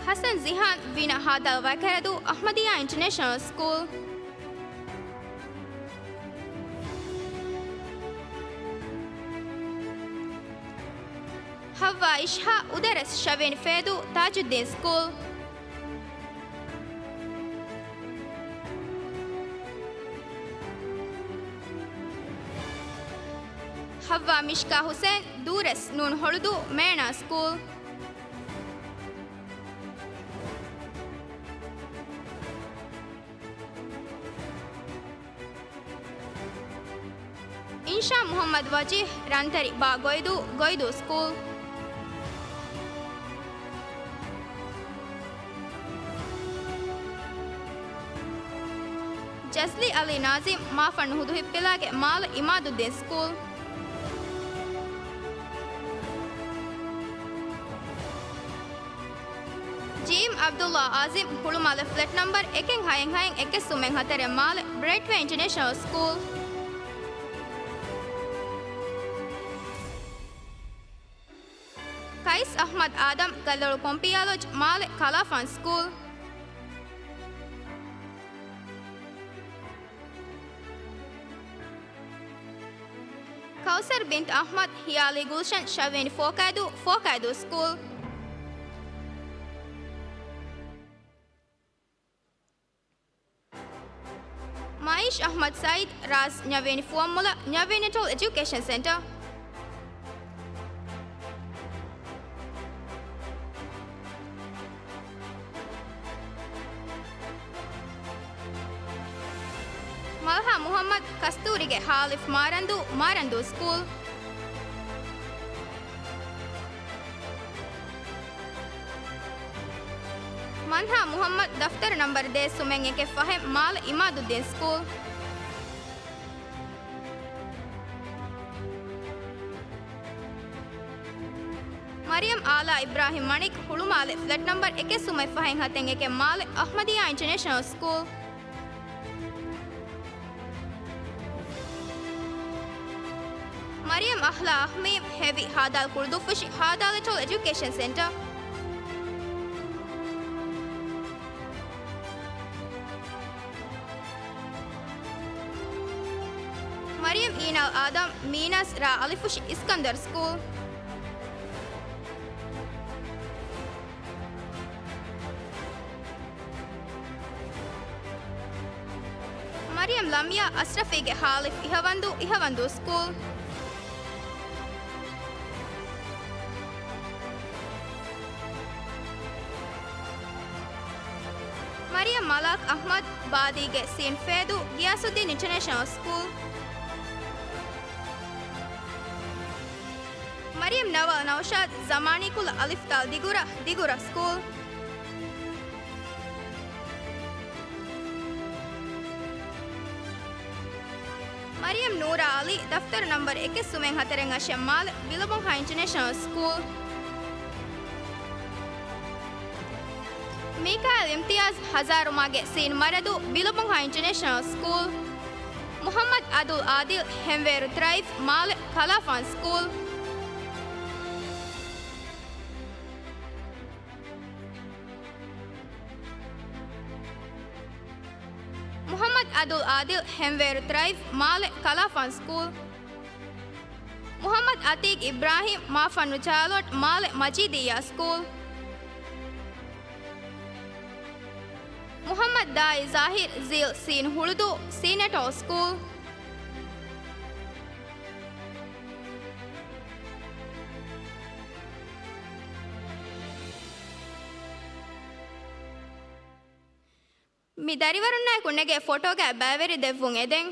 ޙަސަން ޒިހާން، ވިނަ ހާދަލް ވައިކަރަދޫ، އަޙްމަދިއްޔާ އިންޓަނޭޝަނަލް ސްކޫލް. ޙައްވާ އިޝްހާ، އުދަރެސް ޝަވިޔަނި ފޭދޫ، ތާޖުއްދީން ސްކޫލް. ޙައްވާ މިޝްކާ ޙުސެން، ދޫރެސް ނޫން ހޮޅުދޫ، މޭނާ ސްކޫލް. އިންޝާ މުޙައްމަދު ވަޖީހް، ރަންތަރި ބާ ގޮއިދޫ، ގޮއިދޫ ސްކޫލް. ޖަޒްލީ ޢަލީ ނާޒިމް، މާފަންނު ހުދުހިއްޕިލާގެ މާލެ، އިމާދުއްދީން ސްކޫލް. ޖީއެމް ޢަބްދުﷲ ޢާޒިމް، ހުޅުމާލެ ފްލެޓް ނަމްބަރު އެކެއް ހައެއް ހައެއް އެކެއް ސުމެއް ހަތަރެއް މާލެ، ބްރައިޓްވޭ އިންޓަނޭޝަނަލް ސްކޫލް. ކައިސް އަޙްމަދު އާދަމް، ގަލޮޅު ޕޮމްޕިއާ ލޮޖް، މާލެ، ކަލާފާން ސްކޫލް. ކައުސަރު ބިންތު އަޙްމަދު، ހިޔާލީ ގުލްޝަން، ޝަވިޔަނި ފޯކައިދޫ، ފޯކައިދޫ ސްކޫލް. މައިޝް އަޙްމަދު ސައީދު، ރާޒް ނަވީން ފުވައްމުލައް، ނަވީން އެޓޯލް އެޖުކޭޝަން ސެންޓަރ. މަލްހާ މުޙައްމަދު، ކަސްތޫރީގެ ހާލިފް، މާރަންދޫ، މާރަންދޫ ސްކޫލް. މަންހާ މުޙައްމަދު، ދަފްތަރު ނަމްބަރު ދޭއް ސުމެއް އެކެއް ފަހެއް މާލެ، އިމާދުއްދީން ސްކޫލް. މަރިޔަމް އާލާ އިބްރާހިމް މަނިކް، ހުޅުމާލެ ފްލެޓް ނަމްބަރު އެކެއް ސުމެއް ފަހެއް ހަތެއް އެކެއް މާލެ، އަޙްމަދިއްޔާ އިންޓަނޭޝަނަލް ސްކޫލް. މަރިޔަމް އަހްލާ އަހްމީމް ހެވި ހާދާލް ކުޅުދުއްފުށި ހާދާލެޓޯލް އެޖުކޭޝަން ސެންޓަރ. މަރިޔަމް އީނާލް އާދަމް މީނާސް ރާ އަލިފުށި އިސްކަންދަރު ސްކޫލް. މަރިޔަމް ލަމްޔާ އަސްރަފީގެ ހާލިފް އިހަވަންދޫ އިހަވަންދޫ ސްކޫލް. މަރިޔަމް މަލާކް އަޙްމަދު ބާދީގެ ސީން ފޭދޫ ގިޔާސުއްދީން އިންޓަރނޭޝަނަލް ސްކޫލް. މަރިޔަމް ނަވާލް ނައުޝާދު ޒަމާނީ ކުލަ އަލިފް ދާލް ދިގުރަ ދިގުރަ ސްކޫލް. މަރިޔަމް ނޫރާ އަލީ ދަފްތަރު ނަންބަރު އެކެއް ސުމެއް ހަތަރެއް އަށެއް މާލެ ބިލަބޮންހާ އިންޓަރނޭޝަނަލް ސްކޫލް. މީކާއިލް އިމްތިޔާޒް ހަޒާރުމާގެ ސީން މަރަދޫ ބިލަބޮންހާ އިންޓަރނޭޝަނަލް ސްކޫލް. މުޙައްމަދު އަދުލް އާދިލް ހެންވޭރު ތްރައިފް މާލެ ކަލާފާން ސްކޫލް. މުޙައްމަދު އަދުލް އާދިލް ހެންވޭރު ތްރައިފް މާލެ ކަލާފާން ސްކޫލް. މުޙައްމަދު އަތީޤް އިބްރާހީމް މާފަންނު ޗާލޯޓް މާލެ މަޖީދިއްޔާ ސްކޫލް. މުޙައްމަދު ދާއި ޒާހިރު ޒީލް ސީން ހުޅުދޫ ސީނެޓޯ ސްކޫލް. މި ދަރިވަރުންނާއެކު ނެގޭ ފޮޓޯގައި ބައިވެރި ދެއްވުން އެދެން.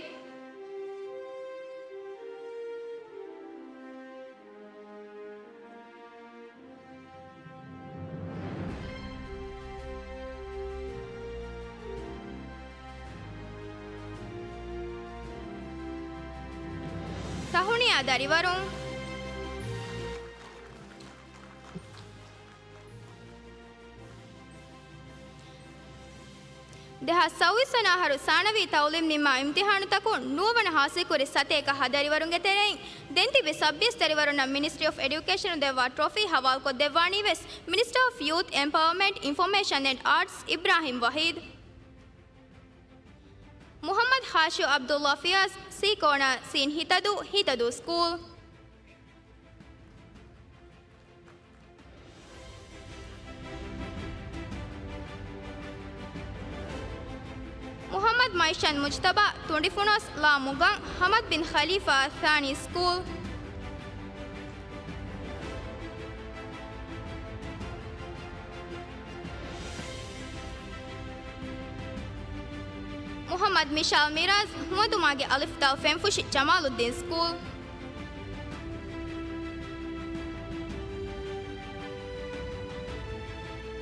ތަހުނިޔާ ދަރިވަރުން. ދެހާސް ސައުވީސް ވަނަ އަހަރު ސާނަވީ ތައުލީމް ނިންމާ އިމްތިޙާނުތަކުން ނުވަވަނަ ހާސިލްކުރި ސަތޭކަ ހަ ދަރިވަރުންގެ ތެރެއިން ދެން ތިބި ސައްބީސް ދަރިވަރުންނަށް މިނިސްޓްރީ އޮފް އެޑިއުކޭޝަނު ދެއްވާ ޓްރޮފީ ހަވާލުކޮށްދެއްވާނީ ވެސް މިނިސްޓަރ އޮފް ޔޫތް އެމްޕަވަރމަންޓް، އިންފޮމޭޝަން އެންޑް އާޓްސް އިބްރާހިމް ވަހީދު. މުޙައްމަދު ހާޝިމް ޢަބްދުﷲ ފިޔާޒް، ސީ ކޯނާ ސީން ހިތަދޫ، ހިތަދޫ ސްކޫލް. މުޙައްމަދު މައިޝަން މުޖްތަބާ، ތުނޑިފުނޯސް، ލާ މުގަން، ޙަމަދު ބިން ޚަލީފާ އައްޘާނީ ސްކޫލް. މުޙައްމަދު މިޝާލް މިރާޒް، ހުމަދުމާގެ އަލިފް ދާލް ފެންފުށި ޖަމާލުއްދީން ސްކޫލް.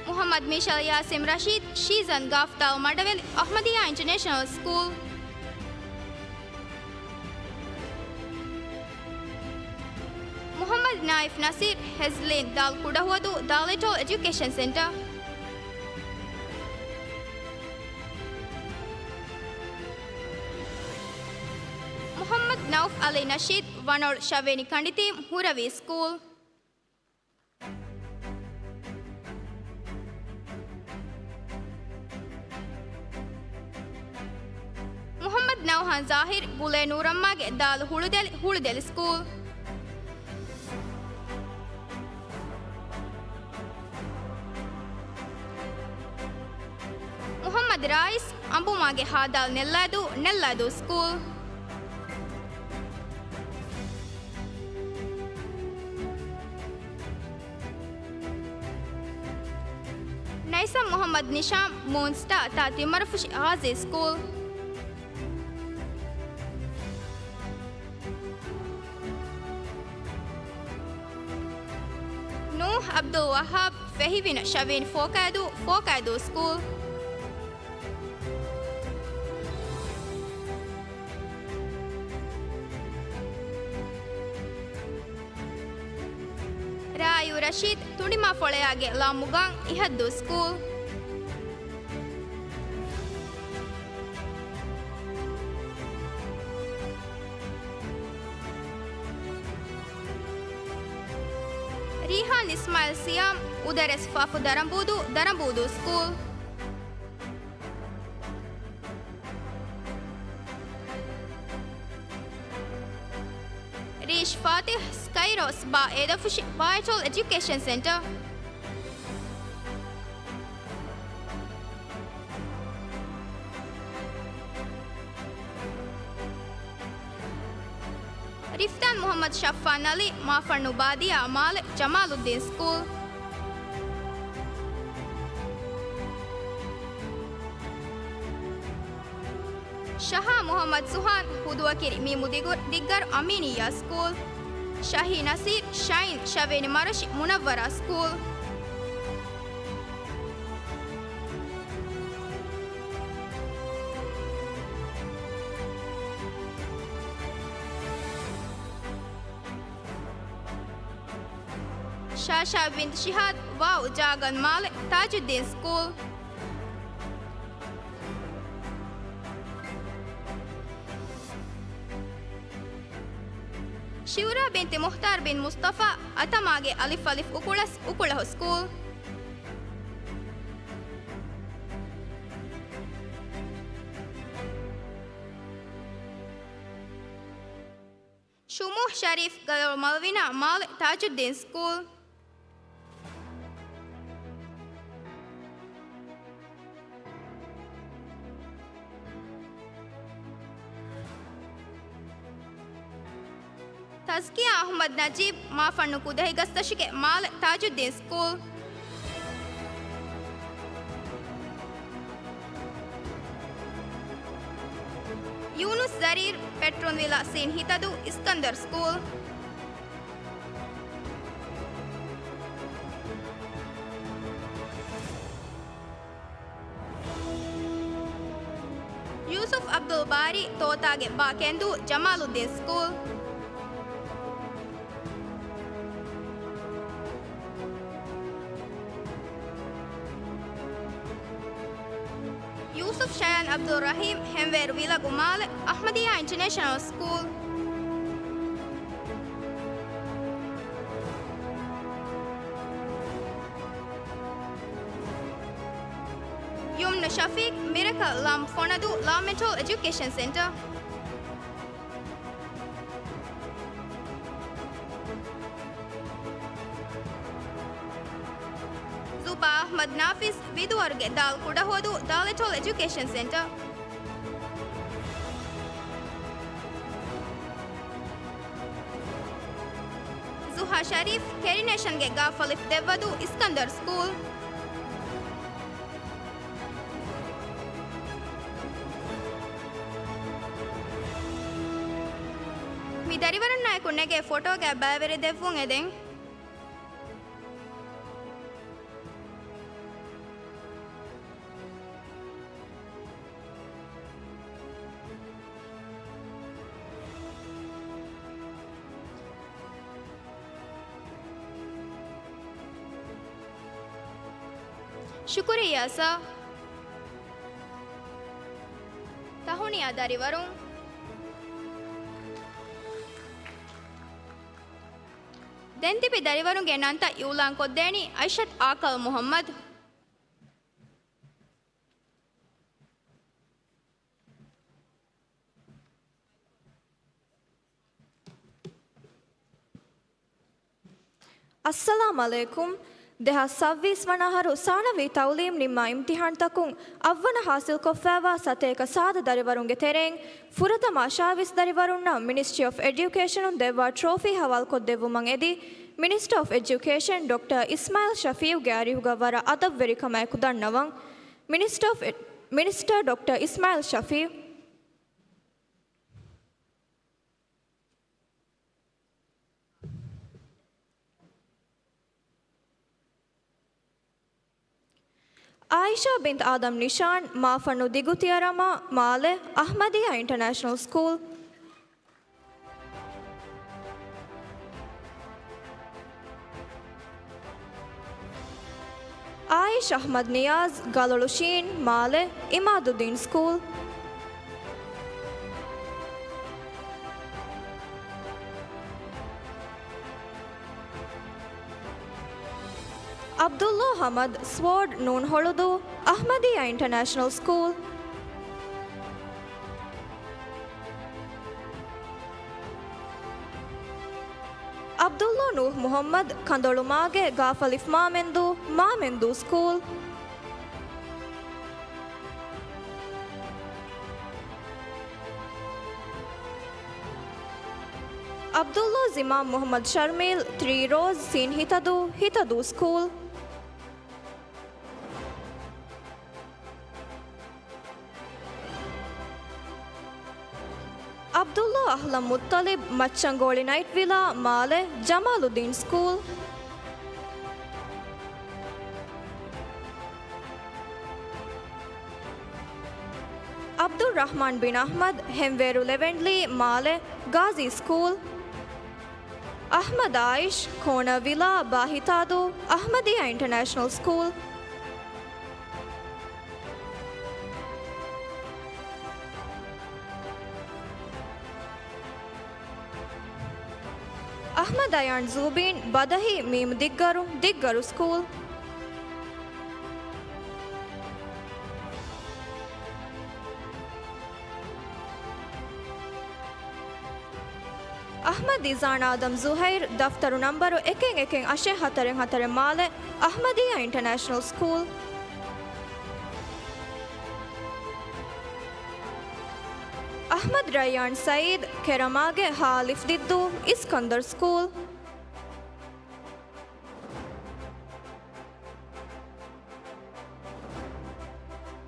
މުޙައްމަދު މިޝާލް ޔާސިމް ރަޝީދު، ޝީޒަން ގާފް ދާލް މަޑަވެލި، އަޙްމަދިއްޔާ އިންޓަރނޭޝަނަލް ސްކޫލް. މުޙައްމަދު ނާއިފް ނަސީރު، ހެޒްލީން ދާލް ކުޑަހުވަދޫ، ދާލް އެޓޯލް އެޖުކޭޝަން ސެންޓަރ. މުޙައްމަދު ނައުފް އަލީ ނަޝީދު، ވަނޯޅު ޝަވޭނި ކަނޑިތީމް، ހުރަވީ ސްކޫލް. މުޙައްމަދު ނައުހާން ޒާހިރު، ގުޅޭ ނޫރައްމާގެ ދާލު ހުޅުދެލި، ހުޅުދެލި ސްކޫލް. މުޙައްމަދު ރާއިސް، އަނބުމާގެ ހާދާލް ނެއްލާދޫ، ނެއްލާދޫ ސްކޫލް. ނައިސަމް މުޙައްމަދު ނިޝާމް، މޫންސްޓާ، ތާ ތިންމަރުފުށި ޣާޒީ ސްކޫލް. ނޫހް ޢަބްދުލް ވައްހާބް، ފެހިވިނަ ޝަވީން ފޯކައިދޫ، ފޯކައިދޫ ސްކޫލް. ރާއިޔު ރަޝީދު، ތުނޑިމާ ފޮޅެޔާގެ ލާ މުގަން، އިހައްދޫ ސްކޫލް. ރީހާން އިސްމާއިލް ސިޔާމް، އުދަރެސް ފާފު ދަރަނބޫދޫ، ދަރަނބޫދޫ ސްކޫލް. ރީޝް ފާތިޙް، ސްކައިރޯސް ބާ އޭދަފުށި، ބާއެޓޯލް އެޖުކޭޝަން ސެންޓަރ. ރިފްތާން މުޙައްމަދު ޝައްފާން ޢަލީ، މާފަންނު ބާދިޔާ މާލެ، ޖަމާލުއްދީން ސްކޫލް. ޝަހާ މުޙައްމަދު ސުހާން، ހުދުއަކިރި މީމު ދިގު-، ދިއްގަރު އަމީނިއްޔާ ސްކޫލް. ޝަހީ ނަސީރް، ޝައިން، ޝަވޭނި މަރަށި، މުނައްވަރާ ސްކޫލް. ޝާޝާ ބިންތު ޝިހާދް، ވާއު ޖާގަން މާލެ، ތާޖުއްދީން ސްކޫލް. ޝިއުރާ ބިންތި މުޚްތާރް ބިން މުޞްޠަފާ، އަތަމާގެ އަލިފް އަލިފް އުކުޅަސް، އުކުޅަހު ސްކޫލް. ޝުމޫހް ޝަރީފް، ގަލޮޅު މަލްވިނާ މާލެ، ތާޖުއްދީން ސްކޫލް. ތަޒްކިޔާ އަޙްމަދު ނަޖީބް، މާފަންނު ކުދަހި ގަސްތަށިގެ މާލެ، ތާޖުއްދީން ސްކޫލް. ޔޫނުސް ޒަރީރް، ޕެޓްރުންވިލާ ސީން ހިތަދޫ، އިސްކަންދަރު ސްކޫލް. ޔޫސުފް އަބްދުލް ބާރީ، ތޯތާގެ ބާ ކެންދޫ، ޖަމާލުއްދީން ސްކޫލް. ޔޫސުފް ޝަޔާން އަބްދުއްރަޙީމް، ހެންވޭރު ވިލަގު މާލެ، އަޙްމަދިއްޔާ އިންޓަރނޭޝަނަލް ސްކޫލް. ޔުމްނު ޝަފީޤް، މިރަކަށް ލާމް ފޮނަދޫ، ލާމް އެޓޯލް އެޖުކޭޝަން ސެންޓަރ. ޒުބާ އަޙްމަދު ނާފިޒް، ވިދުވަރުގެ ދާލް ކުޑަހުވަދޫ، ދާލް އެޓޯލް އެޖުކޭޝަން ސެންޓަރ. ޒުހާ ޝަރީފް، ކެރިނޭޝަންގެ ގާފަލިފް ދެއްވަދޫ، އިސްކަންދަރު ސްކޫލް. މި ދަރިވަރުންނާއެކު ނެގޭ ފޮޓޯގައި ބައިވެރި ދެއްވުން އެދެން. ޝުކުރިއްޔާ ސާ. ތަހުނިޔާ ދަރިވަރުން. ދެން ތިބި ދަރިވަރުންގެ ނަންތައް އިއުލާން ކޮށްދޭނީ އައިޝަތު އާކަލް މުޙައްމަދު. އައްސަލާމް ޢަލައިކުމް. ދެހާސް ސައްވީސް ވަނަ އަހަރު ސާނަވީ ތަޢުލީމް ނިންމާ އިމްތިޙާންތަކުން އަށްވަނަ ޙާޞިލްކޮށްފައިވާ ސަތޭކަ ސާދަ ދަރިވަރުންގެ ތެރެއިން ފުރަތަމަ އަށާވީސް ދަރިވަރުންނަށް މިނިސްޓްރީ އޮފް އެޑިއުކޭޝަނުން ދެއްވާ ޓްރޯފީ ޙަވާލުކޮށްދެއްވުމަށް އެދި، މިނިސްޓަރ އޮފް އެޖުކޭޝަން ޑޮކްޓަރ އިސްމާޢީލް ޝަފީޢުގެ އަރިހުގަ ވަރަށް އަދަބުވެރިކަމާއެކު ދަންނަވަން. މިނިސްޓަރ އޮފް އެ-، މިނިސްޓަރ ޑޮކްޓަރ އިސްމާޢީލް ޝަފީޢު. ޢާއިޝާ ބިންތު އާދަމް ނިޝާން، މާފަންނު ދިގުތިޔަރަމާ، މާލެ، އަޙްމަދިއްޔާ އިންޓަރނޭޝަނަލް ސްކޫލް. އާއިޝް އަޙްމަދު ނިޔާޒް، ގަލޮޅު ޝީން، މާލެ، އިމާދުއްދީން ސްކޫލް. ޢަބްދުﷲ ޙަމަދު، ސްވޯޑް ނޫން ހޮޅުދޫ، އަޙްމަދިއްޔާ އިންޓަރނޭޝަނަލް ސްކޫލް. ޢަބްދުﷲ ނޫޙް މުޙައްމަދު، ކަނދޮޅުމާގެ ގާފަލިފް މާމެންދޫ، މާމެންދޫ ސްކޫލް. ޢަބްދުﷲ ޒިމާމް މުޙައްމަދު ޝަރްމީލް، ތްރީ ރޯޒް، ސީން ހިތަދޫ، ހިތަދޫ ސްކޫލް. ޢަބްދުﷲ އަޙްލަމް މުއްޠަލިބް، މައްޗަންގޯޅި ނައިޓް ވިލާ، މާލެ، ޖަމާލުއްދީން ސްކޫލް. ޢަބްދުއްރަޙްމާން ބިން އަޙްމަދު، ހެންވޭރު ލެވެންޑްލީ، މާލެ، ގާޒީ ސްކޫލް. އަޙްމަދު އާއިޝް، ކޯނަ ވިލާ، ބާހިތާދޫ، އަޙްމަދިއްޔާ އިންޓަރނޭޝަނަލް ސްކޫލް. އަޙްމަދު އަޔާން ޒޫބީން، ބަދަހި، މީމް ދިއްގަރު، ދިއްގަރު ސްކޫލް. އަޙްމަދު އިޒާން އާދަމް ޒުހައިރު، ދަފްތަރު ނަންބަރު އެކެއް އެކެއް އަށެއް ހަތަރެއް ހަތަރެއް، މާލެ، އަޙްމަދިއްޔާ އިންޓަރނޭޝަނަލް ސްކޫލް. އަޙްމަދު ރައްޔާން ސައީދު، ކެރަމާގެ ހާ އަލިފް ދިއްދޫ، އިސްކަންދަރު ސްކޫލް.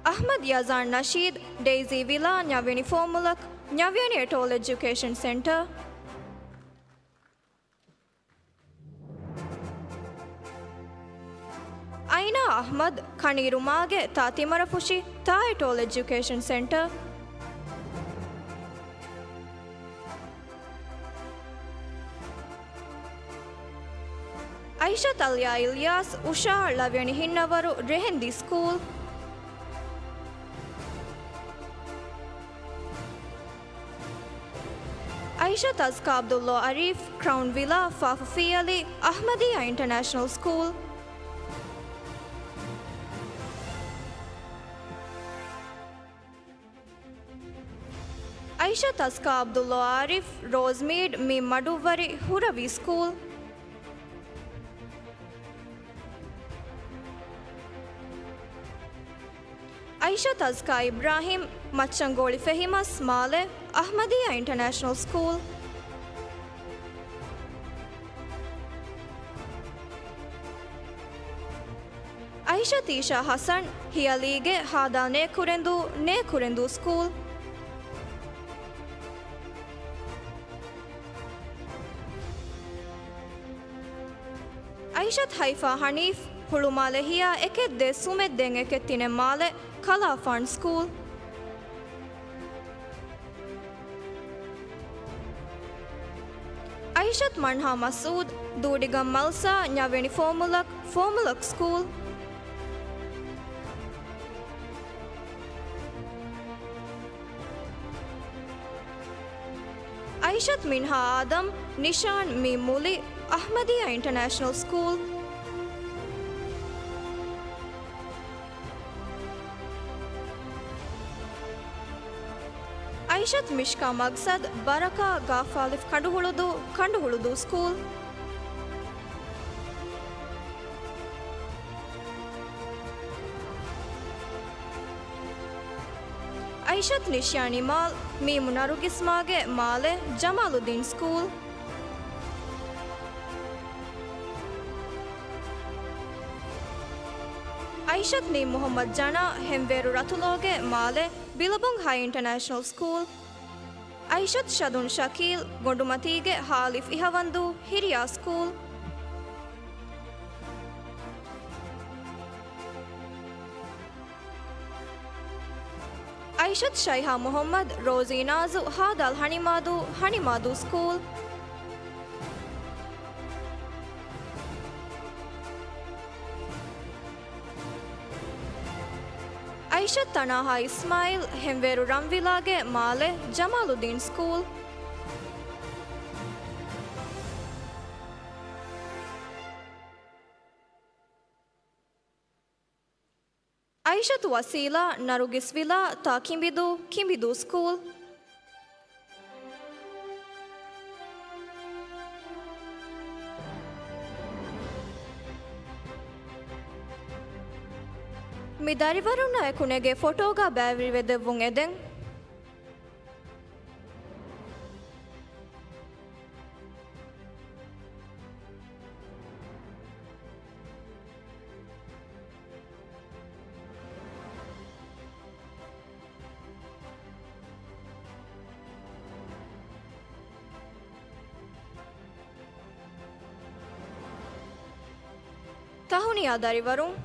އަޙްމަދު ޔަޒާން ނަޝީދު، ޑެއިޒީ ވިލާ، ނަވިޔަނި ފޯމުލަކު، ނަވިޔަނި އެޓޯލް އެޖުކޭޝަން ސެންޓަރ. އައިނާ އަޙްމަދު، ކަނީރުމާގެ ތާ ތިމަރަފުށި، ތާ އެޓޯލް އެޖުކޭޝަން ސެންޓަރ. އައިޝަތު އަލްޔާ އިލްޔާސް، އުޝާ، ޅަވިޔަނި ހިންނަވަރު، ރެހެންދީ ސްކޫލް. އައިޝަތު އަޒްކާ ޢަބްދުﷲ އަރީފް، ކްރައުން ވިލާ، ފާފަ ފިއްޔަލީ، އަޙްމަދިއްޔާ އިންޓަރނޭޝަނަލް ސްކޫލް. އައިޝަތު އަޒްކާ ޢަބްދުﷲ އާރިފް، ރޯޒްމީޑް، މީ މަޑުއްވަރި، ހުރަވީ ސްކޫލް. އައިޝަތު އަޒްކާ އިބްރާހިމް، މައްޗަންގޯޅި ފެހިމަސް، މާލެ، އަޙްމަދިއްޔާ އިންޓަރނޭޝަނަލް ސްކޫލް. އައިޝަތު އީޝާ ޙަސަން، ހިޔަލީގެ ހާދާ ނޭކުރެންދޫ، ނޭކުރެންދޫ ސްކޫލް. އައިޝަތު ހައިފާ ޙަނީފް، ހުޅުމާލެ ހިޔާ އެކެއް ދޭއް ސުމެއް ދޭއް އެކެއް ތިނެއް، މާލެ، ކަލާފާން ސްކޫލް. އައިޝަތު މަންހާ މަސްޢޫދު، ދޫޑިގަން މަލްސާ، ނަވިޔަނި ފޯމުލަކު، ފޯމުލަކު ސްކޫލް. އައިޝަތު މިންހާ އާދަމް، ނިޝާން، މީ މުލި، އަޙްމަދިއްޔާ އިންޓަރނޭޝަނަލް ސްކޫލް. އައިޝަތު މިޝްކާ މަގްސަދު، ބަރަކާ، ގާފާލިފް ކަނޑުހުޅުދޫ، ކަނޑުހުޅުދޫ ސްކޫލް. އައިޝަތު ނިޝްޔާ ނިމާލް، މީމު ނަރުގިސްމާގެ، މާލެ، ޖަމާލުއްދީން ސްކޫލް. އައިޝަތު މީމް މުޙައްމަދު ޖަނާ، ހެންވޭރު ރަތުލޯގެ، މާލެ، ބިލަބޮން ހައި އިންޓަރނޭޝަނަލް ސްކޫލް. އައިޝަތު ޝަދުން ޝަކީލް، ގޮނޑުމަތީގެ، ހާލިފް އިހަވަންދޫ، ހިރިޔާ ސްކޫލް. އައިޝަތު ޝައިހާ މުޙައްމަދު، ރޯޒީ ނާޒު، ހާދާލް ހަނިމާދޫ، ހަނިމާދޫ ސްކޫލް. އައިޝަތު ތަނާހާ އިސްމާއިލް، ހެންވޭރު ރަންވިލާގެ، މާލެ، ޖަމާލުއްދީން ސްކޫލް. އައިޝަތު ވަސީލާ، ނަރުގިސް ވިލާ، ތާ ކިނބިދޫ، ކިނބިދޫ ސްކޫލް. މި ދަރިވަރުންނާ އެކު ނެގޭ ފޮޓޯގަ ބައިވެރިވެދެއްވުން އެދެން. ތަހުނިޔާ ދަރިވަރުން.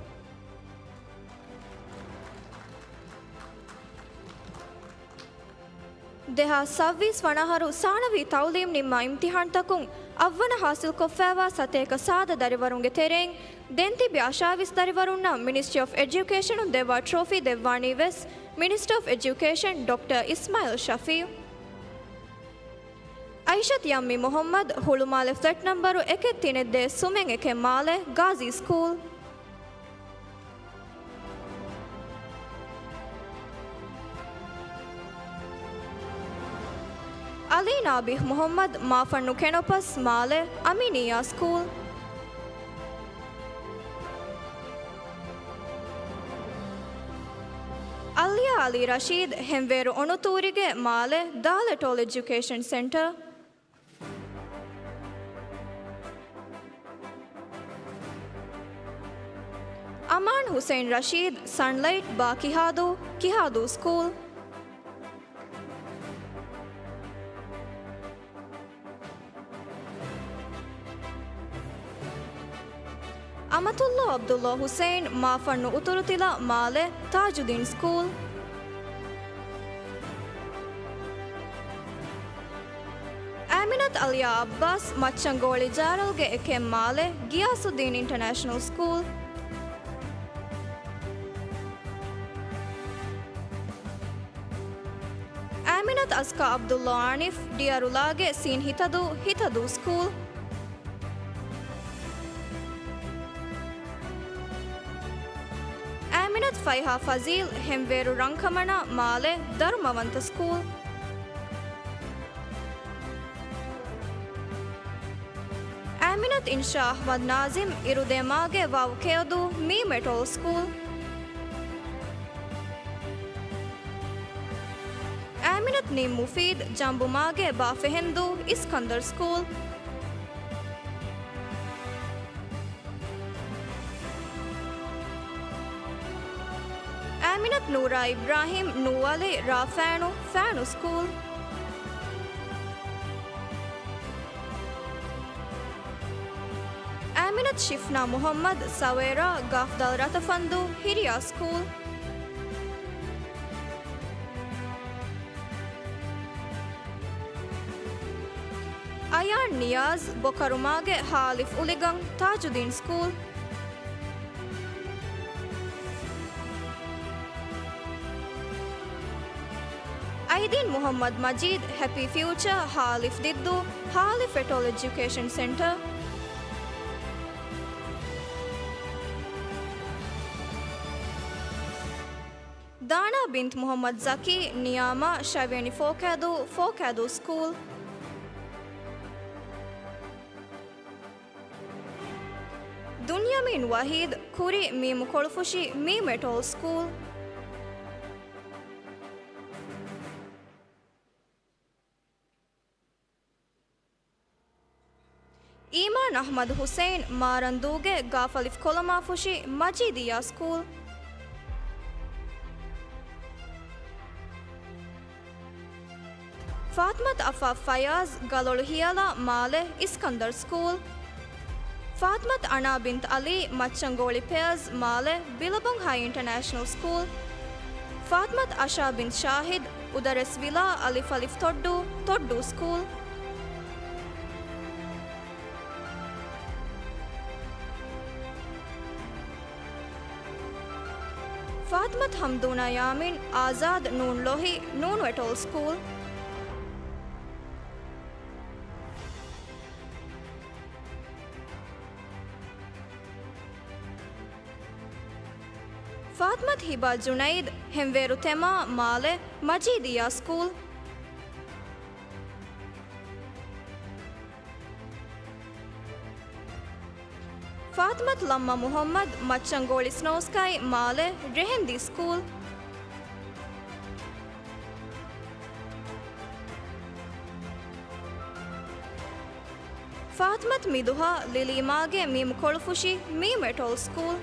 ދެހާސް ސައްވީސް ވަނަ އަހަރު ސާނަވީ ތައުލީމް ނިންމާ އިމްތިހާންތަކުން އަށްވަނަ ހާސިލްކޮށްފައިވާ ސަތޭކަ ސާދަ ދަރިވަރުންގެ ތެރެއިން ދެން ތިބި އަށާވީސް ދަރިވަރުންނަށް މިނިސްޓްރީ އޮފް އެޖުކޭޝަނުން ދެއްވާ ޓްރޮފީ ދެއްވާނީ ވެސް މިނިސްޓަރ އޮފް އެޖުކޭޝަން ޑޮކްޓަރ އިސްމާއިލް ޝަފީއު. އައިޝަތް ޔައްމި މުހައްމަދު، ހުޅުމާލެ ފްލެޓް ނަންބަރު އެކެއް ތިނެއް ދޭއް ސުމެއް އެކެއް މާލެ، ގާޒީ ސްކޫލް. އަލީ ނާބިހް މުހައްމަދު، މާފަންނު ކެނޮޕަސް، މާލެ، އަމީނިއްޔާ ސްކޫލް. އަލްޔާ އަލީ ރަޝީދު، ހެންވޭރު އޮނުތޫރިގެ، މާލެ، ދާލެޓޯލް އެޖުކޭޝަން ސެންޓަރ. އަމާން ހުސެއިން ރަޝީދު، ސަންލައިޓް، ބާ ކިހާދޫ، ކިހާދޫ ސްކޫލް. އަމަތުﷲ ޢަބްދުﷲ ޙުސައިން، މާފަންނު އުތުރުތިލަ، މާލެ، ތާޖުދީން ސްކޫލް. އާމިނަތު އަލްޔާ ޢައްބާސް، މައްޗަންގޮވަޅި ޖާރަލްގެ އެކެއް، މާލެ، ގިޔާސުއްދީން އިންޓަނޭޝަނަލް ސްކޫލް. އާމިނަތު އަޒްކާ ޢަބްދުﷲ އާނިފް، ޑިއަރުލާގެ ސީން ހިތަދޫ، ހިތަދޫ ސްކޫލް. އާމިނަތު ފައިހާ ފަޒީލް، ހެންވޭރު ރަންކަމަނާ، މާލެ، ދަރުމަވަންތަ ސްކޫލް. އާމިނަތު އިންޝާ އަޙްމަދު ނާޒިމް، އިރުދޭ މާގެ ވާވު ކެޔޮދޫ، މީމް އެޓޯލް ސްކޫލް. އާމިނަތު ނީމް މުފީދު، ޖަނބު މާގެ ބާ ފެހެންދޫ، އިސްކަންދަރް ސްކޫލް. އާމިނަތު ނޫރާ އިބްރާހިމް، ނޫއަލި، ރާ ފާނު، ފާނު ސްކޫލް. އާމިނަތު ޝިފްނާ މުހައްމަދު، ސަވޭރާ، ގާފްދާލް ރަތަފަންދޫ، ހިރިޔާ ސްކޫލް. އަޔާން ނިޔާޒް، ބޮކަރުމާގެ ހާލިފް އުލިގަން، ތާޖުދީން ސްކޫލް. އައިދީން މުހައްމަދު މަޖީދު، ހެޕީ ފިއުޗާ، ހާލިފް ދިއްދޫ، ހާލިފް އެޓޯލް އެޖުކޭޝަން ސެންޓަރ. ދާނާ ބިންތު މުހައްމަދު ޒަކީ، ނިޔާމާ، ޝަވިޔަނި ފޯކާދޫ، ފޯކާދޫ ސްކޫލް. ދުންޔަމީން ވަހީދު، ކުރި މީމު ކޮޅުފުށި، މީމް އެޓޯލް ސްކޫލް. އީމާން އަޙްމަދު ޙުސައިން، މާރަންދޫގެ ގާފަލިފް ކޮލަމާފުށި، މަޖީދިއްޔާ ސްކޫލް. ފާތިމަތު އަފާފް ފަޔާޒް، ގަލޮޅު ހިޔަލާ، މާލެ، އިސްކަންދަރް ސްކޫލް. ފާތިމަތު އަނާ ބިންތު އަލީ، މައްޗަންގޮވަޅި ޕެއަރސް، މާލެ، ބިލަބޮން ހައި އިންޓަނޭޝަނަލް ސްކޫލް. ފާތިމަތު އަޝާ ބިންތު ޝާހިދް، އުދަރެސް ވިލާ، އަލިފް އަލިފް ތޮއްޑޫ، ތޮއްޑޫ ސްކޫލް. ފާތިމަތު ހަމްދޫނާ ޔާމީން، އާޒާދު، ނޫން ލޮހި، ނޫނު އެޓޯލް ސްކޫލް. ފާތްމަތު ހިބާ ޖުނައިދު، ހެންވޭރު ތެމާ، މާލެ، މަޖީދިއްޔާ ސްކޫލް. ފާތްމަތު ލައްމަ މުހައްމަދު، މައްޗަންގޯޅި ސްނޯ ސްކައި، މާލެ، ރެހެންދީ ސްކޫލް. ފާތްމަތު މިދުހާ، ލިލީމާގެ މީމު ކޮޅުފުށި، މީމު އެޓޯލް ސްކޫލް.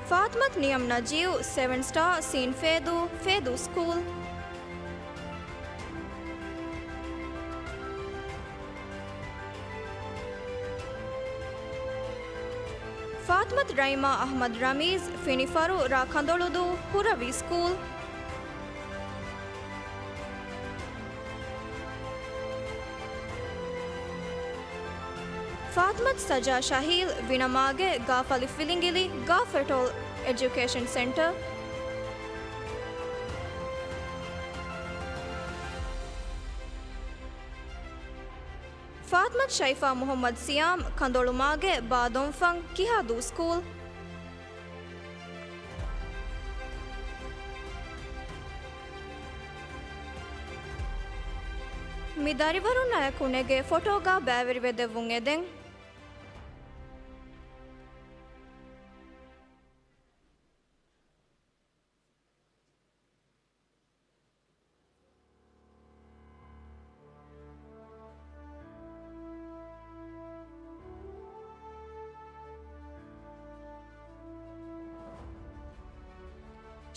ފާތްމަތު ނިޔަމް ނަޖީވް، ސެވެން ސްޓާ ސީން ފޭދޫ، ފޭދޫ ސްކޫލް. ފާތްމަތު ރައިމާ އަޙްމަދު ރަމީޒް، ފިނިފަރު، ރ. ކަނދޮޅުދޫ، ހުރަވީ ސްކޫލް. ފާތްމަތު ސަޖާ ޝަހީލް، ވިނަމާގެ ގާފަލި ފިލިނގިލި، ގާފް އެޓޯލް އެޖުކޭޝަން ސެންޓަރ. ފާތްމަތު ޝައިފާ މުޙައްމަދު ސިޔާމް، ކަނދޮޅުމާގެ ބާދޮންފަން، ކިހާދޫ ސްކޫލް. މި ދަރިވަރުންނާއެކު ނެގޭ ފޮޓޯގަ ބައިވެރިވެދެއްވުން އެދެން.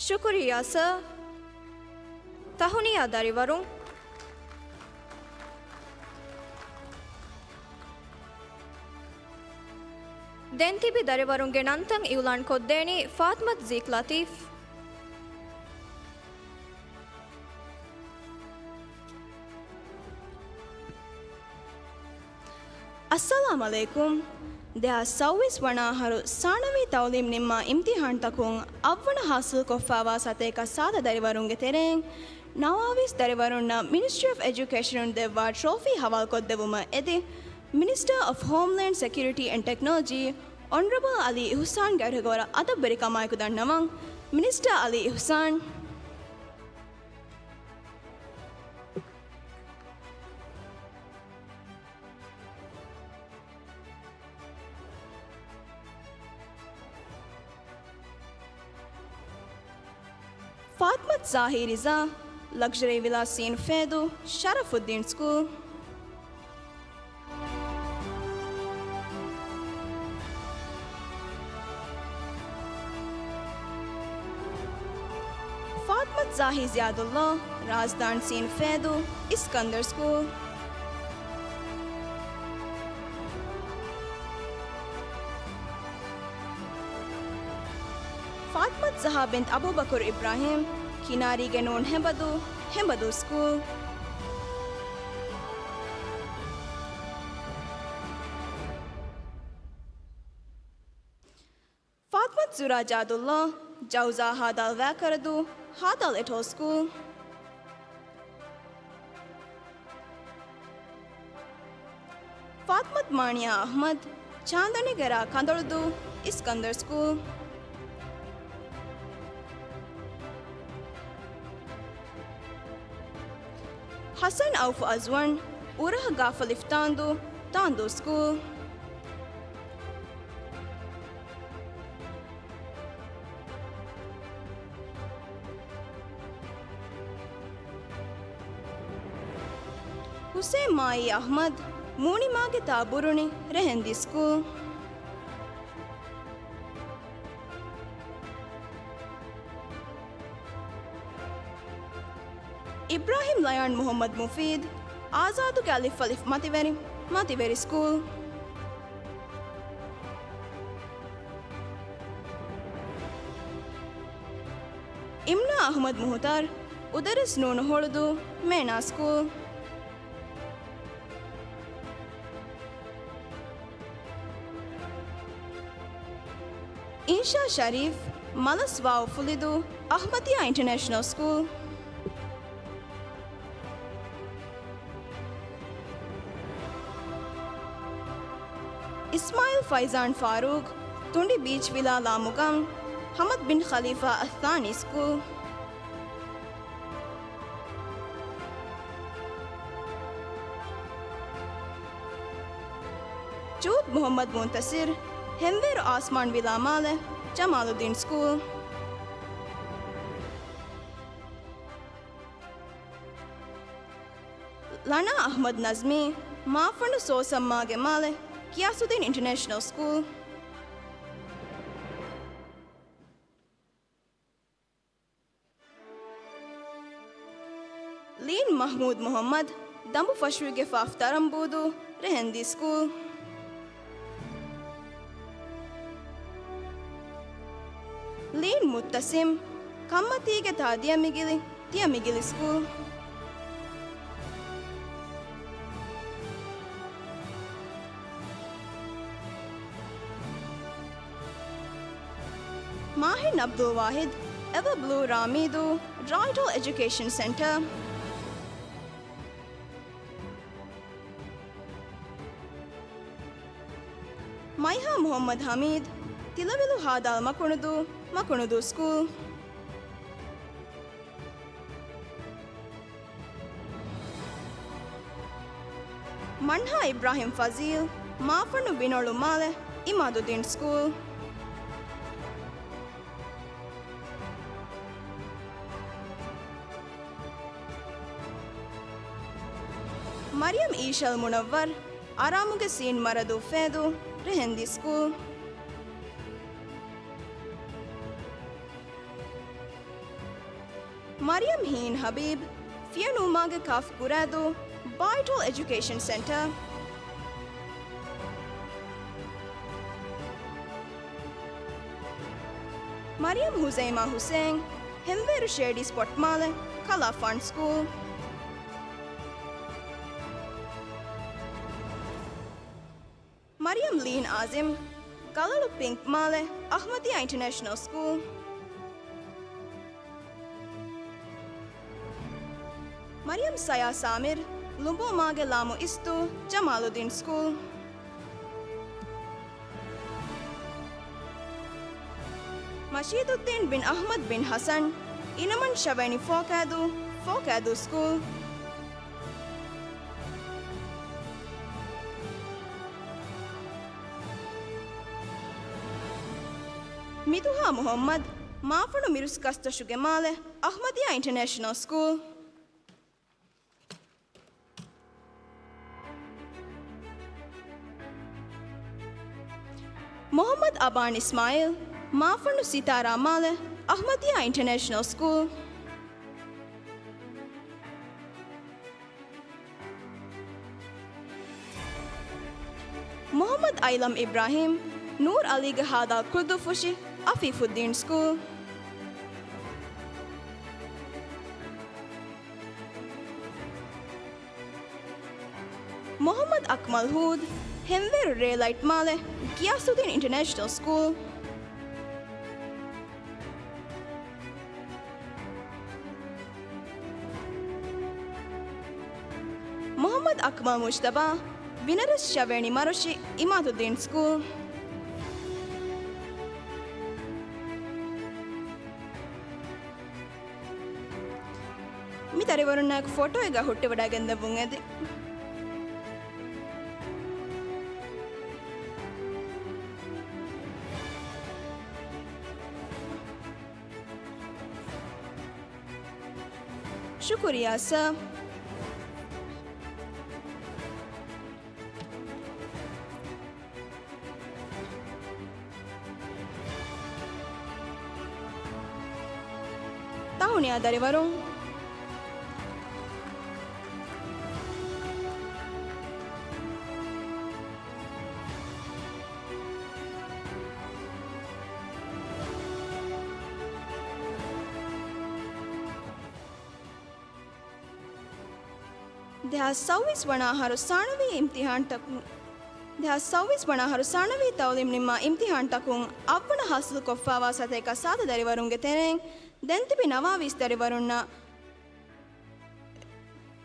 ޝުކުރިއްޔާ ސާރ. ތަހުނިޔާ ދަރިވަރުން. ދެން ތިބި ދަރިވަރުންގެ ނަންތައް އިއުލާން ކޮށްދޭނީ ފާތްމަތު ޒީކް ލަތީފް. އައްސަލާމް ޢަލައިކުމް. ދެހާސް ސައުވީސް ވަނަ އަހަރު ސާނަވީ ތަޢުލީމް ނިންމާ އިމްތިޙާންތަކުން އަށްވަނަ ޙާޞިލްކޮށްފައިވާ ސަތޭކަ ސާދަ ދަރިވަރުންގެ ތެރެއިން ނަވާވީސް ދަރިވަރުންނަށް މިނިސްޓްރީ އޮފް އެޖުކޭޝަނުން ދެއްވާ ޓްރޯފީ ހަވާލުކޮށްދެއްވުމަށް އެދި، މިނިސްޓަރ އޮފް ހޯމްލޭންޑް ސެކިއުރިޓީ އެންޑް ޓެކްނޮލޮޖީ، އޮނަރަބަލް ޢަލީ އިޙުސާންގެ އަރިހުގަ ވަރަށް އަދަބުވެރިކަމާއެކު ދަންނަވަން. މިނިސްޓަރ ޢަލީ އިޙުސާން. ފާތްމަތު ޒާހީ ރިޒާ، ލަގްޒަރީ ވިލާ ސީން ފޭދޫ، ޝަރަފުއްދީން ސްކޫލް. ފާތްމަތު ޒާހީ ޒިޔާދުﷲ، ރާޒްދާން ސީން ފޭދޫ، އިސްކަންދަރު ސްކޫލް. ފާތްމަތު ޒަހާ ބިންތު އަބޫބަކުރު އިބްރާހީމް، ކިނާރީގެ ނޫން ހެނބަދޫ، ހެނބަދޫ ސްކޫލް. ފާތްމަތު ޒުރާ ޒާދުﷲ، ޖައުޒާ ހާދާލް ވައިކަރަދޫ، ހާދާލް އެޓޯލް ސްކޫލް. ފާތްމަތު މާނިޔާ އަޙްމަދު، ޗާންދަނީގެ ރ. ކަނދޮޅުދޫ، އިސްކަންދަރު ސްކޫލް. ޙަސަން އައުފު އަޒްވަން، އުރަހަ ގާފަލިފު ތާނދޫ، ތާނދޫ ސްކޫލް. ޙުސައިން މާއީ އަޙްމަދު، މޫނިމާގެ ތާ ބުރުނި، ރެހެންދީ ސްކޫލް. އިބްރާހިމް ލަޔާން މުޙައްމަދު މުފީދު، އާޒާދުގެ އަލިފް އަލިފް މަތިވެރި، މަތިވެރި ސްކޫލް. އިމްނާ އަޙްމަދު މުހުތާރު، އުދަރިސް ނޫނު ހޮޅުދޫ، މޭނާ ސްކޫލް. އިންޝާ ޝަރީފް، މަލަސް ވާވު ފުލިދޫ، އަޙްމަދިއްޔާ އިންޓަރނޭޝަނަލް ސްކޫލް. ފައިޒާން ފާރޫޤް، ތުނޑި ބީޗް ވިލާ ލާމުގަން، ޙަމަދު ބިން ޚަލީފާ އައްޘާނީ ސްކޫލް. ޖޫދް މުޙައްމަދު މުންތަޞިރު، ހެންވޭރު އާސްމާން ވިލާ މާލެ، ޖަމާލުއްދީން ސްކޫލް. ލަނާ އަޙްމަދު ނަޒްމީ، މާފަނޑު ސޯސަންމާގެ މާލެ، ޣިޔާސުއްދީން އިންޓަރނޭޝަނަލް ސްކޫލް. ލީން މަޙްމޫދު މުޙައްމަދު، ދަނބު ފަށުވިގެފާފު ތަރަނބޫދޫ، ރެހެންދީ ސްކޫލް. ލީން މުއްތަސިމް، ކަންމަތީގެ ތާ ދިޔަމިގިލި، ތިޔަމިގިލި ސްކޫލް. މާހިން ޢަބްދުލް ވާޙިދު، އެވަ ބްލޫ ރާމީދޫ، ރާއިޓަލް އެޖުކޭޝަން ސެންޓަރ. މައިހާ މުޙައްމަދު ޙަމީދު، ތިލަވިލު ހާދާލް މަކުނުދޫ، މަކުނުދޫ ސްކޫލް. މަންހާ އިބްރާހިމް ފަޒީލް، މާފަނޑު ވިނޮޅު މާލެ، އިމާދުއްދީން ސްކޫލް. މަރިޔަމް އީޝަލް މުނައްވަރު، އަރާމުގެ ސީން މަރަދޫ ފޭދޫ، ރެހެންދީ ސްކޫލް. މަރިޔަމް ހީން ހަބީބް، ފިޔަނޫމާގެ ކާފު ކުރާދޫ، ބާއިޓޯލް އެޖުކޭޝަން ސެންޓަރ. މަރިޔަމް ހުޒައިމާ ހުސެއިން، ހެންވޭރު ޝޭޑީ ސްޕޮޓް މާލެ، ކަލާފާން ސްކޫލް. މަރިޔަމް ލީން އާޒިމް، ގަލަޅު ޕިންކް މާލެ، އަޙްމަދިއްޔާ އިންޓަރނޭޝަނަލް ސްކޫލް. މަރިޔަމް ސަޔާ ސާމިރު، ލުނބޯމާގެ ލާމު އިސްތޫ، ޖަމާލުއްދީން ސްކޫލް. މަޝީދުއްދީން ބިން އަޙްމަދު ބިން ޙަސަން، އިނަމަން ޝަވޭނި ފޯކާދޫ، ފޯކާދޫ ސްކޫލް. މިދުހާ މުޙައްމަދު، މާފަނޑު މިރުސް ކަސްތޮށުގެ މާލެ، އަޙްމަދިއްޔާ އިންޓަރނޭޝަނަލް ސްކޫލް. މުޙައްމަދު އަބާން އިސްމާޢީލް، މާފަނޑު ސިތާރާ މާލެ، އަޙްމަދިއްޔާ އިންޓަރނޭޝަނަލް ސްކޫލް. މުޙައްމަދު އައިލަމް އިބްރާހީމް، ނޫރު ޢަލީގެ ހާދާ ކުޅުދުއްފުށި، އަފީފުއްދީން ސްކޫލް. މުޙައްމަދު އަކްމަލް ހޫދު، ހެންވޭރު ރޭލައިޓް މާލެ، ޣިޔާސުއްދީން އިންޓަރނޭޝަނަލް ސްކޫލް. މުޙައްމަދު އަކްމަލް މުޖްތަބާ، ވިނަރަސް ޝަވޭނި މަރޮށި، އިމާދުއްދީން ސްކޫލް. މި ދަރިވަރުންނާއެކު ފޮޓޯއެއްގަ ހުއްޓިވަޑައިގެންދެއްވުން އެދި. ޝުކުރިއްޔާ ސާ. ތަހުނިޔާ ދަރިވަރުން. ދެހާސް ސައުވީސް ވަނަ އަހަރު ސާނަވީ އިމްތިހާންތަކުން، ދެހާސް ސައުވީސް ވަނަ އަހަރު ސާނަވީ ތައުލީމް ނިންމާ އިމްތިހާންތަކުން އަށްވަނަ ހާސިލުކޮށްފާވާ ސަތޭކަ ސާދަ ދަރިވަރުންގެ ތެރެއިން ދެން ތިބި ނަވާވީސް ދަރިވަރުންނަށް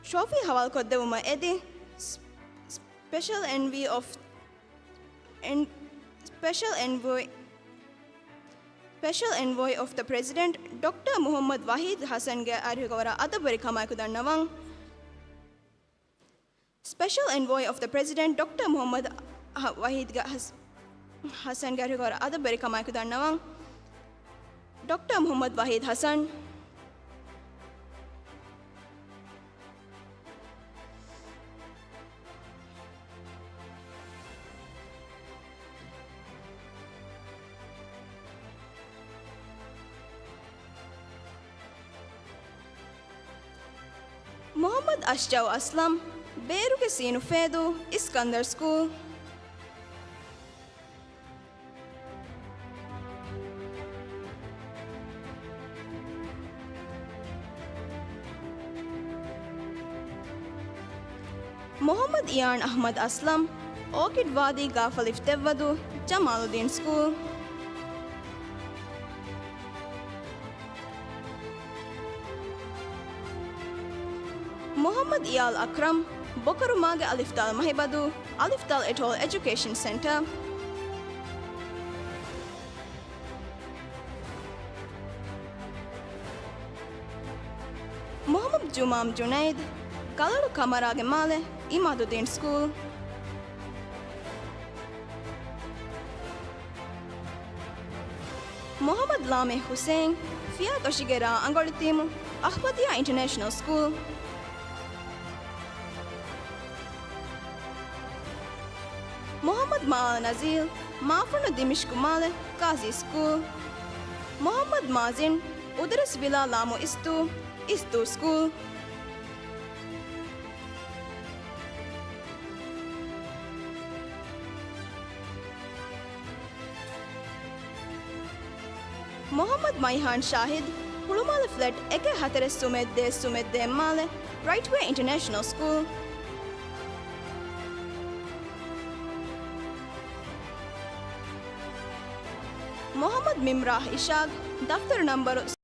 ޓްރޮފީ ހަވާލުކޮށްދެއްވުމަށް އެދި، ސް-، ސްޕެޝަލް އެންވީ އޮފް އެންޑް Special Envoy, Special Envoy of the President, ޑޮކްޓަރ މުޙައްމަދު ވަޙީދު ޙަސަންގެ އަރިހުގަ ވަރަށް އަދަބުވެރި ކަމާއެކު ދަންނަވަން. Special Envoy of the President, ޑޮކްޓަރ މުޙައްމަދު ވަޙީދުގެ ޙަސް-، ޙަސަންގެ އަރިހުގަ ވަރަށް އަދަބުވެރި ކަމާއެކު ދަންނަވަން. ޑޮކްޓަރ މުޙައްމަދު ވަޙީދު ޙަސަން. މުޙައްމަދު އަޝްޖައު އަސްލަމް، ބޭރުގެ ސީނު ފޭދޫ، އިސްކަންދަރު ސްކޫލް. މުޙައްމަދު އިޔާން އަޙްމަދު އަސްލަމް، އޯކިޑް ވާދީ ގާފަލިފް ދެއްވަދޫ، ޖަމާލުއްދީން ސްކޫލް. މުޙައްމަދު އިޔާލް އަކްރަމް، ބޮކަރުމާގެ އަލިފްދާލް މަހިބަދޫ، އަލިފްދާލް އެޓޯލް އެޖުކޭޝަން ސެންޓަރ. މުޙައްމަދު ޖުމާމް ޖުނައިދު، ކަލަޅު ކަމަރާގެ މާލެ، އިމާދުއްދީން ސްކޫލް. މުޙައްމަދު ލާމެހް ޙުސެއިން، ފިޔާކޮށިގެ ރާ އަނގޮޅިތީމު، އަޙްމަދިއްޔާ އިންޓަރނޭޝަނަލް ސްކޫލް. މުޙައްމަދު މަޢާލް ނަޒީލް، މާފަންނު ދިމިޝްޤު މާލެ، ޤާޟީ ސްކޫލް. މުޙައްމަދު މާޒިން، އުދުރަސް ވިލާ ލާމު އިސްތޫ، އިސްތޫ ސްކޫލް. މުޙައްމަދު މައިހާން ޝާހިދު، ހުޅުމާލެ ފްލެޓް އެކެއް ހަތަރެއް ސުމެއް ދޭއް ސުމެއް ދޭއް މާލެ، ރައިޓްވޭ އިންޓަރނޭޝަނަލް ސްކޫލް. މުޙައްމަދު މިމްރާހް އިޝާގް، ދަފްތަރު ނަންބަރު